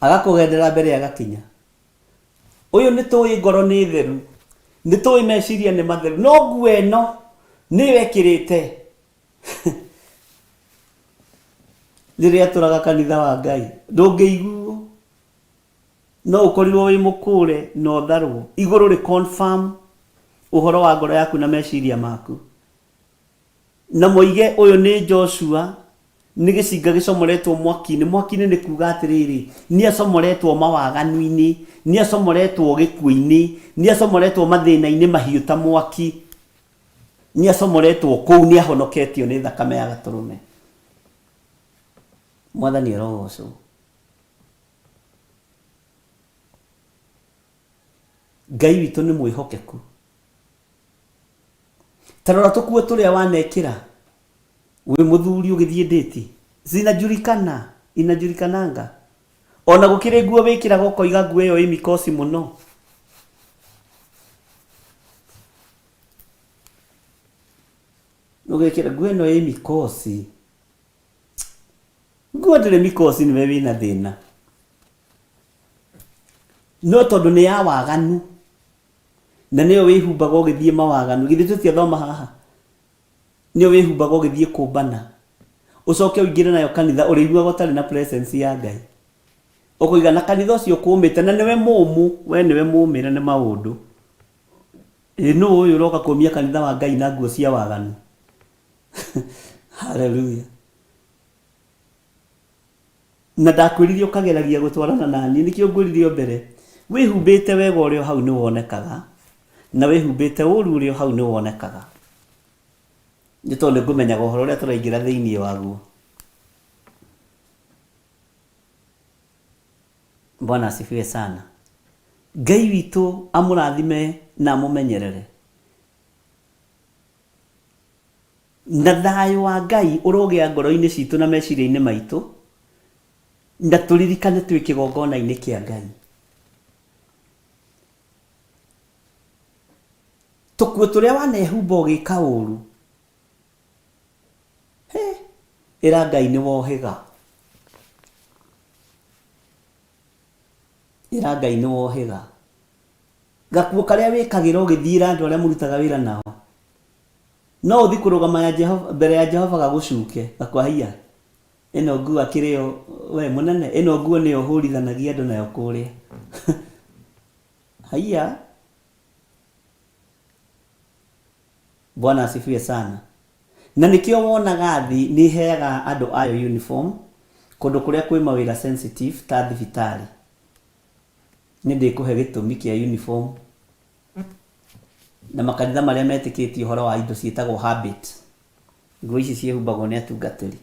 Agakũgendera mbere agakinya. Ũyũ nĩ tũĩ ngoro nĩ theru, nĩ tũĩ meciria nĩ matheru, no nguo ĩno nĩyo ĩkĩrĩte. Rĩrĩa tũraga kanitha wa Ngai ndũngĩiguo, no ũkorirwo wĩ mũkũre na ũtharwo igũrũ rĩ confirm ũhoro wa ngoro yaku na meciria maku, na moige ũyũ nĩ Joshua, nĩ gĩcinga gĩcomoretwo mwaki-inĩ. Mwaki-inĩ nĩ kuga atĩrĩrĩ, nĩ acomoretwo mawaganu-inĩ, nĩ acomoretwo gĩkuũ-inĩ, nĩ acomoretwo mathĩna-inĩ mahiũ ta mwaki. Nĩ acomoretwo kũu, nĩ ahonoketio nĩ thakame ya Gatũrũme. Mwathani arogocwo. Ngai witũ nĩ mwĩhokeku. Ta rora tũkuo tũrĩa wanekĩra wĩ mũthuri ũgĩthiĩ ndĩti. Zinajulikana, inajulikananga. Ona gũkĩrĩ nguo wĩkĩraga ũkoiga nguo ĩyo ĩ mikosi mũno. Ũgekĩra nguo ĩno ĩ mikosi. Nguo ndĩrĩ mikosi nĩwe wĩna thĩna. No tondũ nĩ ya waganu na nĩyo wĩhumbaga ũgĩthiĩ mawaganu, githĩ tũtiathoma haha? Nĩyo wĩhumbaga ũgĩthiĩ kũmbana. Ũcoke ũingĩre nayo kanitha ũrĩiguaga ũtarĩ na presence ya Ngai. Ũkoiga na kanitha ũcio kũmĩte na nĩwe mũmũ, we nĩwe mũmĩre nĩ maũndũ. Ĩ nũ ũyũ ũroka kũmia kanitha wa Ngai na nguo cia waganu? Haleluya. Na ndakwĩrire ũkageragia gũtwarana na niĩ, nĩkĩo ngwĩrire o mbere, wĩhumbĩte wega ũrĩ o hau nĩ wonekaga, na wĩhumbĩte ũru ũrĩ o hau nĩ wonekaga. Nĩ tondũ nĩ ngũmenyaga ũhoro ũrĩa tũraingĩra thĩinĩ waguo. Bwana asifiwe sana. Ngai witũ amũrathime na amũmenyerere. Na thayũ wa Ngai ũrogĩa ngoro-inĩ citũ na meciria-inĩ maitũ, na tũririkane twĩ kĩgongona-inĩ kĩa Ngai. Tũkuo tũrĩa wanehumba ũgĩka ũru, he, ĩra Ngai nĩ wohĩga. Ĩra Ngai nĩ wohĩga. Gakuo karĩa wĩkagĩra ũgĩthiĩra andũ arĩa mũrutaga wĩra nao, No ũthi kũrũgama ya Jehova, mbere ya Jehova gagũcuke, gakwahia, ĩno nguo akĩrĩ yo, we mũnene, ĩno nguo nĩyo ũhũrithanagia andũ nayo kũrĩa. Haiya. Bwana asifiwe sana. Na nĩkĩo wonaga thĩ nĩ ĩheaga andũ ayo uniform kũndũ kũrĩa kwĩ mawĩra sensitive ta thibitarĩ. Nĩ ndĩkũhe gĩtũmi kĩa uniform Na makanitha marĩa metĩkĩtie ũhoro wa indo ciĩtagwo habit, nguo ici ciĩhumbagwo nĩ atungatĩri.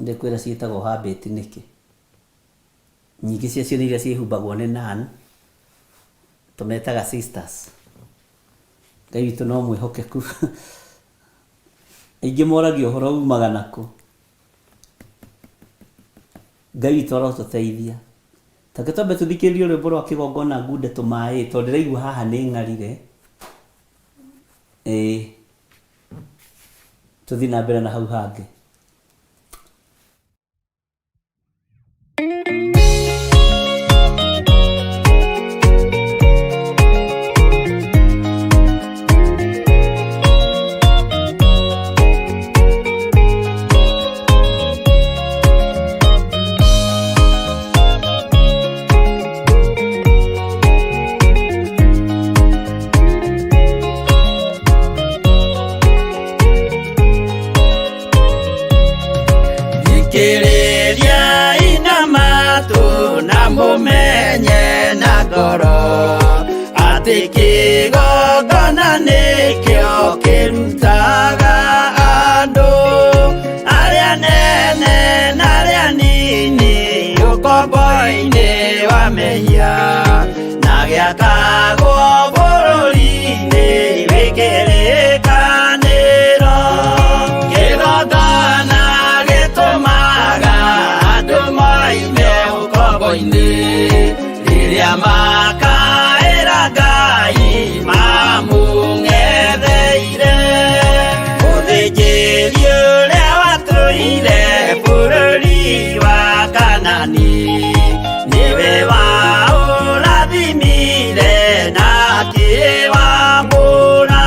Ndĩkwĩra ciĩtagwo habit nĩkĩ. Nyingĩ ciacio nĩ iria ciĩhumbagwo nĩ nun, tũmetaga sisters. Ngai witũ no mwĩhokeku. Aingĩ moragia ũhoro umaga nakũ. Ngai witũ arotũteithia. Ta reke twambe tũthikĩrĩrie rwĩmbo rwa kĩgongona ngunde tũmaĩ tondũ ndĩraigua haha nĩ ng'arire. Ĩĩ. Tũthiĩ na mbere na hau hangĩ. Thikĩrĩriai na matũ na mũmenye na ngoro atĩ kĩgongona nĩkĩo kĩrutaga andũ arĩa nene na arĩa nini ũkombo-inĩ wa mehia na gĩakagwo bũrũri-inĩ wĩ kĩrĩkanĩro. Kĩgongona gĩtũmaga andũ moime ũkombo-inĩ rĩrĩa makaĩra Ngai mamũng'etheire. Mũthĩnjĩri ũrĩa watũire bũrũri wa Kanani nĩwe waũrathimire na akĩwamũra.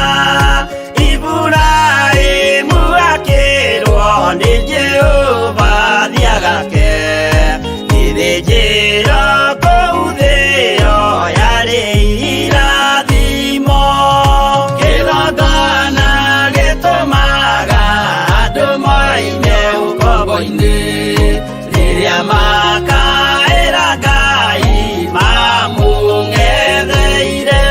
Iburahĩmu akĩrwo nĩ Jehova thiagake gĩthĩnjĩro kũu thĩo yarĩ irathimo. Kĩgongona gĩtũmaga andũ moime ũkombo-inĩ rĩrĩa makaĩra Ngai mamũng'etheire.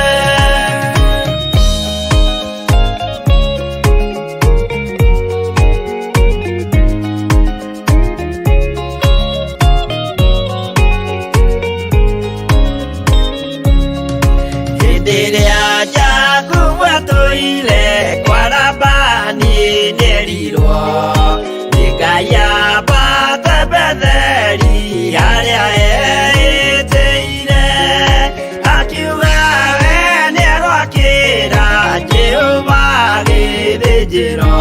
Hĩndĩ ĩrĩa Jakubu atũire kwa Labani nĩerirwo nĩ Ngai ambate Betheli harĩa eĩtĩire, akiuga we nĩegwakĩra Jehova gĩthĩnjĩro,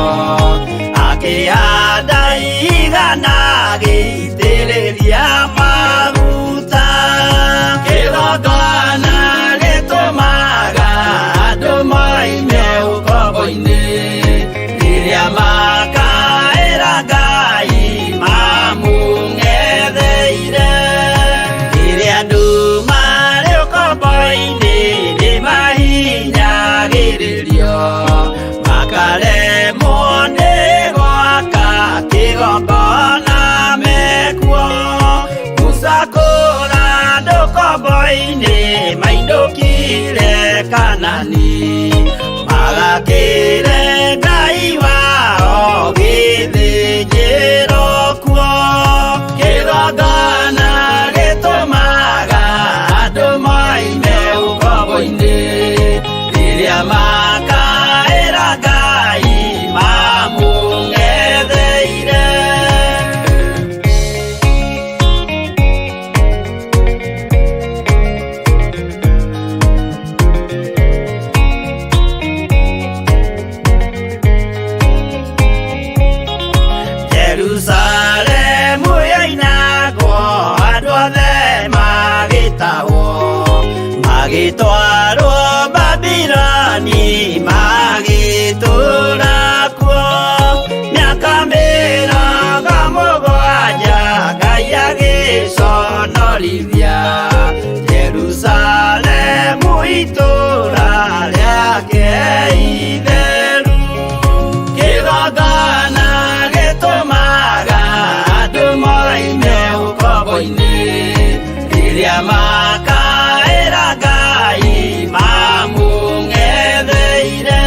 akĩhanda igana agĩitĩrĩria maguta. Kĩgongona gĩtũmaga andũ moime ũkombo-inĩ rĩrĩa makaĩra Ngai mamũng'etheire. Rĩrĩa andũ marĩ ũkombo-inĩ nĩ mahinya ũkombo-inĩ mainũkire Kanani magakĩre Ngai wao gĩthĩnjĩro kuo kĩgongona gĩtũmaga andũ moime ũkombo-inĩ rĩrĩa makaĩra Ngai mamũng'etheire. Jerusalemu yoinagwo andũ othe magĩtahwo magĩtwarwo Babiloni magĩtũũra kuo mĩaka 70 Ngai agĩconorithia Jerusalemu itũũra rĩake itheru kĩgongona gĩtũmaga andũ moime ũkombo-inĩ rĩrĩa makaĩra Ngai mamũng'etheire.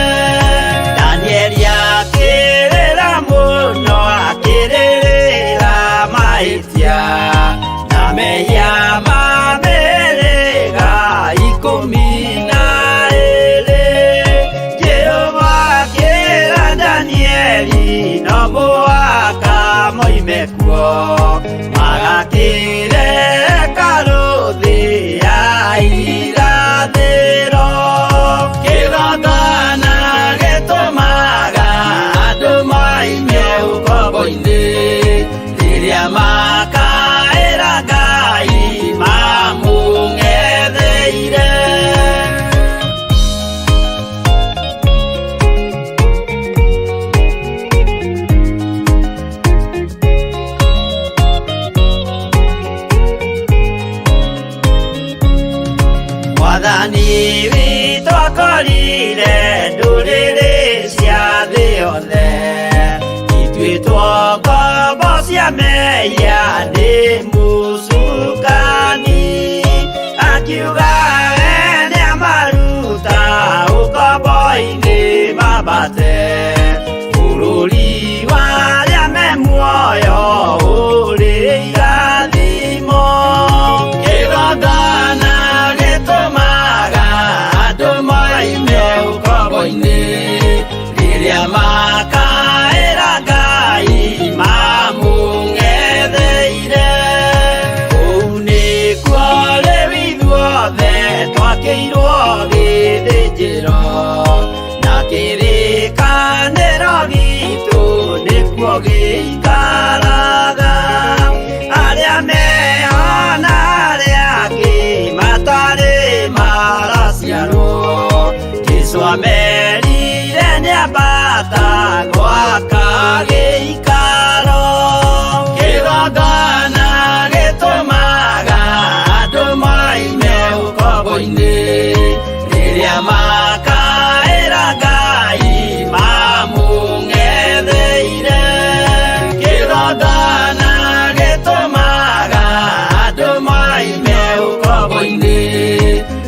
Danieli akĩrĩra mũno akĩrĩrĩra mahĩtia na mehia ma mĩhĩrĩga 12. Jehova akĩra Danieli no mũhaka moime kuo magakĩre hekarũ thĩ ya irathĩro. Kĩgongona gĩtũmaga andũ moime ũkombo-inĩ rĩrĩa makaĩra Ngai mamũng'etheire. Mwathani witũ akorire ndũrĩrĩ cia thĩ yothe ituĩtwo ngombo cia mehia nĩ mũcukani akiuga we nĩamaruta ũkombo-inĩ mambate bũrũri wa arĩa me muoyo ũrĩ irathimo. Kĩgongona gĩtũmaga andũ moime ũkombo-inĩ rĩrĩa makaĩra Ngai mamũng'etheire. Kũu nĩkuo rĩu ithuothe twakĩirwo gĩthĩnjĩro na kĩrĩkanĩro gitũ nĩkuo gĩikaraga. Arĩa meho na arĩa angĩ matarĩ maraciarwo Jesũ amerire nĩambata gwaka gĩikaro. Kĩgongona gĩtũmaga andũ moime ũkombo-inĩ rĩrĩa makaĩra Ngai mamũng'etheire. Kĩgongona gĩtũmaga andũ moime ũkombo-inĩ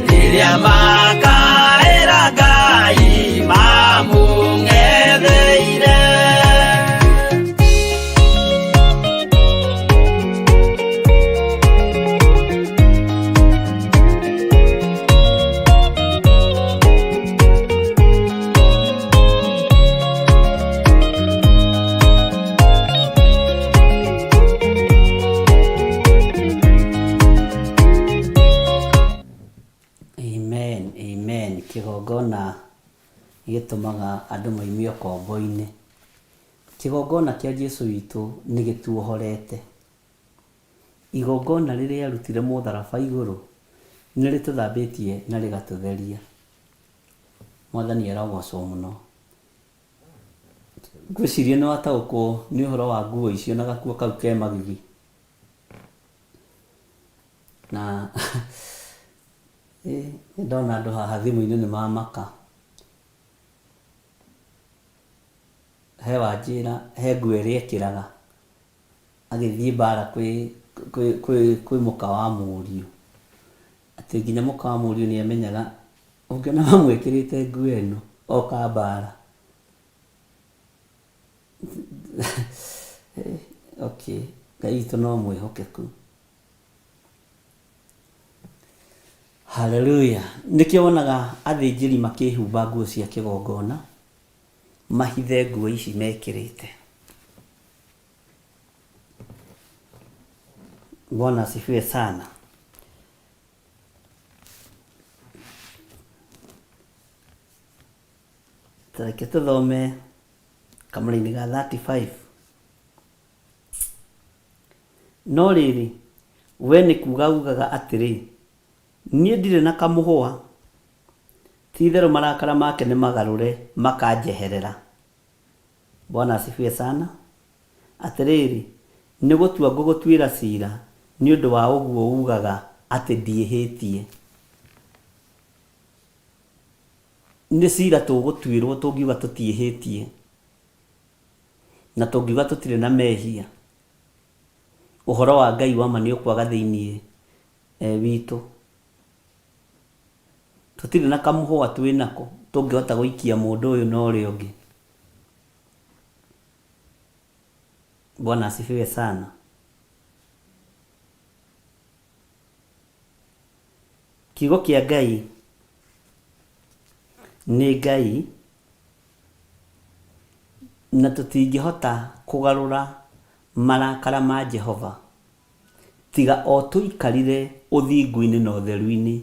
rĩrĩa makaĩra Ngai mamũng'etheire. Amen, amen. Kĩgongona gĩtũmaga andũ moime ũkombo-inĩ. Kĩgongona kĩa Jesu witũ nĩ gĩtuohorete. Igongona rĩrĩa arutire mũtharaba igũrũ nĩ rĩtũthambĩtie na rĩgatũtheria. Mwathani arogocwo mũno. Ngwĩciria nĩ wataũkwo nĩ ũhoro wa nguo icio na gakuo kau ke magigi. Na nĩ ndona andũ haha thimũ-inĩ nĩ mamaka. He wanjĩra he nguo ĩrĩa ekĩraga agĩthiĩ mbara kwĩ mũka wa mũriũ. Atĩ nginya mũka wa mũriũ nĩ amenyaga ũngĩona mamwĩkĩrĩte nguo ĩno oka mbara. Okay, Ngai witũ no mwĩhokeku. Haleluya. Nĩkĩo wonaga athĩnjĩri makĩhumba nguo cia kĩgongona, mahithe nguo ici mekĩrĩte. Bwana asifiwe sana. Tareke tũthome kamũra-inĩ ga 35. No rĩrĩ, wee nĩ kuuga uugaga atĩrĩ, 'Niĩ ndirĩ na kamũhũa, ti-itherũ marakara make nĩ magarũre makanjeherera. Bwana asifiwe sana. Atĩrĩrĩ, nĩ gũtua ngũgũtuĩra cira nĩ ũndũ wa ũguo uugaga atĩ ndiĩhĩtie. Nĩ cira tũgũtuĩrwo tũngiuga tũtiĩhĩtie, na tũngiuga tũtirĩ na mehia. Ũhoro wa Ngai wa ma nĩ ũkwaga thĩinĩ witũ. Tũtirĩ na kamũhũa twĩ nako tũngĩhota gũikia mũndũ ũyũ na ũrĩa ũngĩ. Bwana asifiwe sana. Kiugo kĩa Ngai nĩ Ngai na tũtingĩhota kũgarũra marakara ma Jehova tiga o tũikarire ũthingu-inĩ na ũtheru-inĩ.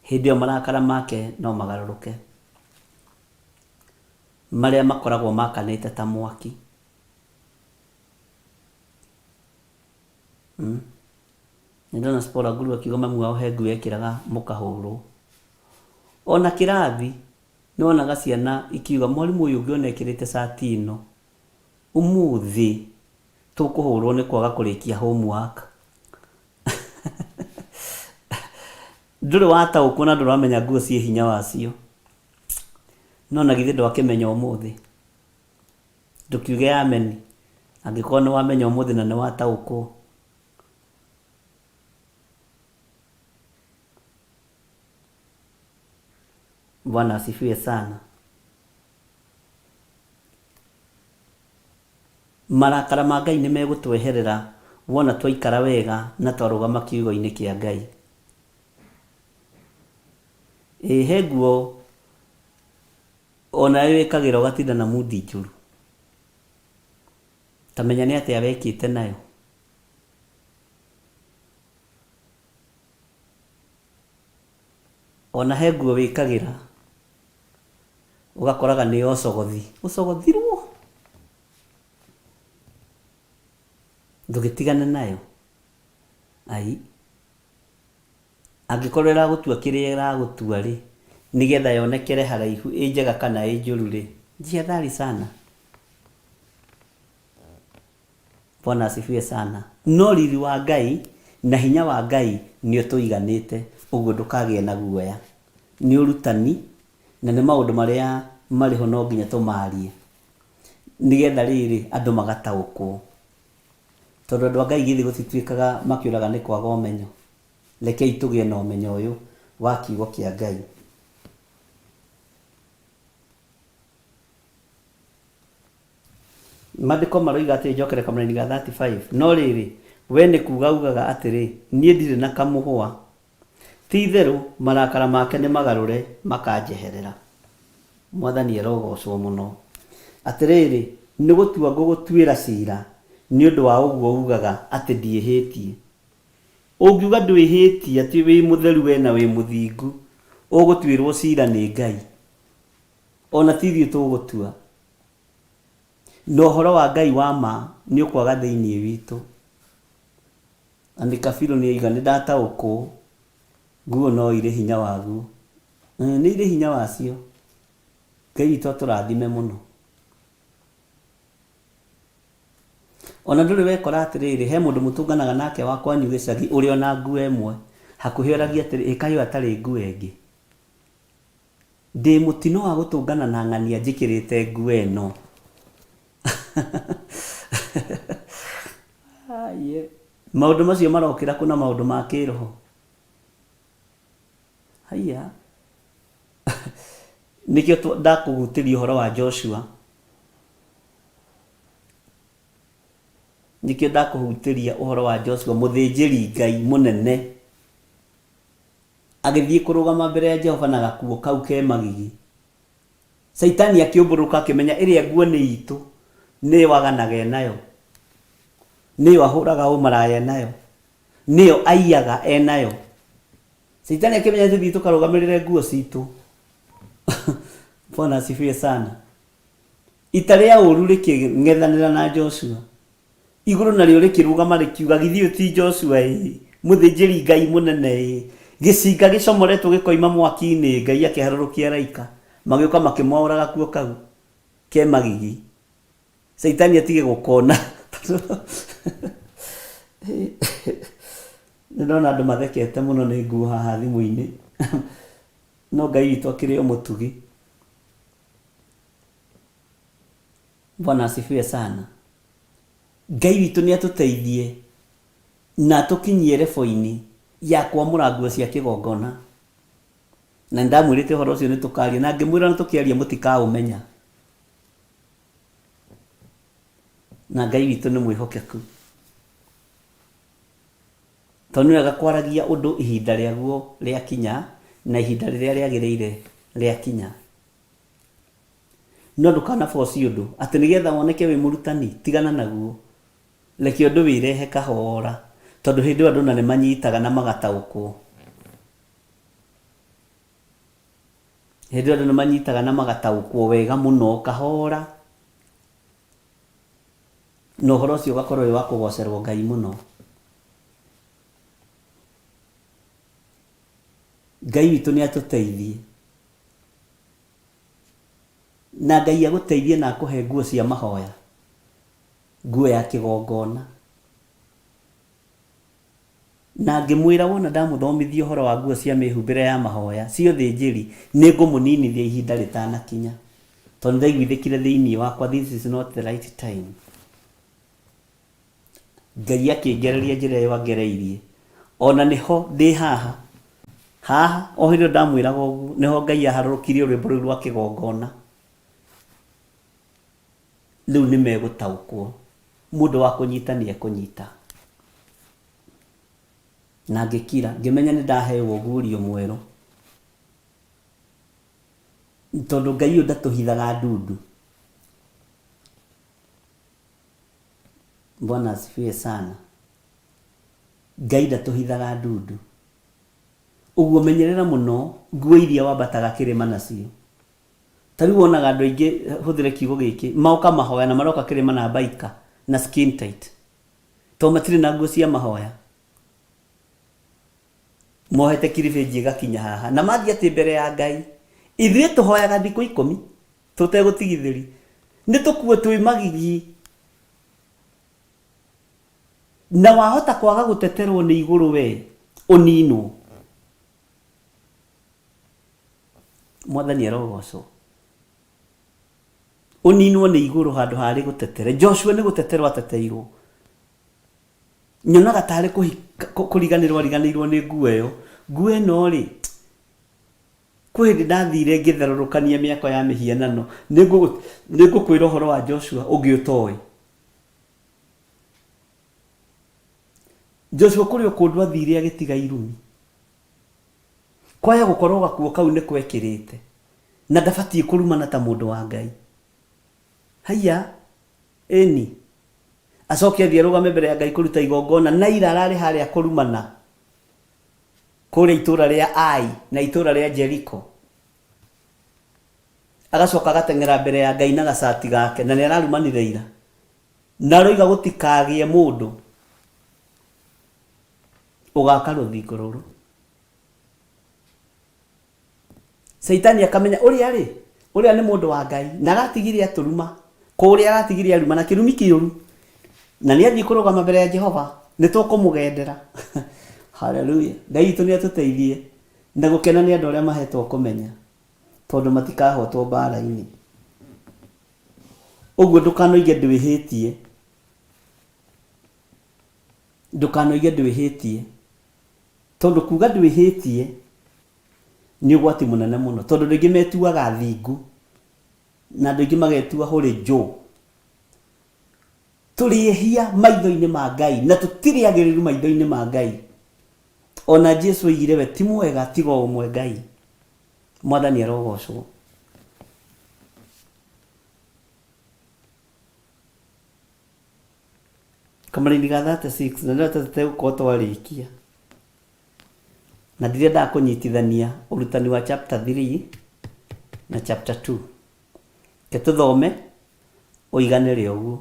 Hĩndĩ ĩyo marakara make no magarũrũke, marĩa makoragwo makanĩte ta mwaki. Mm. Nĩndona Spora Nguru akiuga mamu wao he nguo ekĩraga mũkahũrwo. Ona kĩrathi nĩwonaga ciana ikiuga mwarimũ ũyũ ũngĩona ekĩrĩte cati ĩno ũmũthĩ tũkũhũrwo nĩ kwaga kũrĩkia homework. Ndũrĩ wataũkwo na ndũramenya nguo ciĩ hinya wacio. No na githĩ ndwakĩmenya ũmũthĩ? Ndũkiuge ameni angĩkorwo nĩ wamenya ũmũthĩ na nĩ wataũkwo. Bwana asifiwe sana. Marakara ma Ngai nĩ megũtweherera wona twaikara wega na twarũgama kiugo-inĩ kĩa Ngai. Ĩĩ he nguo O nawe wĩkagĩra ũgatinda na mundi njũru. Ta menya nĩ atĩa wekĩte nayo. O na he nguo wĩkagĩra ũgakoraga nĩ ya ũcogothi. Ũcogothirwo! Ndũgĩtigane nayo. Ai. Angĩkorwo ĩragũtua kĩrĩa ĩragũtua-rĩ, nĩgetha yonekere haraihu ĩ njega kana ĩ njũru-rĩ, jihadhari sana. Bwana asifiwe sana. No riri wa Ngai na hinya wa Ngai nĩ ũtũiganĩte, ũguo ndũkagĩe na guoya. Nĩ ũrutani na nĩ maũndũ marĩa marĩ ho no nginya tũmarie, nĩgetha rĩrĩ andũ magataũkwo. Tondũ andũ a Ngai githĩ gũtituĩkaga makĩũraga nĩ kwaga ũmenyo? Rekei tũgĩe na ũmenyo ũyũ wa kiugo kĩa Ngai. Maandĩko maroiga atĩrĩ, njokere kamũraini ga 35, no rĩrĩ, wee nĩ kuuga ugaga atĩrĩ, 'Niĩ ndirĩ na kamũhwa. Ti-itherũ marakara make nĩ magarũre makanjeherera. Mwathani arogocwo mũno. Atĩrĩrĩ, nĩ gũtua ngũgũtuĩra cira nĩ ũndũ wa ũguo uugaga atĩ ndiĩhĩtie. Ũngiuga ndwĩhĩtie, atĩ wĩ mũtheru wee na wĩ mũthingu, ũgũtuĩrwo cira nĩ Ngai. O na ti ithuĩ tũgũtua. Na ũhoro wa Ngai wa ma nĩ ũkwaga thĩinĩ witũ. Na nĩ Kabiru nĩ oiga nĩ ndataũkwo nguo no irĩ hinya waguo. Nĩ irĩ hinya wacio. Ngai witũ atũrathime mũno. Ona ndũrĩ wekora atĩrĩrĩ, he mũndũ mũtũnganaga nake wa kwanyu gĩcagi ũrĩ ona nguo ĩmwe, hakuhĩ oragie atĩrĩ, ĩ kaĩ ũyũ atarĩ nguo ĩngĩ? Ndĩ mũtino wa gũtũngana na ng'ania njĩkĩrĩte nguo ĩno. Maũndũ macio marokĩra kũ na maũndũ ma kĩroho? Haiya. Nĩkĩo ndakũhutĩria ũhoro wa Joshua. Nĩkĩo ndakũhutĩria ũhoro wa Joshua mũthĩnjĩri Ngai mũnene. Agĩthiĩ kũrũgama mbere ya Jehova na gakuo kau ke magigi. Caitani akĩũmbũrũka akĩmenya ĩrĩa nguo nĩ itũ, nĩyo aganaga enayo, nĩyo ahũraga ũmaraya enayo, nĩyo aiyaga enayo. Caitani akĩmenya tũthiĩ tũkarũgamĩrĩre nguo citũ. Bwana asifiwe sana. Ita rĩa ũũru rĩkĩng'ethanĩra na Joshua. Igũrũ narĩo rĩkĩrũgama rĩkiuga, Githĩ ũyũ ti Joshua ĩ, mũthĩnjĩri Ngai mũnene ĩ? Gĩcinga gĩcomoretwo gĩkoima mwaki-inĩ, Ngai akĩharũrũkia araika, magĩũka makĩmwaũra gakuo kau ke magigi. Caitani atige gũkona. Nĩ ndona andũ mathekete mũno nĩ nguo haha thimũ-inĩ. No Ngai witũ akĩrĩ o mũtugi. Bwana asifiwe sana. Ngai witũ nĩ atũteithie na atũkinyie reboinĩ ya kwamũra nguo cia kĩgongona. Na nĩ ndamwĩrĩte ũhoro ũcio nĩ tũkaria na ngĩmwĩra na tũkĩaria mũtikaũmenya. Na Ngai witũ nĩ mwĩhokeku. Tondũ nĩ wega kwaragia ũndũ ihinda rĩaguo rĩakinya na ihinda rĩrĩa rĩagĩrĩire rĩakinya. No ndũkanaboci ũndũ atĩ nĩgetha woneke wĩ mũrutani, tigana naguo. Reke ũndũ wĩrehe kahora tondũ hĩndĩ ĩyo andũ na nĩmanyitaga na magataũkwo. Hĩndĩ ĩyo andũ nĩmanyitaga na magataũkwo wega mũno kahora, na ũhoro ũcio ũgakorwo wĩ wa kũgocerwo Ngai mũno. Ngai witũ nĩatũteithie. Na Ngai agũteithie na akũhe nguo cia mahoya, nguo ya kĩgongona. Na ngĩmwĩra wona ndamũthomithia ũhoro wa nguo cia mĩhumbĩre ya mahoya cia ũthĩnjĩri, nĩ ngũmũninithia ihinda rĩtanakinya. Tondũ nĩ ndaiguithĩkire thĩinĩ wakwa this is not the right time. Ngai akĩngereria njĩra ĩyo angereirie. Ona nĩho ndĩ haha. Haha, o hĩndĩ ĩyo ndamwĩraga ũguo, nĩho Ngai aharũrũkirie rwĩmbo rũu rwa kĩgongona. Rĩu nĩ megũtaũkwo. Mũndũ wa kũnyita nĩ ekũnyita. Na ngĩkira, ngĩmenya nĩ ndaheo ũguũrio mwerũ. Tondũ Ngai ũyũ ndatũhithaga ndundu. Bwana asifiwe sana. Ngai ndatũhithaga ndundu. Ũguo menyerera mũno nguo iria wambataga kĩrĩma nacio. Ta rĩu wonaga andũ aingĩ, hũthĩre kiugo gĩkĩ, moka mahoya na maroka kĩrĩma na mbaika na skin tight. Tondũ matirĩ na nguo cia mahoya. Mohete kiribĩnji ĩgakinya haha. Na mathiĩ atĩ mbere ya Ngai. Ithuĩ tũhoyaga thikũ ikũmi. Tũtegũtigithĩria. Nĩ tũkuo twĩ magigi. Na wahota kwaga gũteterwo nĩ igũrũ we ũninwo. Mwathani arogocwo. Ũninwo nĩ igũrũ handũ harĩ gũtetere. Joshua nĩ gũteterwo ateteirwo. Nyonaga tarĩ kũriganĩrwo ariganĩirwo nĩ nguo ĩyo. Nguo ĩno rĩ, Kwĩ hĩndĩ ndathire ngĩtherũrũkania mĩako ya mĩhianano. Nĩngũkwĩra ũhoro wa Joshua ũngĩ ũtoĩ. Joshua kũrĩ o kũndũ athire agĩtiga irumi. Kwaya gũkorwo gakuo kau nĩ kwekĩrĩte na ndabatiĩ kũrumana ta mũndũ wa Ngai. Haiya, ĩni. Acoke athiĩ arũgame mbere ya Ngai kũruta igongona na ira ararĩ harĩa kũrumana. Kũrĩa itũũra rĩa Ai na itũũra rĩa Jeriko. Agacoka agateng'era mbere ya Ngai na gacati gake, na nĩ ararumanire ira. Na aroiga gũtikagĩe mũndũ ũgaka rũthingo rũrũ. Caitani akamenya ũrĩa rĩ, ũrĩa nĩ mũndũ wa Ngai, na aratigire atũruma, kũrĩa aratigire aruma na kĩrumi kĩũru, na nĩ athiĩ kũrũgama mbere ya Jehova, nĩ tũkũmũgendera. Haleluya. Ngai witũ nĩ atũteithie na gũkena nĩ andũ arĩa mahetwo kũmenya, tondũ matikahotwo mbara-inĩ. Ũguo ndũkanoige ndwĩhĩtie, ndũkanoige ndwĩhĩtie, tondũ kuga ndwĩhĩtie. Nĩ ũgwati mũnene mũno tondũ andũ aingĩ metuaga thingu na andũ aingĩ magetua hũrĩ njũ. Tũrĩ ehia maitho-inĩ ma Ngai na tũtirĩ agĩrĩru maitho-inĩ ma Ngai. Ona Jesu oigire we ti mwega tiga o ũmwe Ngai. Mwathani arogocwo. Kamũraini ga 36 na nĩyo tũtegũkorwo twarĩkia. Na ndirendaga kũnyitithania ũrutani wa chapter 3 na chapter 2. Reke tũthome ũiganĩre ũguo.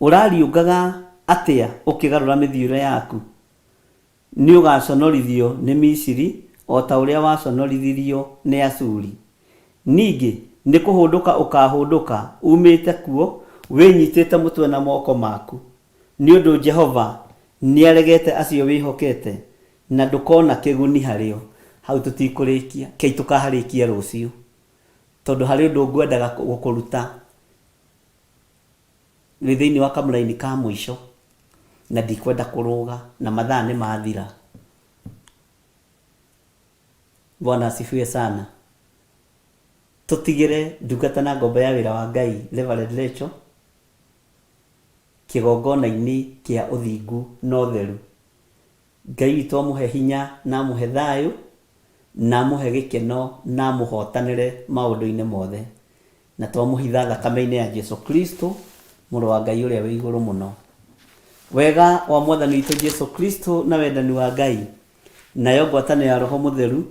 Ũrariũngaga atĩa ũkĩgarũra mĩthiĩre yaku? Nĩũgaconorithio nĩ Misiri o ta ũrĩa waconorithirio nĩ Ashuri. Ningĩ nĩ kũhũndũka ũkaahũndũka uumĩte kuo wĩnyiitĩte mũtwe na moko maku, nĩ ũndũ Jehova nĩaregete acio wĩhokete, na ndũkona kĩguni harĩo. Hau tũtikũrĩkia, rekei tũkaharĩkia rũciũ, tondũ harĩ ũndũ ngwendaga gũkũruta wĩ thĩinĩ wa kamũraini ka mũico, na ndikwenda kũrũga, na mathaa nĩ mathira. Bwana asifiwe sana. Tũtigĩre ndungata na ngombo ya wĩra wa Ngai Reverend Rachel kĩgongona-inĩ kĩa ũthingu na ũtheru. Ngai witũ amũhe hinya na amũhe thayũ na amũhe gĩkeno na amũhotanĩre maũndũ-inĩ mothe. Na twamũhitha thakame-inĩ ya Jesu Kristo, Mũrũ wa Ngai ũrĩa wĩ igũrũ mũno. Wega wa Mwathani witũ Jesu Kristo na wendani wa Ngai, nayo ngwatanĩro ya Roho Mũtheru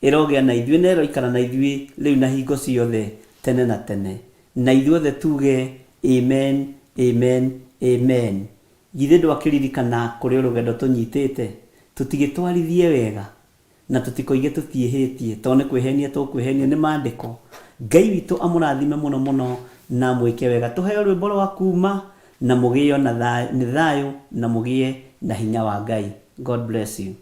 ĩrogĩa na ithuĩ na ĩroikara na ithuĩ rĩu na hingo ciothe tene na tene. Na ithuothe tuge, Amen, amen, amen. Githĩ ndwakĩririkana kũrĩ o rũgendo tũnyitĩte? Tũtigĩtwarithie wega? Na tũtikoige tũtiĩhĩtie, tondũ nĩ kwĩhenia tũkwĩhenia nĩ Maandĩko. Ngai witũ amũrathime mũno mũno na amwĩke wega. Tũheo rwĩmbo rwa kuuma na mũgĩo na nĩ thayũ na mũgĩe na hinya wa Ngai. God bless you.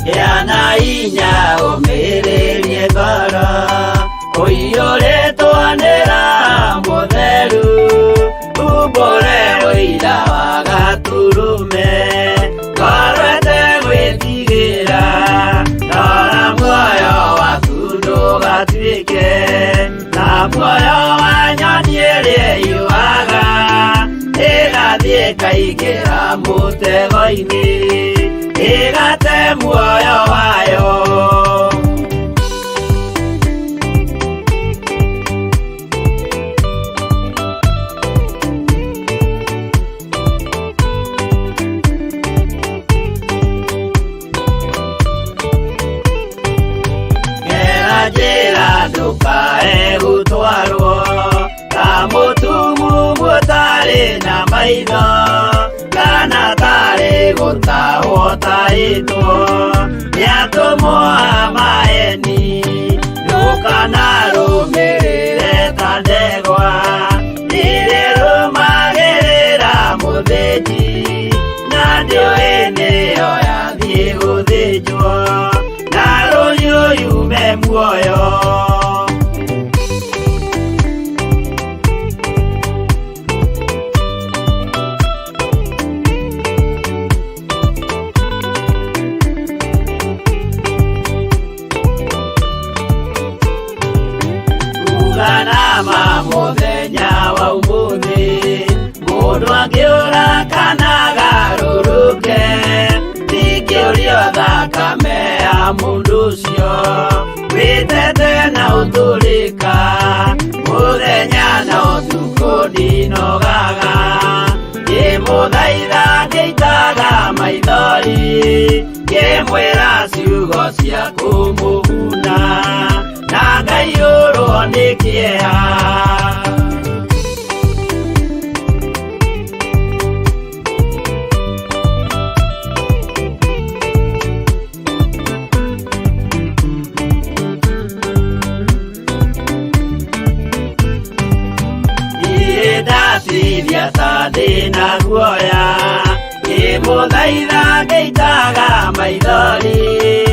Gĩa na hinya ũmĩrĩrie ngoro ũiyũrĩtwo nĩ Roho Mũtheru umbũre ũira wa Gatũrũme ngoro ĩtegwĩtigĩra rora muoyo waku ndũgatuĩke ta muoyo wa nyoni ĩrĩa ĩyũaga ĩgathiĩ ĩkaingĩra mũtego-inĩ ĩgate muoyo wayo. Gera njĩra ndũkae gũtwarwo ta mũtumumu ũtarĩ na maitho kana tarĩ gũtahwo tahĩtwo nĩ atũmwo a maeni ndũkanarũmĩrĩre ta ndegwa irĩrũmagĩrĩra mũthĩnji na ndĩũĩ nĩyo yathiĩ gũthĩnjwo na rũhiũ yume muoyo. Uga nama mũthenya wa ũmũthĩ mũndũ angĩũra kana agarũrũke ndingĩũrio thakame ya mũndũ ũcio wĩtete na ũtũrĩka mũthenya na ũtukũ ndinogaga ngĩmũthaitha ngĩitaga maithori ngĩmwĩra ciugo cia kũmũguna na ngaiyũrwo nĩ kĩeha. Niĩ ndaciria ta ndĩna guoya ngĩmũthaitha ngĩitaga Nditaga maithori.